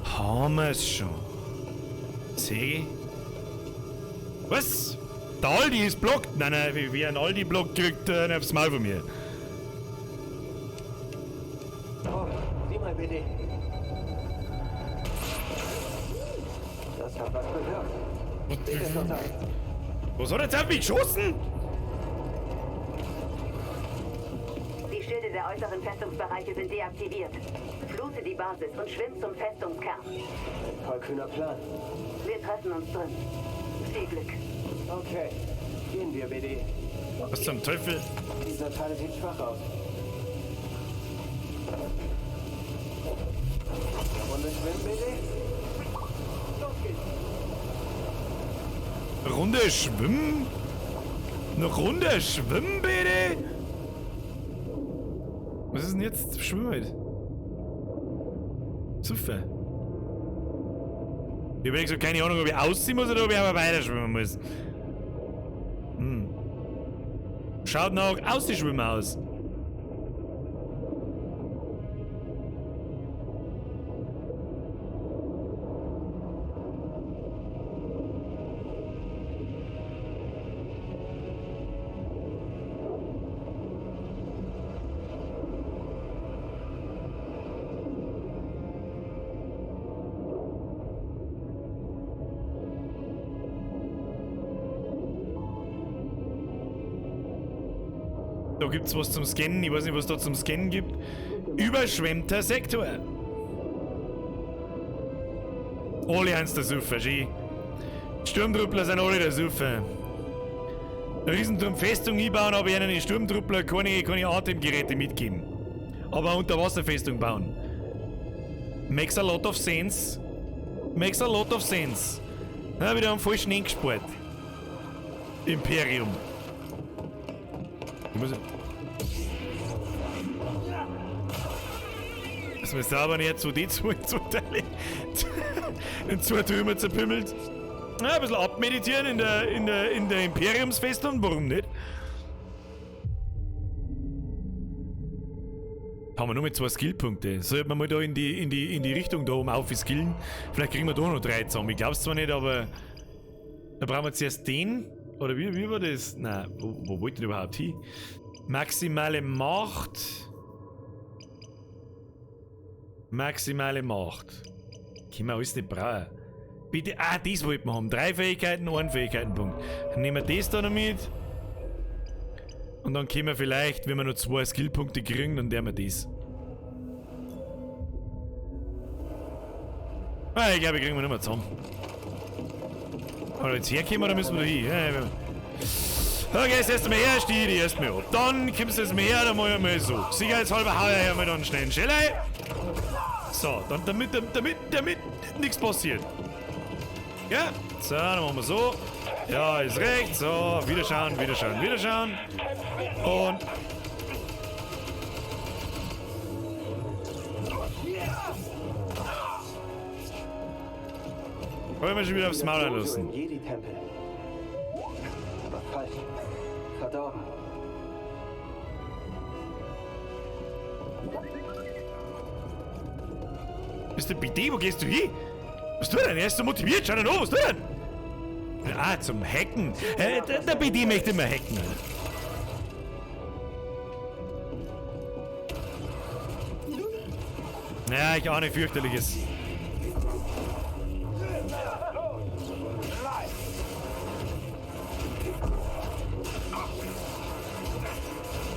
Haben wir es schon? Seh? Was? Der Aldi ist blockt. Nein, nein, wer einen Aldi blockt, kriegt einen aufs Maul von mir. Oh, sieh mal, BD. Das hat was bewirkt. Was hat jetzt auf mich geschossen? Die Schilde der äußeren Festungsbereiche sind deaktiviert. Flute die Basis und schwimm zum Festungskern. Ein tollkühner Plan. Wir treffen uns drin. Viel Glück. Okay, gehen wir, BD. Was zum Teufel? Dieser Teil sieht schwach aus. Runde schwimmen, BD? Los geht's. Runde schwimmen? Eine Runde schwimmen, BD? Was ist denn jetzt Schwimmen? Super. Ich hab so keine Ahnung, ob ich ausziehen muss oder ob ich aber weiter schwimmen muss. Hm. Schaut nach Ausschwimmen aus. Da gibt's was zum Scannen. Ich weiß nicht, was da zum Scannen gibt. Überschwemmter Sektor. Alle eins der Suffer, schön. Sturmtruppler sind alle der Suffer. Riesenturm Festung einbauen, aber ihnen die Sturmtruppler keine Atemgeräte mitgeben. Aber Unterwasserfestung bauen. Makes a lot of sense. Makes a lot of sense. Na, wieder am falschen Ende gespart. Imperium. Ich muss. Dass wir sauber nicht zu die zwei Teile in zwei Trümmer zerpümmelt. Ja, ein bisschen abmeditieren in der Imperiumsfestung, warum nicht? Haben wir nur mit 2 Skillpunkte. Sollten wir mal da in die Richtung da oben auf skillen. Vielleicht kriegen wir da noch 3 zusammen. Ich glaub's zwar nicht, aber da brauchen wir zuerst den. Oder wie war das? Nein, wo wollte ich überhaupt hin? Maximale Macht. Maximale Macht. Können wir alles nicht brauchen. Bitte, das wollten wir haben. 3 Fähigkeiten, 1 Fähigkeitenpunkt. Dann nehmen wir das da noch mit. Und dann können wir vielleicht, wenn wir noch 2 Skillpunkte kriegen, dann nehmen wir das. Ah, ich glaube, wir kriegen wir nicht mehr zusammen. Oder jetzt herkommen oder müssen wir da hin? Ja, okay, jetzt erst mal her, stehe ich erst mal ab. Dann kommst du jetzt mal her, dann mach ich mal so. Sicherheitshalber hau ich mal dann schnell einen Schell ein. So, dann, damit nichts passiert. Ja, so, dann machen wir so. Ja, ist recht. So, wiederschauen, wiederschauen, wiederschauen. Und. Wollen wir schon wieder aufs Maul lassen. Jedi-Tempel. Aber falsch. Verdorben. Bist du BD? Wo gehst du hin? Was tut er denn? Er ist so motiviert. Schau dir an, was tut er denn? Ah, zum Hacken. Der BD möchte immer hacken. Ja, ich ahne fürchterliches.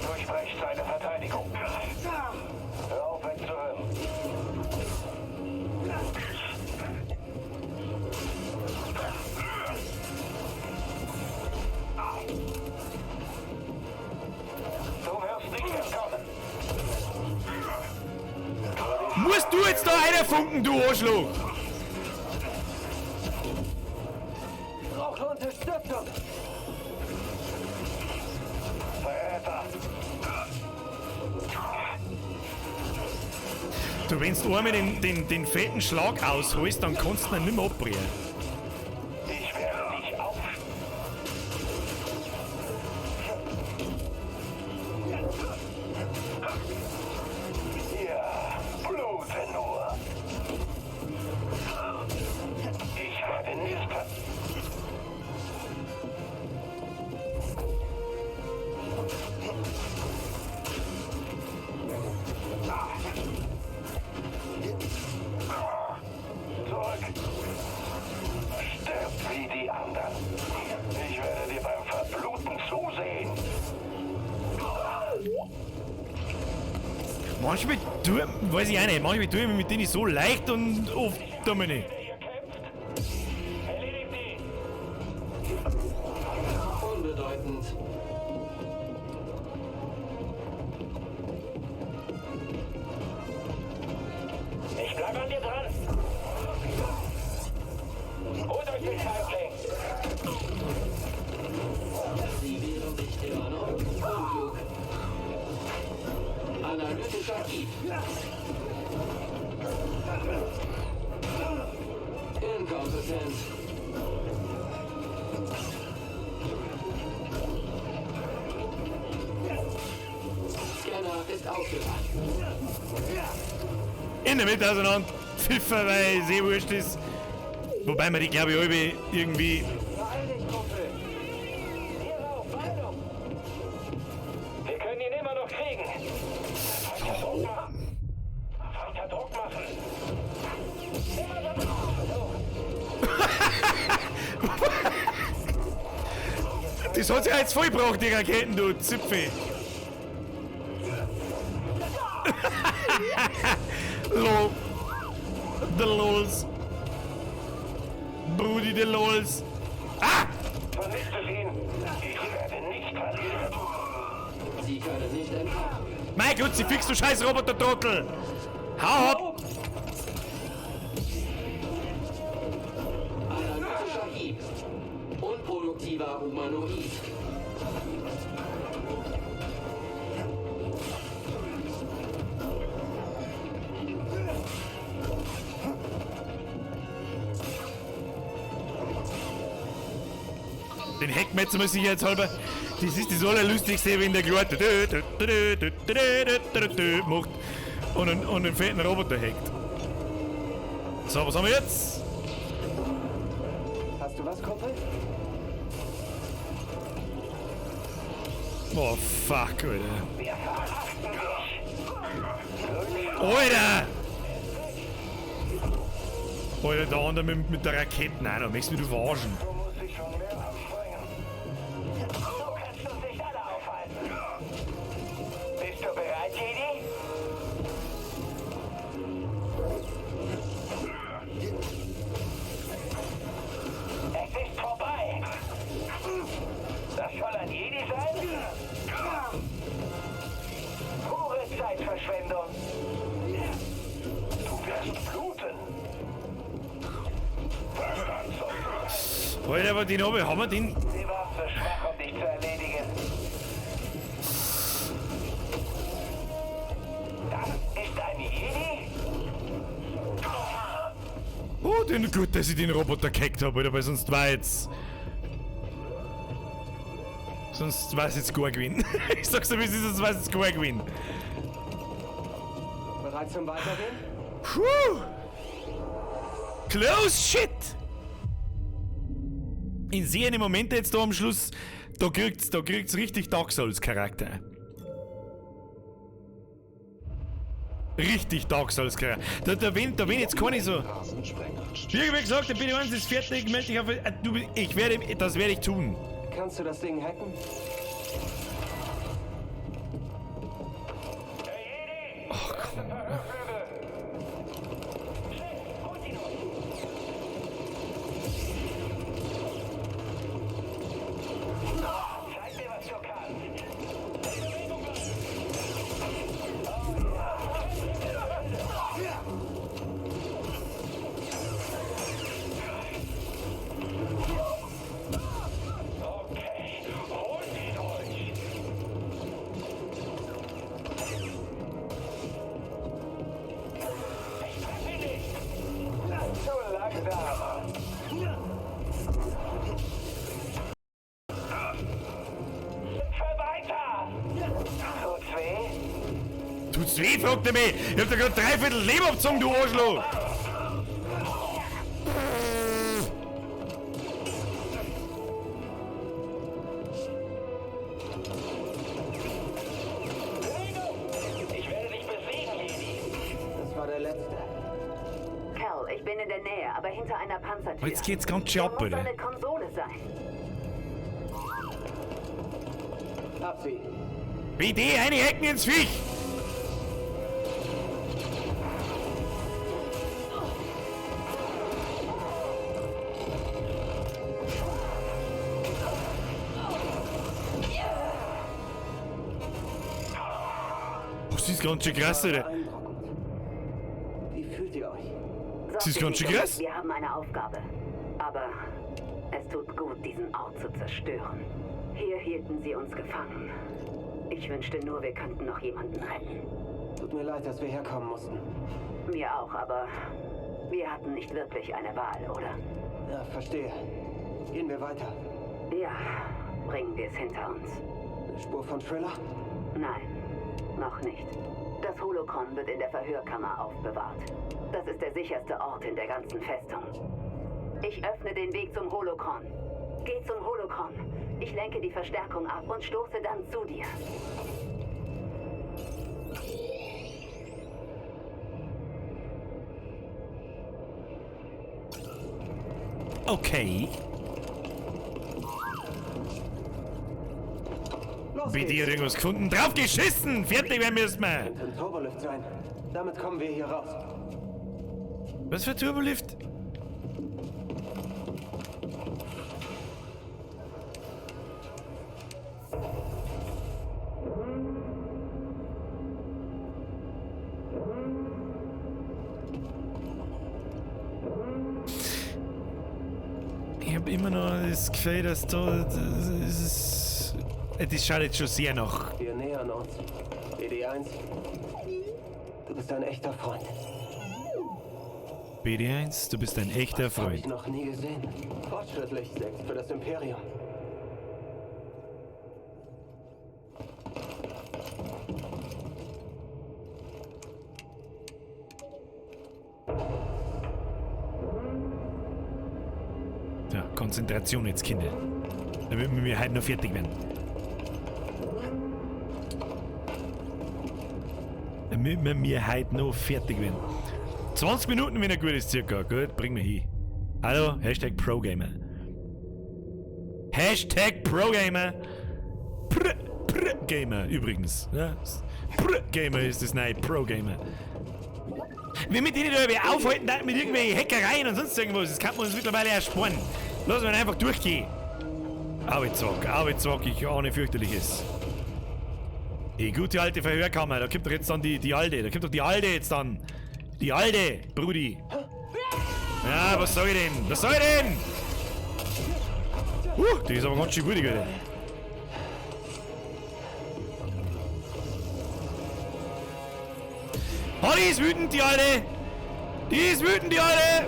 Durchbrecht seine Verteidigung. Hör auf, wegzuhören. Kannst du jetzt da einer funken, du Arschloch? Brauche Unterstützung! Verräter! Du, wenn du einmal den fetten Schlag ausholst, dann kannst du ihn nicht mehr abbrechen. Ich werde dich auf. Ja, blute nur. Ich werde nicht. Zurück. Stirb wie die anderen. Ich werde dir beim Verbluten zusehen. Manchmal tue, weiß ich auch nicht, manchmal tue ich mich mit denen so leicht und oft tue ich mich nicht. Unbedeutend. Ich bleib an dir dran. Holt euch den Feindling. Sie wehren sich immer noch. Unklug. Analytischer Hieb. Inkompetent. Scanner ist aufgewacht. In der Mitte auseinander, pfiffer, weil es eh wurscht ist. Wobei man die, glaube ich, alle irgendwie. Beeil dich, Kumpel! Wir können ihn immer noch kriegen. Weiter Druck machen. Weiter Druck machen. Das hat sich jetzt voll gebraucht, die Raketen, du Zipfel. Lol. The Lols. Brudi, the Lols. Ah! Vernichtet ihn. Ich werde nicht verlieren. Sie können nicht entkommen. Mein Gott, sie fix, du scheiß Roboter-Trottel! Hau ab! Analytischer Hieb. Unproduktiver Humanoid. Den Heckmetzer muss ich jetzt halber. Das ist das Allerlustigste, wenn der Glort macht und einen fetten Roboter hackt. So, was haben wir jetzt? Hast du was, Kumpel? Oh, fuck, Alter. Alter! Alter, der andere mit der Rakete. Nein, da möchtest du mich verarschen. Du musst dich schon mehr anstrengen. So kannst du uns nicht alle aufhalten. Bist du bereit, Jedi? Es ist vorbei. Das soll ein Jedi sein? Pure Zeitverschwendung. Du wirst bluten. Alter, aber den haben wir den? Sie waren zu schwach, um dich zu erledigen. Das ist ein Jedi? Oh, den, gut, dass ich den Roboter gehackt habe, Alter, weil sonst war jetzt. Sonst war es jetzt gar gewesen. Ich sag's dir, wie es ist, sonst war es jetzt gar gewesen. Bereit zum Weitergehen? Puh! Close shit! In sehr einem Moment jetzt da am Schluss, da kriegt's richtig Dark Souls Charakter. Richtig Dark Souls Charakter. Da bin jetzt gar nicht so. Wie gesagt, der BD1 ist fertig, melde dich auf. Du, das werde ich tun. Kannst du das Ding hacken? Ach komm. Zeig mir, was du kannst. Tut's weh, fragt er mich. Ich hab da grad dreiviertel Leben abgezogen, du Arschloch. Ich werde dich besiegen, Jedi. Das war der letzte. Cal, ich bin in der Nähe, aber hinter einer Panzertür. Jetzt geht's ganz schön ab, Da muss Alter. eine Konsole sein. Hab sie. BD, eine Hecken ins Viech! Das ist ganz schön krass, Alter. Wie fühlt ihr euch? Das ist ganz schön krass. Wir haben eine Aufgabe. Aber es tut gut, diesen Ort zu zerstören. Hier hielten sie uns gefangen. Ich wünschte nur, wir könnten noch jemanden retten. Tut mir leid, dass wir herkommen mussten. Mir auch, aber wir hatten nicht wirklich eine Wahl, oder? Ja, verstehe. Gehen wir weiter. Ja, bringen wir es hinter uns. Eine Spur von Triller? Nein, noch nicht. Das Holocron wird in der Verhörkammer aufbewahrt. Das ist der sicherste Ort in der ganzen Festung. Ich öffne den Weg zum Holocron. Geh zum Holocron. Ich lenke die Verstärkung ab und stoße dann zu dir. Okay. BD hat irgendwas gefunden. Drauf geschissen! Fertig werden müssen wir! Könnte ein Turbolift sein. Damit kommen wir hier raus. Was für Turbolift? Ich habe immer noch das Gefühl, dass da. Das, ist, das schaut jetzt schon sehr nach. Wir nähern uns. BD1, du bist ein echter Freund. BD1, du bist ein echter Das habe Freund. ich noch nie gesehen. Fortschrittlich, selbst für das Imperium. So, Konzentration jetzt, Kinder. Damit wir heute noch fertig werden. Damit wir mir heute noch fertig werden. 20 Minuten, wenn er gut ist, circa. Gut, bring mir hin. Hallo, Hashtag ProGamer. Hashtag ProGamer. Pr, Pr Gamer übrigens. Ja? Pr Gamer ist das neue ProGamer. Wir mit denen da irgendwie aufhalten, da mit irgendwelchen Hackereien und sonst irgendwas. Das kann man uns mittlerweile ersparen. Lass uns einfach durchgehen. Arbeitssack, ich ahne fürchterliches. Die gute alte Verhörkammer, da kommt doch jetzt dann die alte, da kommt doch die alte jetzt dann. Die alte, Brudi. Ja, was soll ich denn? Was soll ich denn? Die ist aber ganz schön wütig, Alter. Oh, die ist wütend, die Alte! Die ist wütend, die Alte!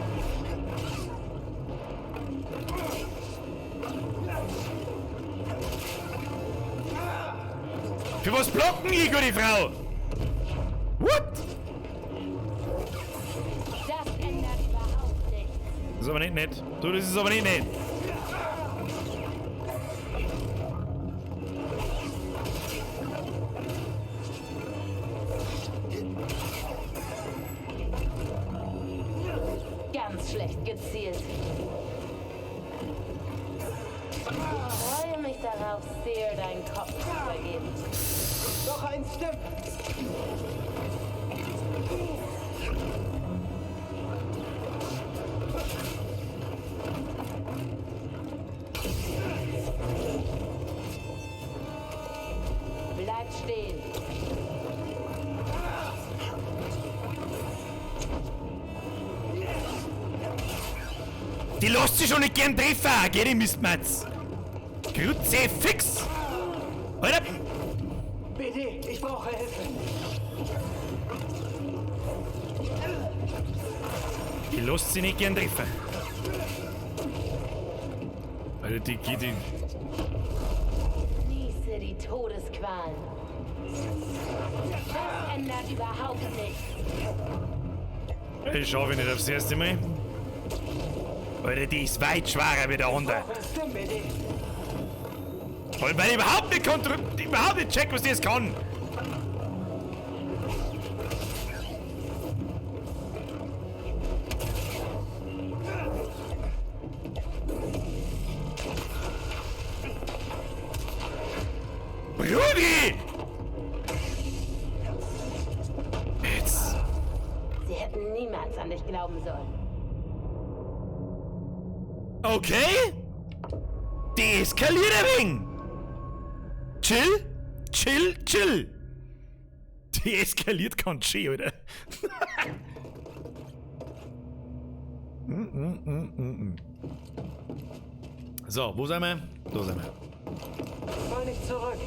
Für was blocken die, gute Frau? What? Das ändert überhaupt nichts. Das ist aber nicht nett. Du, das ist aber nicht nett. Ganz schlecht gezielt. Ich freue mich darauf, Seer deinen Kopf zu übergeben. Noch ein Step! Bleib stehen. Die lässt sich schon nicht gern treffen, gell, die Mistmatz. Kruzifix! Alter! BD, ich brauche Hilfe. Die lässt sich nicht gern treffen. Alter, die geht in. Genieße die Todesqualen. Das ändert überhaupt nichts. Ich schaffe nicht aufs erste Mal. Alter, die ist weit schwerer wie der andere. Weil ich überhaupt nicht überhaupt nicht check, was die jetzt kann. Brudi! Jetzt. Sie hätten niemals an dich glauben sollen. Okay. Deeskaliert ein wenig. Chill, chill, chill. Deeskaliert ganz schön, oder? So, wo sind wir? Da sind wir. Fall nicht zurück.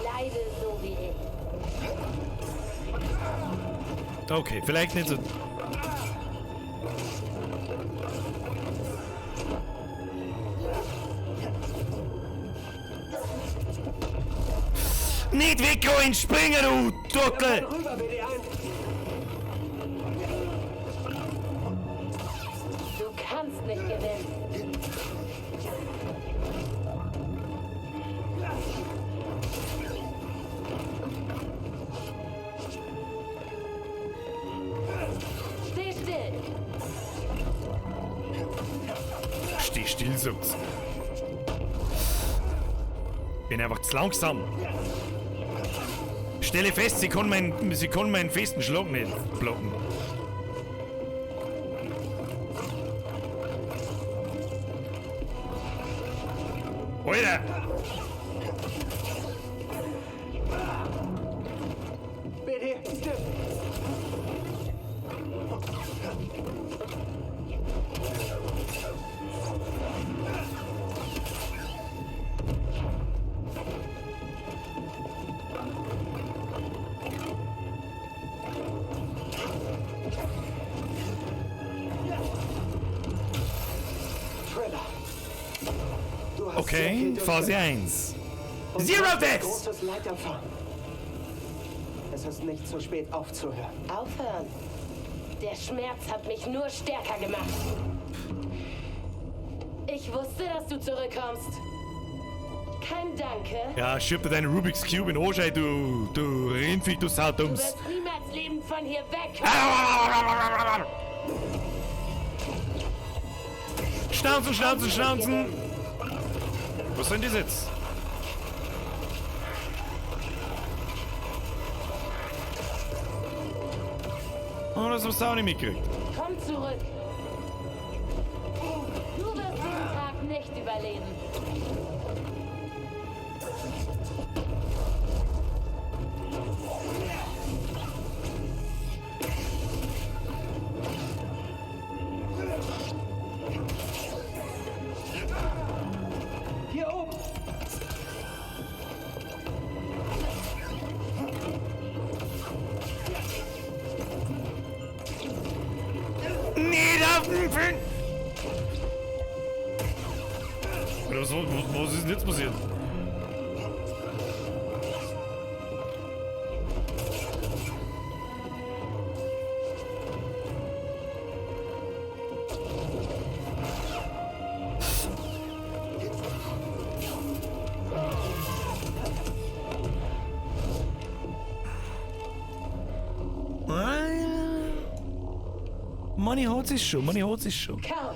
Leide so wie ich. Okay, vielleicht nicht so. Nicht wegrennen, springen, du Trottel! Rüber, BD1. Du kannst nicht gewinnen. Steh still. Steh still, sagt's. Bin einfach zu langsam. Stelle fest, sie kann meinen festen Schlag nicht blocken. Alter! BD, Stim. Okay, Phase 1. Und Zero Deaths! Großes Leid erfahren. Es ist nicht zu spät aufzuhören. Aufhören. Der Schmerz hat mich nur stärker gemacht. Ich wusste, dass du zurückkommst. Kein Danke. Ja, schieb dir deinen Rubik's Cube in den Arsch, ey, du Rindvieh, du Du Saudums. wirst niemals lebend von hier weg. Schnauzen, Schnauzen, Schnauzen! Was soll denn das jetzt? Oh, das hast du auch nicht mitgekriegt. Komm zurück. Du wirst diesen Tag nicht überleben. Hier oben! Nicht auf den Film! Was ist denn jetzt passiert? Money hat sich schon, Money hat sich schon. Cal,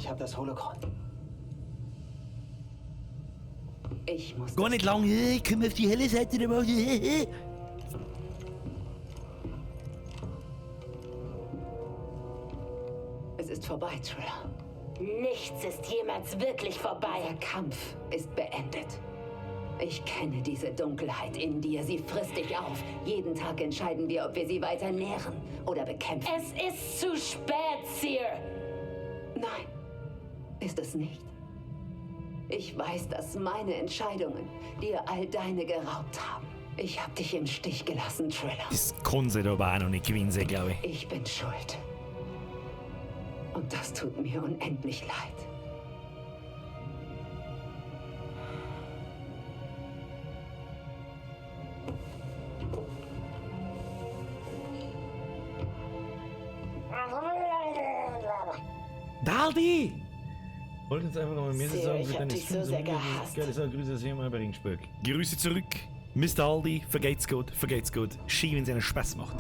Ich habe das Holocron. Ich muss. Gar nicht lang, können wir auf die helle Seite der Macht. Es ist vorbei, Trilla. Nichts ist jemals wirklich vorbei. Der Kampf ist beendet. Ich kenne diese Dunkelheit in dir. Sie frisst dich auf. Jeden Tag entscheiden wir, ob wir sie weiter nähren oder bekämpfen. Es ist zu spät, Cere. Nein, ist es nicht. Ich weiß, dass meine Entscheidungen dir all deine geraubt haben. Ich hab dich im Stich gelassen, Trilla. Das kann sie da aber auch noch nicht gewesen sein, glaube ich. Ich bin schuld. Und das tut mir unendlich leid. Daldi! Wollte jetzt einfach noch mal mehr Sir, sagen, ich für hab deine dich so Streams sehr und gehasst. Geile Sache, Grüße aus Jemmer bei Regensburg. Grüße zurück, Mr. Aldi, vergeht's gut, vergeht's gut. Schön, wenn's einen Spaß macht.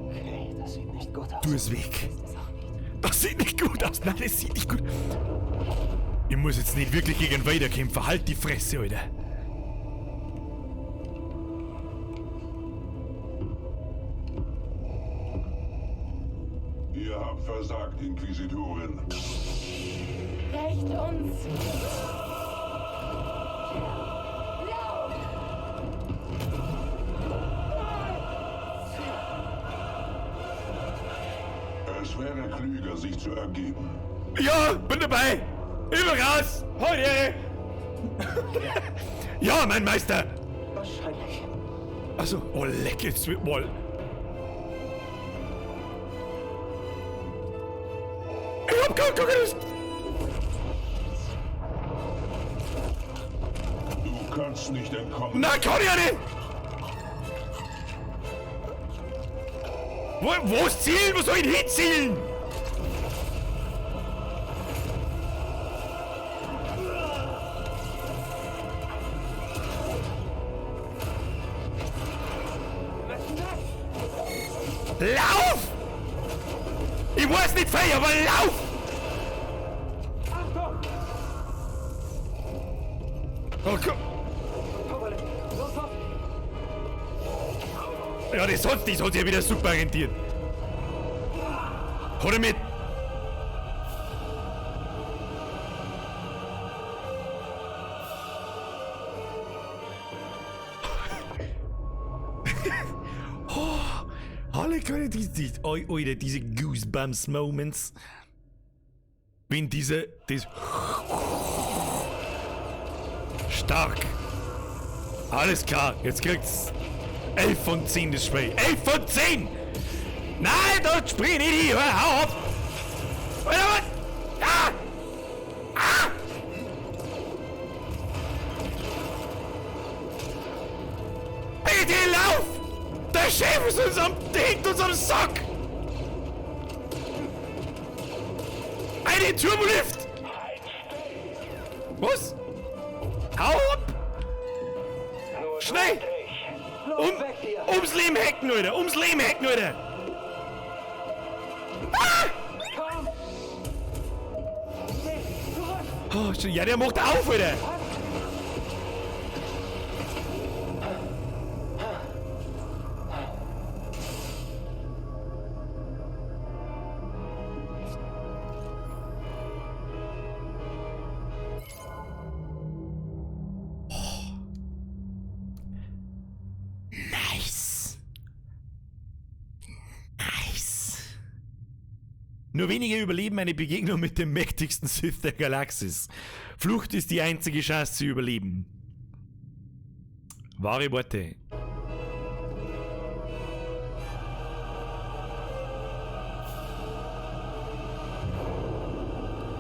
Okay, das sieht nicht gut aus. Du es weg. Das sieht nicht gut aus. Nein, das sieht nicht gut. Ich muss jetzt nicht wirklich gegen Vader kämpfen. Halt die Fresse, Alter. Ihr habt versagt, Inquisitorin. Rächt uns! Es wäre klüger, sich zu ergeben. Ja, bin dabei. Immer raus. Heute. Ja, mein Meister. Wahrscheinlich. Also, oh leck, jetzt wird mal. Ich hab gar keine Lust. Du kannst nicht entkommen. Na, kann ich ja nicht. Wo ist Zielen? Wo soll ich denn hinzielen? Lauf! Ich weiß nicht viel, aber lauf! Oh, komm. Ja, das hat sich ja wieder super rentiert. Hol er mit! Oh, alle können die, Alter, diese Goosebumps Moments. Wenn diese, das. Stark. Alles klar, jetzt kriegt's 11 von 10 das Spiel. 11 von 10! Nein, dort spring ich nicht hin! Hau ab! Alter, was? Ah! Ah! Bitte lauf! Der Chef ist uns am, der hängt uns am Sack! Eine Turbolift! Was? Hau ab! Schnell! Ums Leben hacken, Alter! Ums Leben hacken, Alter! Ah! Oh, ja, der macht auf, Alter! Nice. Nice. Nur wenige überleben eine Begegnung mit dem mächtigsten Sith der Galaxis. Flucht ist die einzige Chance zu überleben. Wahre Worte.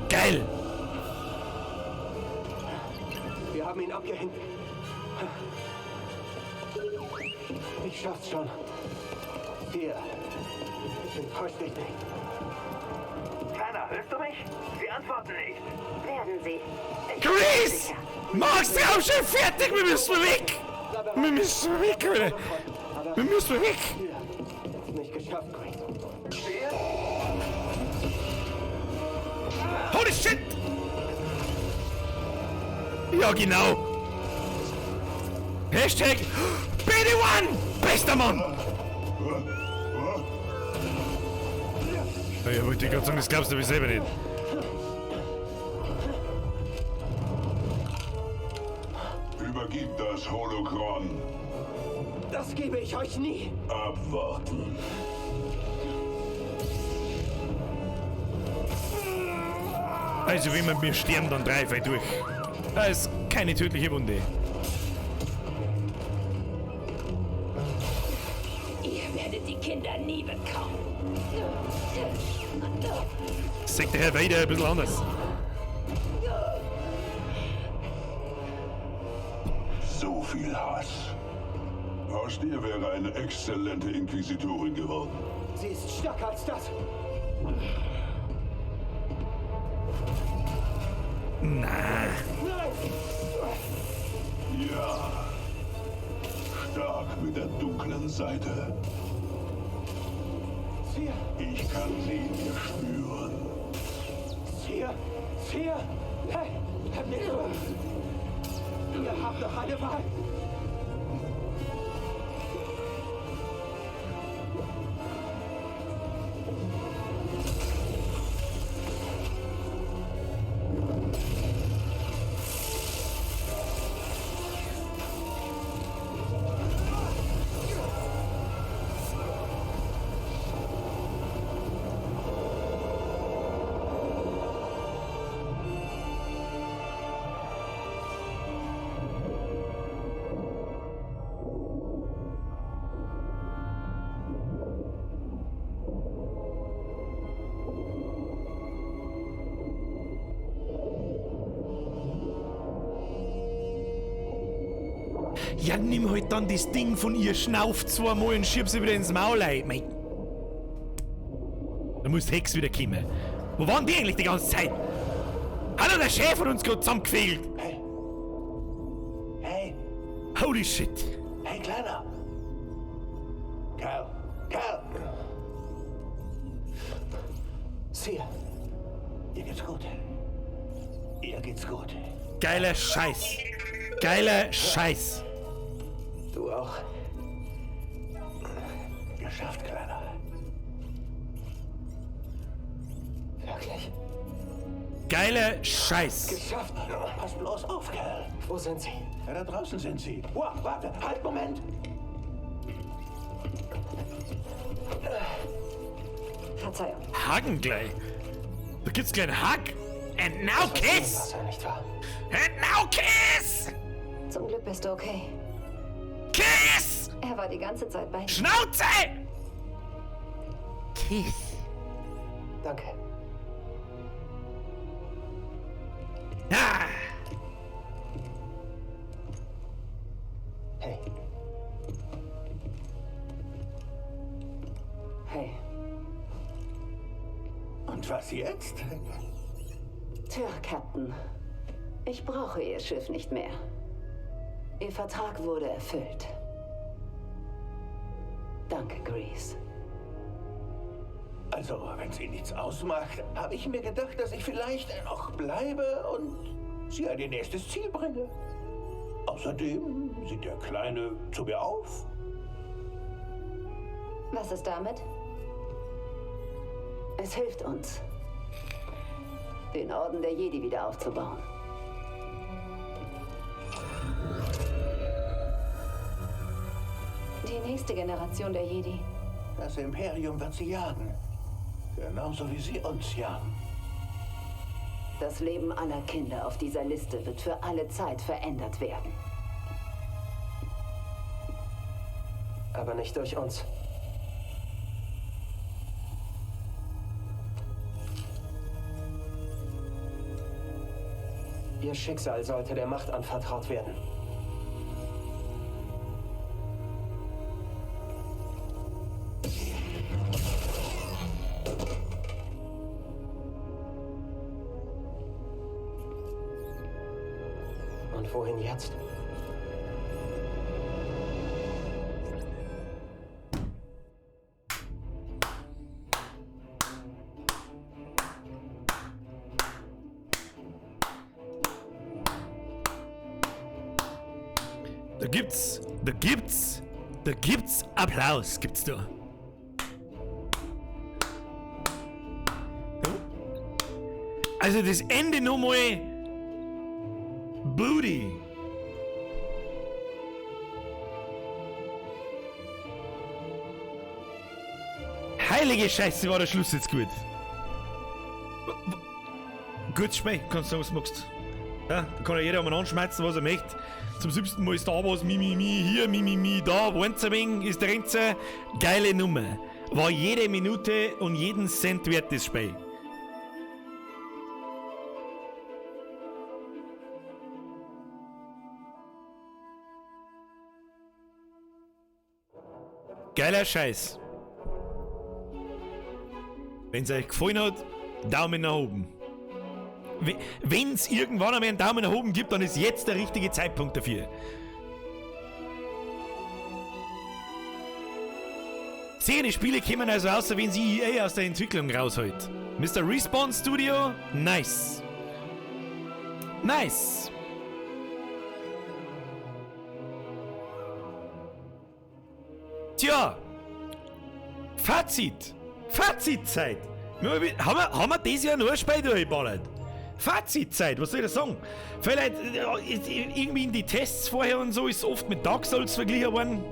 Geil! Wir haben ihn abgehängt. Ich schaff's schon. Hier. Enttäusch dich nicht. Kleiner, hörst du mich? Sie antworten nicht. Werden sie. Ich Chris! Mach's Raumschiff fertig! Wir müssen weg! Wir müssen weg, Alter! Wir müssen weg! Nicht geschafft, Grace. Holy shit! Ja, genau! Hashtag BD1! Bester Mann! Ja, ich wollte gerade sagen, das glaubst du mir selber nicht. Übergib das Holocron. Das gebe ich euch nie. Abwarten. Also, wenn wir sterben, dann dreifach durch. Da ist keine tödliche Wunde. Ihr werdet die Kinder nie bekommen. Sagt der Herr Vader ein bisschen anders. So viel Hass. Aus dir wäre eine exzellente Inquisitorin geworden. Sie ist stärker als das. Na. Nein! Ja. Stark mit der dunklen Seite. Cere! Ich kann sie in dir spüren. Cere! Cere! Hey! Hört mir zu! Ihr habt noch eine Wahl! Ja, nimm halt dann das Ding von ihr, schnauf zweimal und schieb sie wieder ins Maul rein. Mei. Da muss Hex wieder kommen. Wo waren die eigentlich die ganze Zeit? Hallo, der Chef hat uns gerade zusammengefehlt. Hey. Hey. Holy shit. Hey, Kleiner. Cal. Cal. Cere. Ihr geht's gut. Ihr geht's gut. Geiler Scheiß. Geiler Scheiß. Du auch. Geschafft, Kleiner. Wirklich? Geiler Scheiß. Geschafft. Pass bloß auf, Kerl. Wo sind sie? Ja, da draußen sind sie. Wow, warte, halt, Moment. Verzeihung. Haken gleich. Da gibt's gleich einen Hack. And now kiss! Wasser, nicht wahr? And now kiss! Zum Glück bist du okay. Kiss! Er war die ganze Zeit bei dir. Schnauze! Kiss. Danke. Ah. Hey. Hey. Und was jetzt? Tja, Captain. Ich brauche Ihr Schiff nicht mehr. Ihr Vertrag wurde erfüllt. Danke, Grease. Also, wenn es Ihnen nichts ausmacht, habe ich mir gedacht, dass ich vielleicht noch bleibe und Sie an Ihr nächstes Ziel bringe. Außerdem sieht der Kleine zu mir auf. Was ist damit? Es hilft uns, den Orden der Jedi wieder aufzubauen. Die nächste Generation der Jedi. Das Imperium wird sie jagen. Genauso wie sie uns jagen. Das Leben aller Kinder auf dieser Liste wird für alle Zeit verändert werden. Aber nicht durch uns. Ihr Schicksal sollte der Macht anvertraut werden. Und wohin jetzt? Da gibt's Applaus, gibt's da. Also das Ende nochmal. Booty. Heilige Scheiße, war der Schluss jetzt gut. Gutes Spiel, kannst du sagen, was du magst. Ja, da kann ja jeder einmal anschmeißen, was er möchte. Zum 7. Mal Star Wars, mi, mi, mi, hier, mi, mi, mi, da, wohnt's ein wenig, ist der Renze. Geile Nummer. War jede Minute und jeden Cent wert, das Spiel. Geiler Scheiß. Wenn's euch gefallen hat, Daumen nach oben. Wenn's irgendwann einmal einen Daumen nach oben gibt, dann ist jetzt der richtige Zeitpunkt dafür. 10 Spiele kommen also außer wenn sie EA aus der Entwicklung rausholt. Mister Respawn Studio, nice. Nice. Tja. Fazit. Fazitzeit. Haben wir dieses Jahr nur ein Spiel durchgeballert? Fazitzeit, was soll ich da sagen? Vielleicht irgendwie in die Tests vorher und so ist oft mit Dark Souls verglichen worden.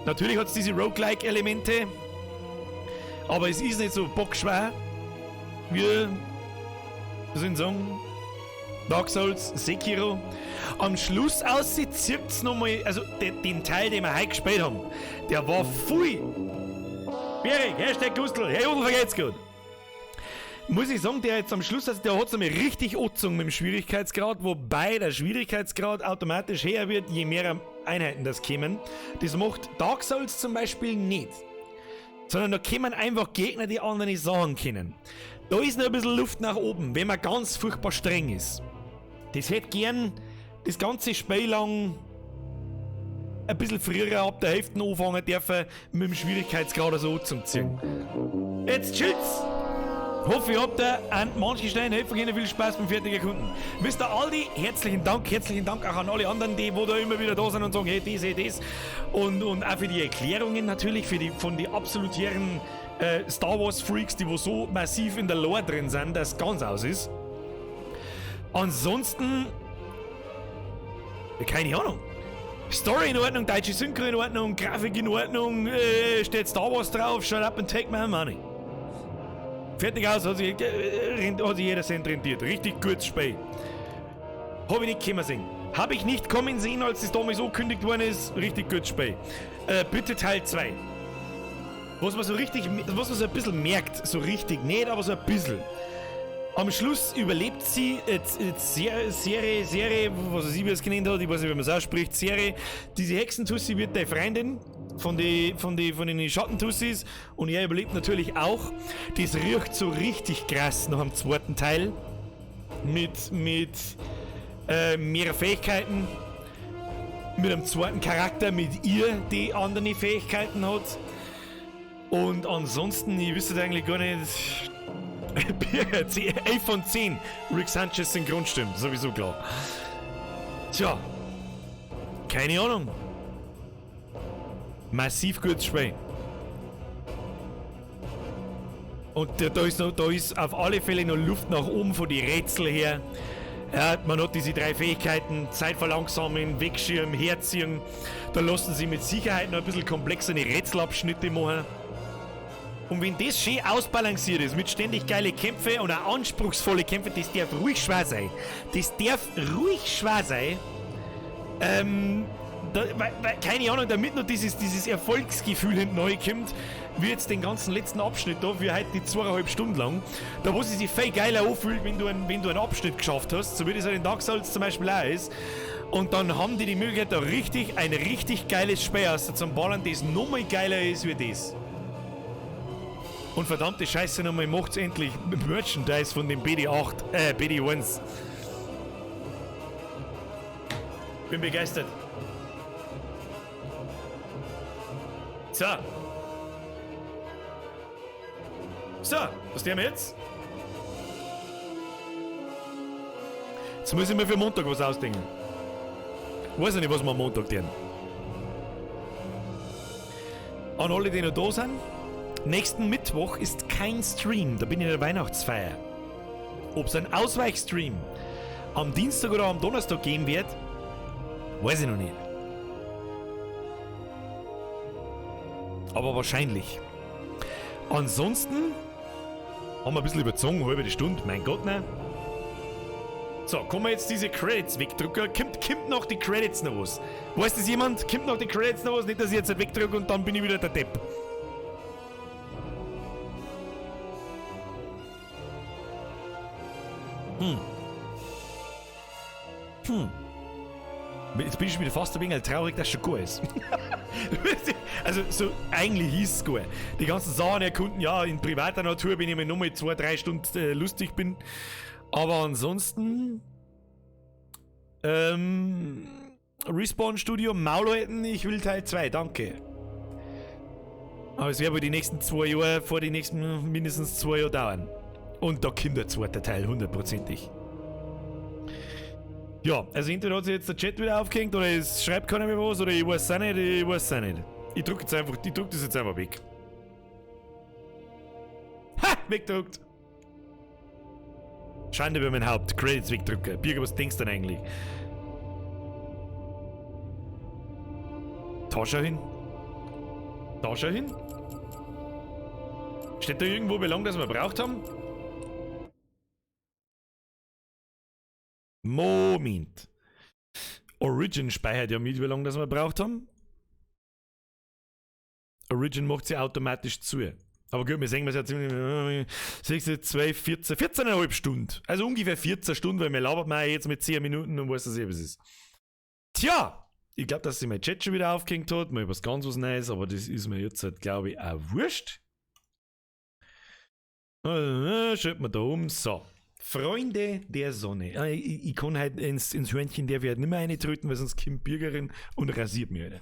Natürlich hat's diese Roguelike-Elemente, aber es ist nicht so bockschwer wie, was soll ich sagen, Dark Souls, Sekiro. Am Schluss aussieht, zirkt's nochmal, also den Teil, den wir heute gespielt haben, der war voll. Erik, Hashtag Gustl, hey Jodl, vergeht's gut. Muss ich sagen, der jetzt am Schluss, also der hat's nochmal richtig angezogen mit dem Schwierigkeitsgrad, wobei der Schwierigkeitsgrad automatisch höher wird, je mehr Einheiten das kämen. Das macht Dark Souls zum Beispiel nicht. Sondern da kämen einfach Gegner, die andere Sachen kennen. Da ist noch ein bisschen Luft nach oben, wenn man ganz furchtbar streng ist. Das hätte gern das ganze Spiel lang ein bisschen früher ab der Hälfte anfangen dürfen, mit dem Schwierigkeitsgrad so zum Ziehen. Jetzt chillt's! Hoffe, ihr habt da an manchen Stellen helfen können. Viel Spaß beim fertigen Kunden. Mister Aldi, herzlichen Dank. Herzlichen Dank auch an alle anderen, die wo da immer wieder da sind und sagen, hey, das, hey, das. Und auch für die Erklärungen natürlich, von den absolutären Star Wars Freaks, die wo so massiv in der Lore drin sind, dass es ganz aus ist. Ansonsten, keine Ahnung. Story in Ordnung, deutsche Synchro in Ordnung, Grafik in Ordnung, steht Star Wars drauf, shut up and take my money. Fertig aus, hat sich jeder Cent rentiert. Richtig gutes Spiel. Hab ich nicht kommen sehen. Hab ich nicht kommen sehen, als es damals angekündigt worden ist. Richtig gutes Spiel. Bitte Teil 2. Was man so richtig, was man so ein bisschen merkt, so richtig nicht, aber so ein bisschen. Am Schluss überlebt sie Serie, Serie, was weiß ich, wie es genannt hat, ich weiß nicht, wie man es ausspricht, Serie. Diese Hexentussi wird deine Freundin von den Schattentussis und er überlebt natürlich auch. Das riecht so richtig krass nach dem zweiten Teil mit mehr Fähigkeiten, mit einem zweiten Charakter, mit ihr, die andere Fähigkeiten hat. Und ansonsten, ich wüsste eigentlich gar nicht. 11 von 10 Rick Sanchez Synchronstimmen, sowieso klar. Tja, keine Ahnung. Massiv gutes Spiel. Und da ist auf alle Fälle noch Luft nach oben von den Rätsel her. Ja, man hat diese 3 Fähigkeiten, Zeit verlangsamen, Wegschirm, herziehen. Da lassen sie mit Sicherheit noch ein bisschen komplexere Rätselabschnitte machen. Und wenn das schön ausbalanciert ist, mit ständig geile Kämpfe und auch anspruchsvolle Kämpfe, das darf ruhig schwer sein. Das darf ruhig schwer sein. Da, weil, weil, keine Ahnung, damit noch dieses Erfolgsgefühl hinten neu kommt, wie jetzt den ganzen letzten Abschnitt da, wie heute die zweieinhalb Stunden lang, da wo sie sich viel geiler anfühlt, wenn du einen Abschnitt geschafft hast, so wie das halt in Dark Souls zum Beispiel auch ist. Und dann haben die die Möglichkeit, da ein richtig geiles Spiel aus zum Ballern, das nochmal geiler ist wie das. Und verdammte Scheiße nochmal, macht's endlich Merchandise von dem BD1. Bin begeistert. So. So, was tun wir jetzt? Jetzt muss ich mir für Montag was ausdenken. Weiß ich nicht, was wir am Montag tun. An alle, die noch da sind. Nächsten Mittwoch ist kein Stream, da bin ich in der Weihnachtsfeier. Ob's einen Ausweichstream am Dienstag oder am Donnerstag geben wird, weiß ich noch nicht. Aber wahrscheinlich. Ansonsten haben wir ein bisschen überzogen, halbe Stunde, mein Gott, ne? So, kommen wir jetzt diese Credits wegdrücken. Kommt noch die Credits noch was? Weiß das jemand? Kommt noch die Credits noch was? Nicht, dass ich jetzt wegdrücke und dann bin ich wieder der Depp. Jetzt bin ich wieder fast ein wenig traurig, dass es schon gut ist. Also, so, eigentlich ist es gut. Die ganzen Sachen erkunden, ja, in privater Natur, wenn ich mir nur mal 2-3 Stunden lustig bin. Aber ansonsten. Respawn Studio, Maul halten, ich will Teil 2, danke. Aber es wird wohl die nächsten 2 Jahre, vor die nächsten mindestens 2 Jahre dauern. Und da kommt der zweite Teil, hundertprozentig. Ja, also entweder hat sich jetzt der Chat wieder aufgehängt oder es schreibt keiner mehr was oder ich weiß es auch nicht, ich weiß es auch nicht. Ich drück jetzt einfach, ich drück das jetzt einfach weg. Ha! Weggedruckt! Schande über mein Haupt, Credits wegdrücken. Birger, was denkst du denn eigentlich? Da schau hin. Da schau hin. Steht da irgendwo, wie lange das wir gebraucht haben? Moment. Origin speichert ja mit, wie lange das wir gebraucht haben. Origin macht sie automatisch zu. Aber gut, wir sehen, wir sind ja ziemlich 6, 12, 14, 14,5 Stunden. Also ungefähr 14 Stunden, weil wir labern mal jetzt mit 10 Minuten und weiß das eh, was ist. Tja, ich glaub, dass sich mein Chat schon wieder aufgehängt hat. Mal was ganz was Neues, aber das ist mir jetzt halt, glaub ich, auch wurscht. Schaut mal da um. So. Freunde der Sonne. Ich kann halt ins Hörnchen, der wird nicht mehr reintreten, weil sonst kommt Bürgerin und rasiert mich wieder.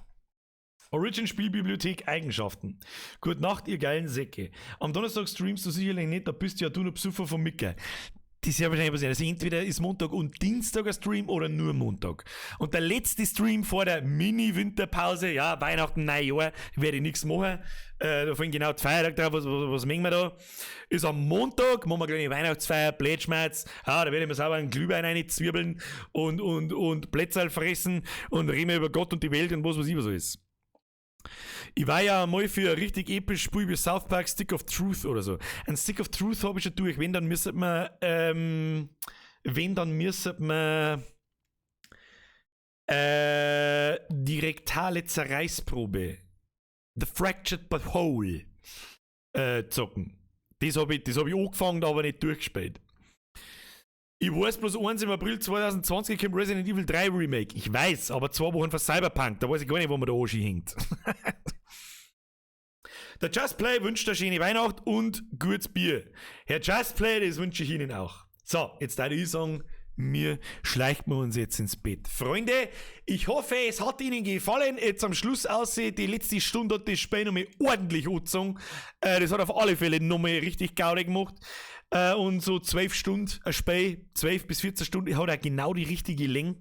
Origin Spielbibliothek Eigenschaften. Gute Nacht, ihr geilen Säcke. Am Donnerstag streamst du sicherlich nicht, da bist ja du noch Besucher von Micke. Das ist ja wahrscheinlich was. Also entweder ist Montag und Dienstag ein Stream oder nur Montag. Und der letzte Stream vor der Mini-Winterpause, ja, Weihnachten, Neujahr, werde ich nichts machen. Da fallen genau die Feiertage drauf, was mengen wir da? Ist am Montag, machen wir eine kleine Weihnachtsfeier, Plätschmerz, ja, da werde ich mir sauber einen Glühwein reinzwirbeln und Plätzerl fressen und reden wir über Gott und die Welt und was weiß ich, was so ist. Ich war ja mal für ein richtig episches Spiel wie South Park Stick of Truth oder so. Ein Stick of Truth habe ich schon durch. Wenn, dann müsste man, die rektale Zerreißprobe, The Fractured But Whole, zocken. Das hab ich angefangen, aber nicht durchgespielt. Ich weiß bloß eins, im April 2020 kommt Resident Evil 3 Remake. Ich weiß, aber 2 Wochen vor Cyberpunk, da weiß ich gar nicht, wo man da hängt. Der Just Play wünscht eine schöne Weihnacht und gutes Bier. Herr Just Play, das wünsche ich Ihnen auch. So, jetzt darf ich sagen, mir schleicht man uns jetzt ins Bett. Freunde, ich hoffe, es hat Ihnen gefallen. Jetzt am Schluss aussieht, die letzte Stunde hat das Spiel nochmal ordentlich angezogen. Das hat auf alle Fälle nochmal richtig Gaudi gemacht. Und so 12 Stunden ein Spiel, 12 bis 14 Stunden, hat auch genau die richtige Länge.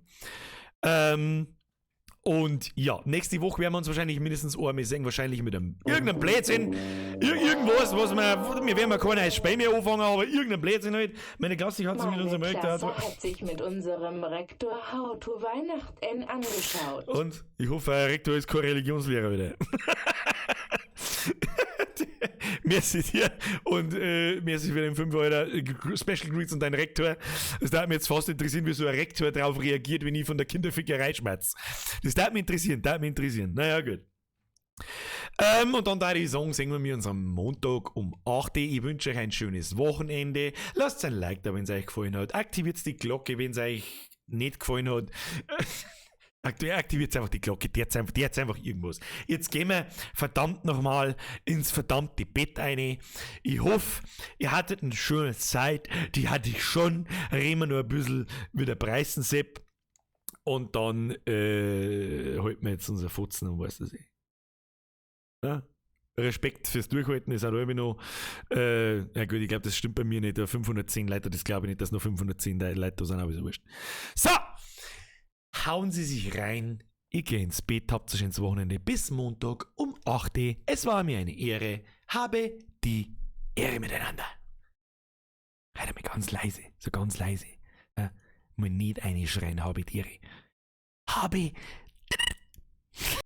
Und ja, nächste Woche werden wir uns wahrscheinlich mindestens einmal sehen, wahrscheinlich mit einem irgendeinem Blödsinn, irgendwas, was wir werden kein neues Spiel mehr anfangen, aber irgendein Blödsinn halt. Meine Klasse hat sich mit unserem Rektor hat sich mit unserem Rektor How to Weihnachten angeschaut. Und ich hoffe, euer Rektor ist kein Religionslehrer wieder. Merci dir und merci für den 5 Euro Special Greets und deinen Rektor. Das darf mich jetzt fast interessieren, wie so ein Rektor drauf reagiert, wenn ich von der Kinderfickerei schmerz. Das darf mich interessieren, Naja, gut. Und dann da ich sagen, sehen wir uns am Montag um 8 Uhr. Ich wünsche euch ein schönes Wochenende. Lasst ein Like da, wenn es euch gefallen hat. Aktiviert die Glocke, wenn es euch nicht gefallen hat. Aktiviert einfach die Glocke, der hat einfach irgendwas. Jetzt gehen wir verdammt nochmal ins verdammte Bett rein. Ich hoffe, ihr hattet eine schöne Zeit. Die hatte ich schon. Reden wir nur ein bisschen mit der Preisensepp. Und dann halten wir jetzt unser Fotzen und weiß das eh. Ja? Respekt fürs Durchhalten ist auch immer noch. Ja gut, ich glaube, das stimmt bei mir nicht. 510 Leute, das glaube ich nicht, dass nur 510 Leute da sind, aber ist ja wurscht. So! Hauen Sie sich rein, ich gehe ins Bett, habt ein schönes Wochenende. Bis Montag um 8 Uhr. Es war mir eine Ehre. Habe die Ehre miteinander. Halt mal ganz leise, so ganz leise. Ja, mal nicht einschreien, habe die Ehre. Habe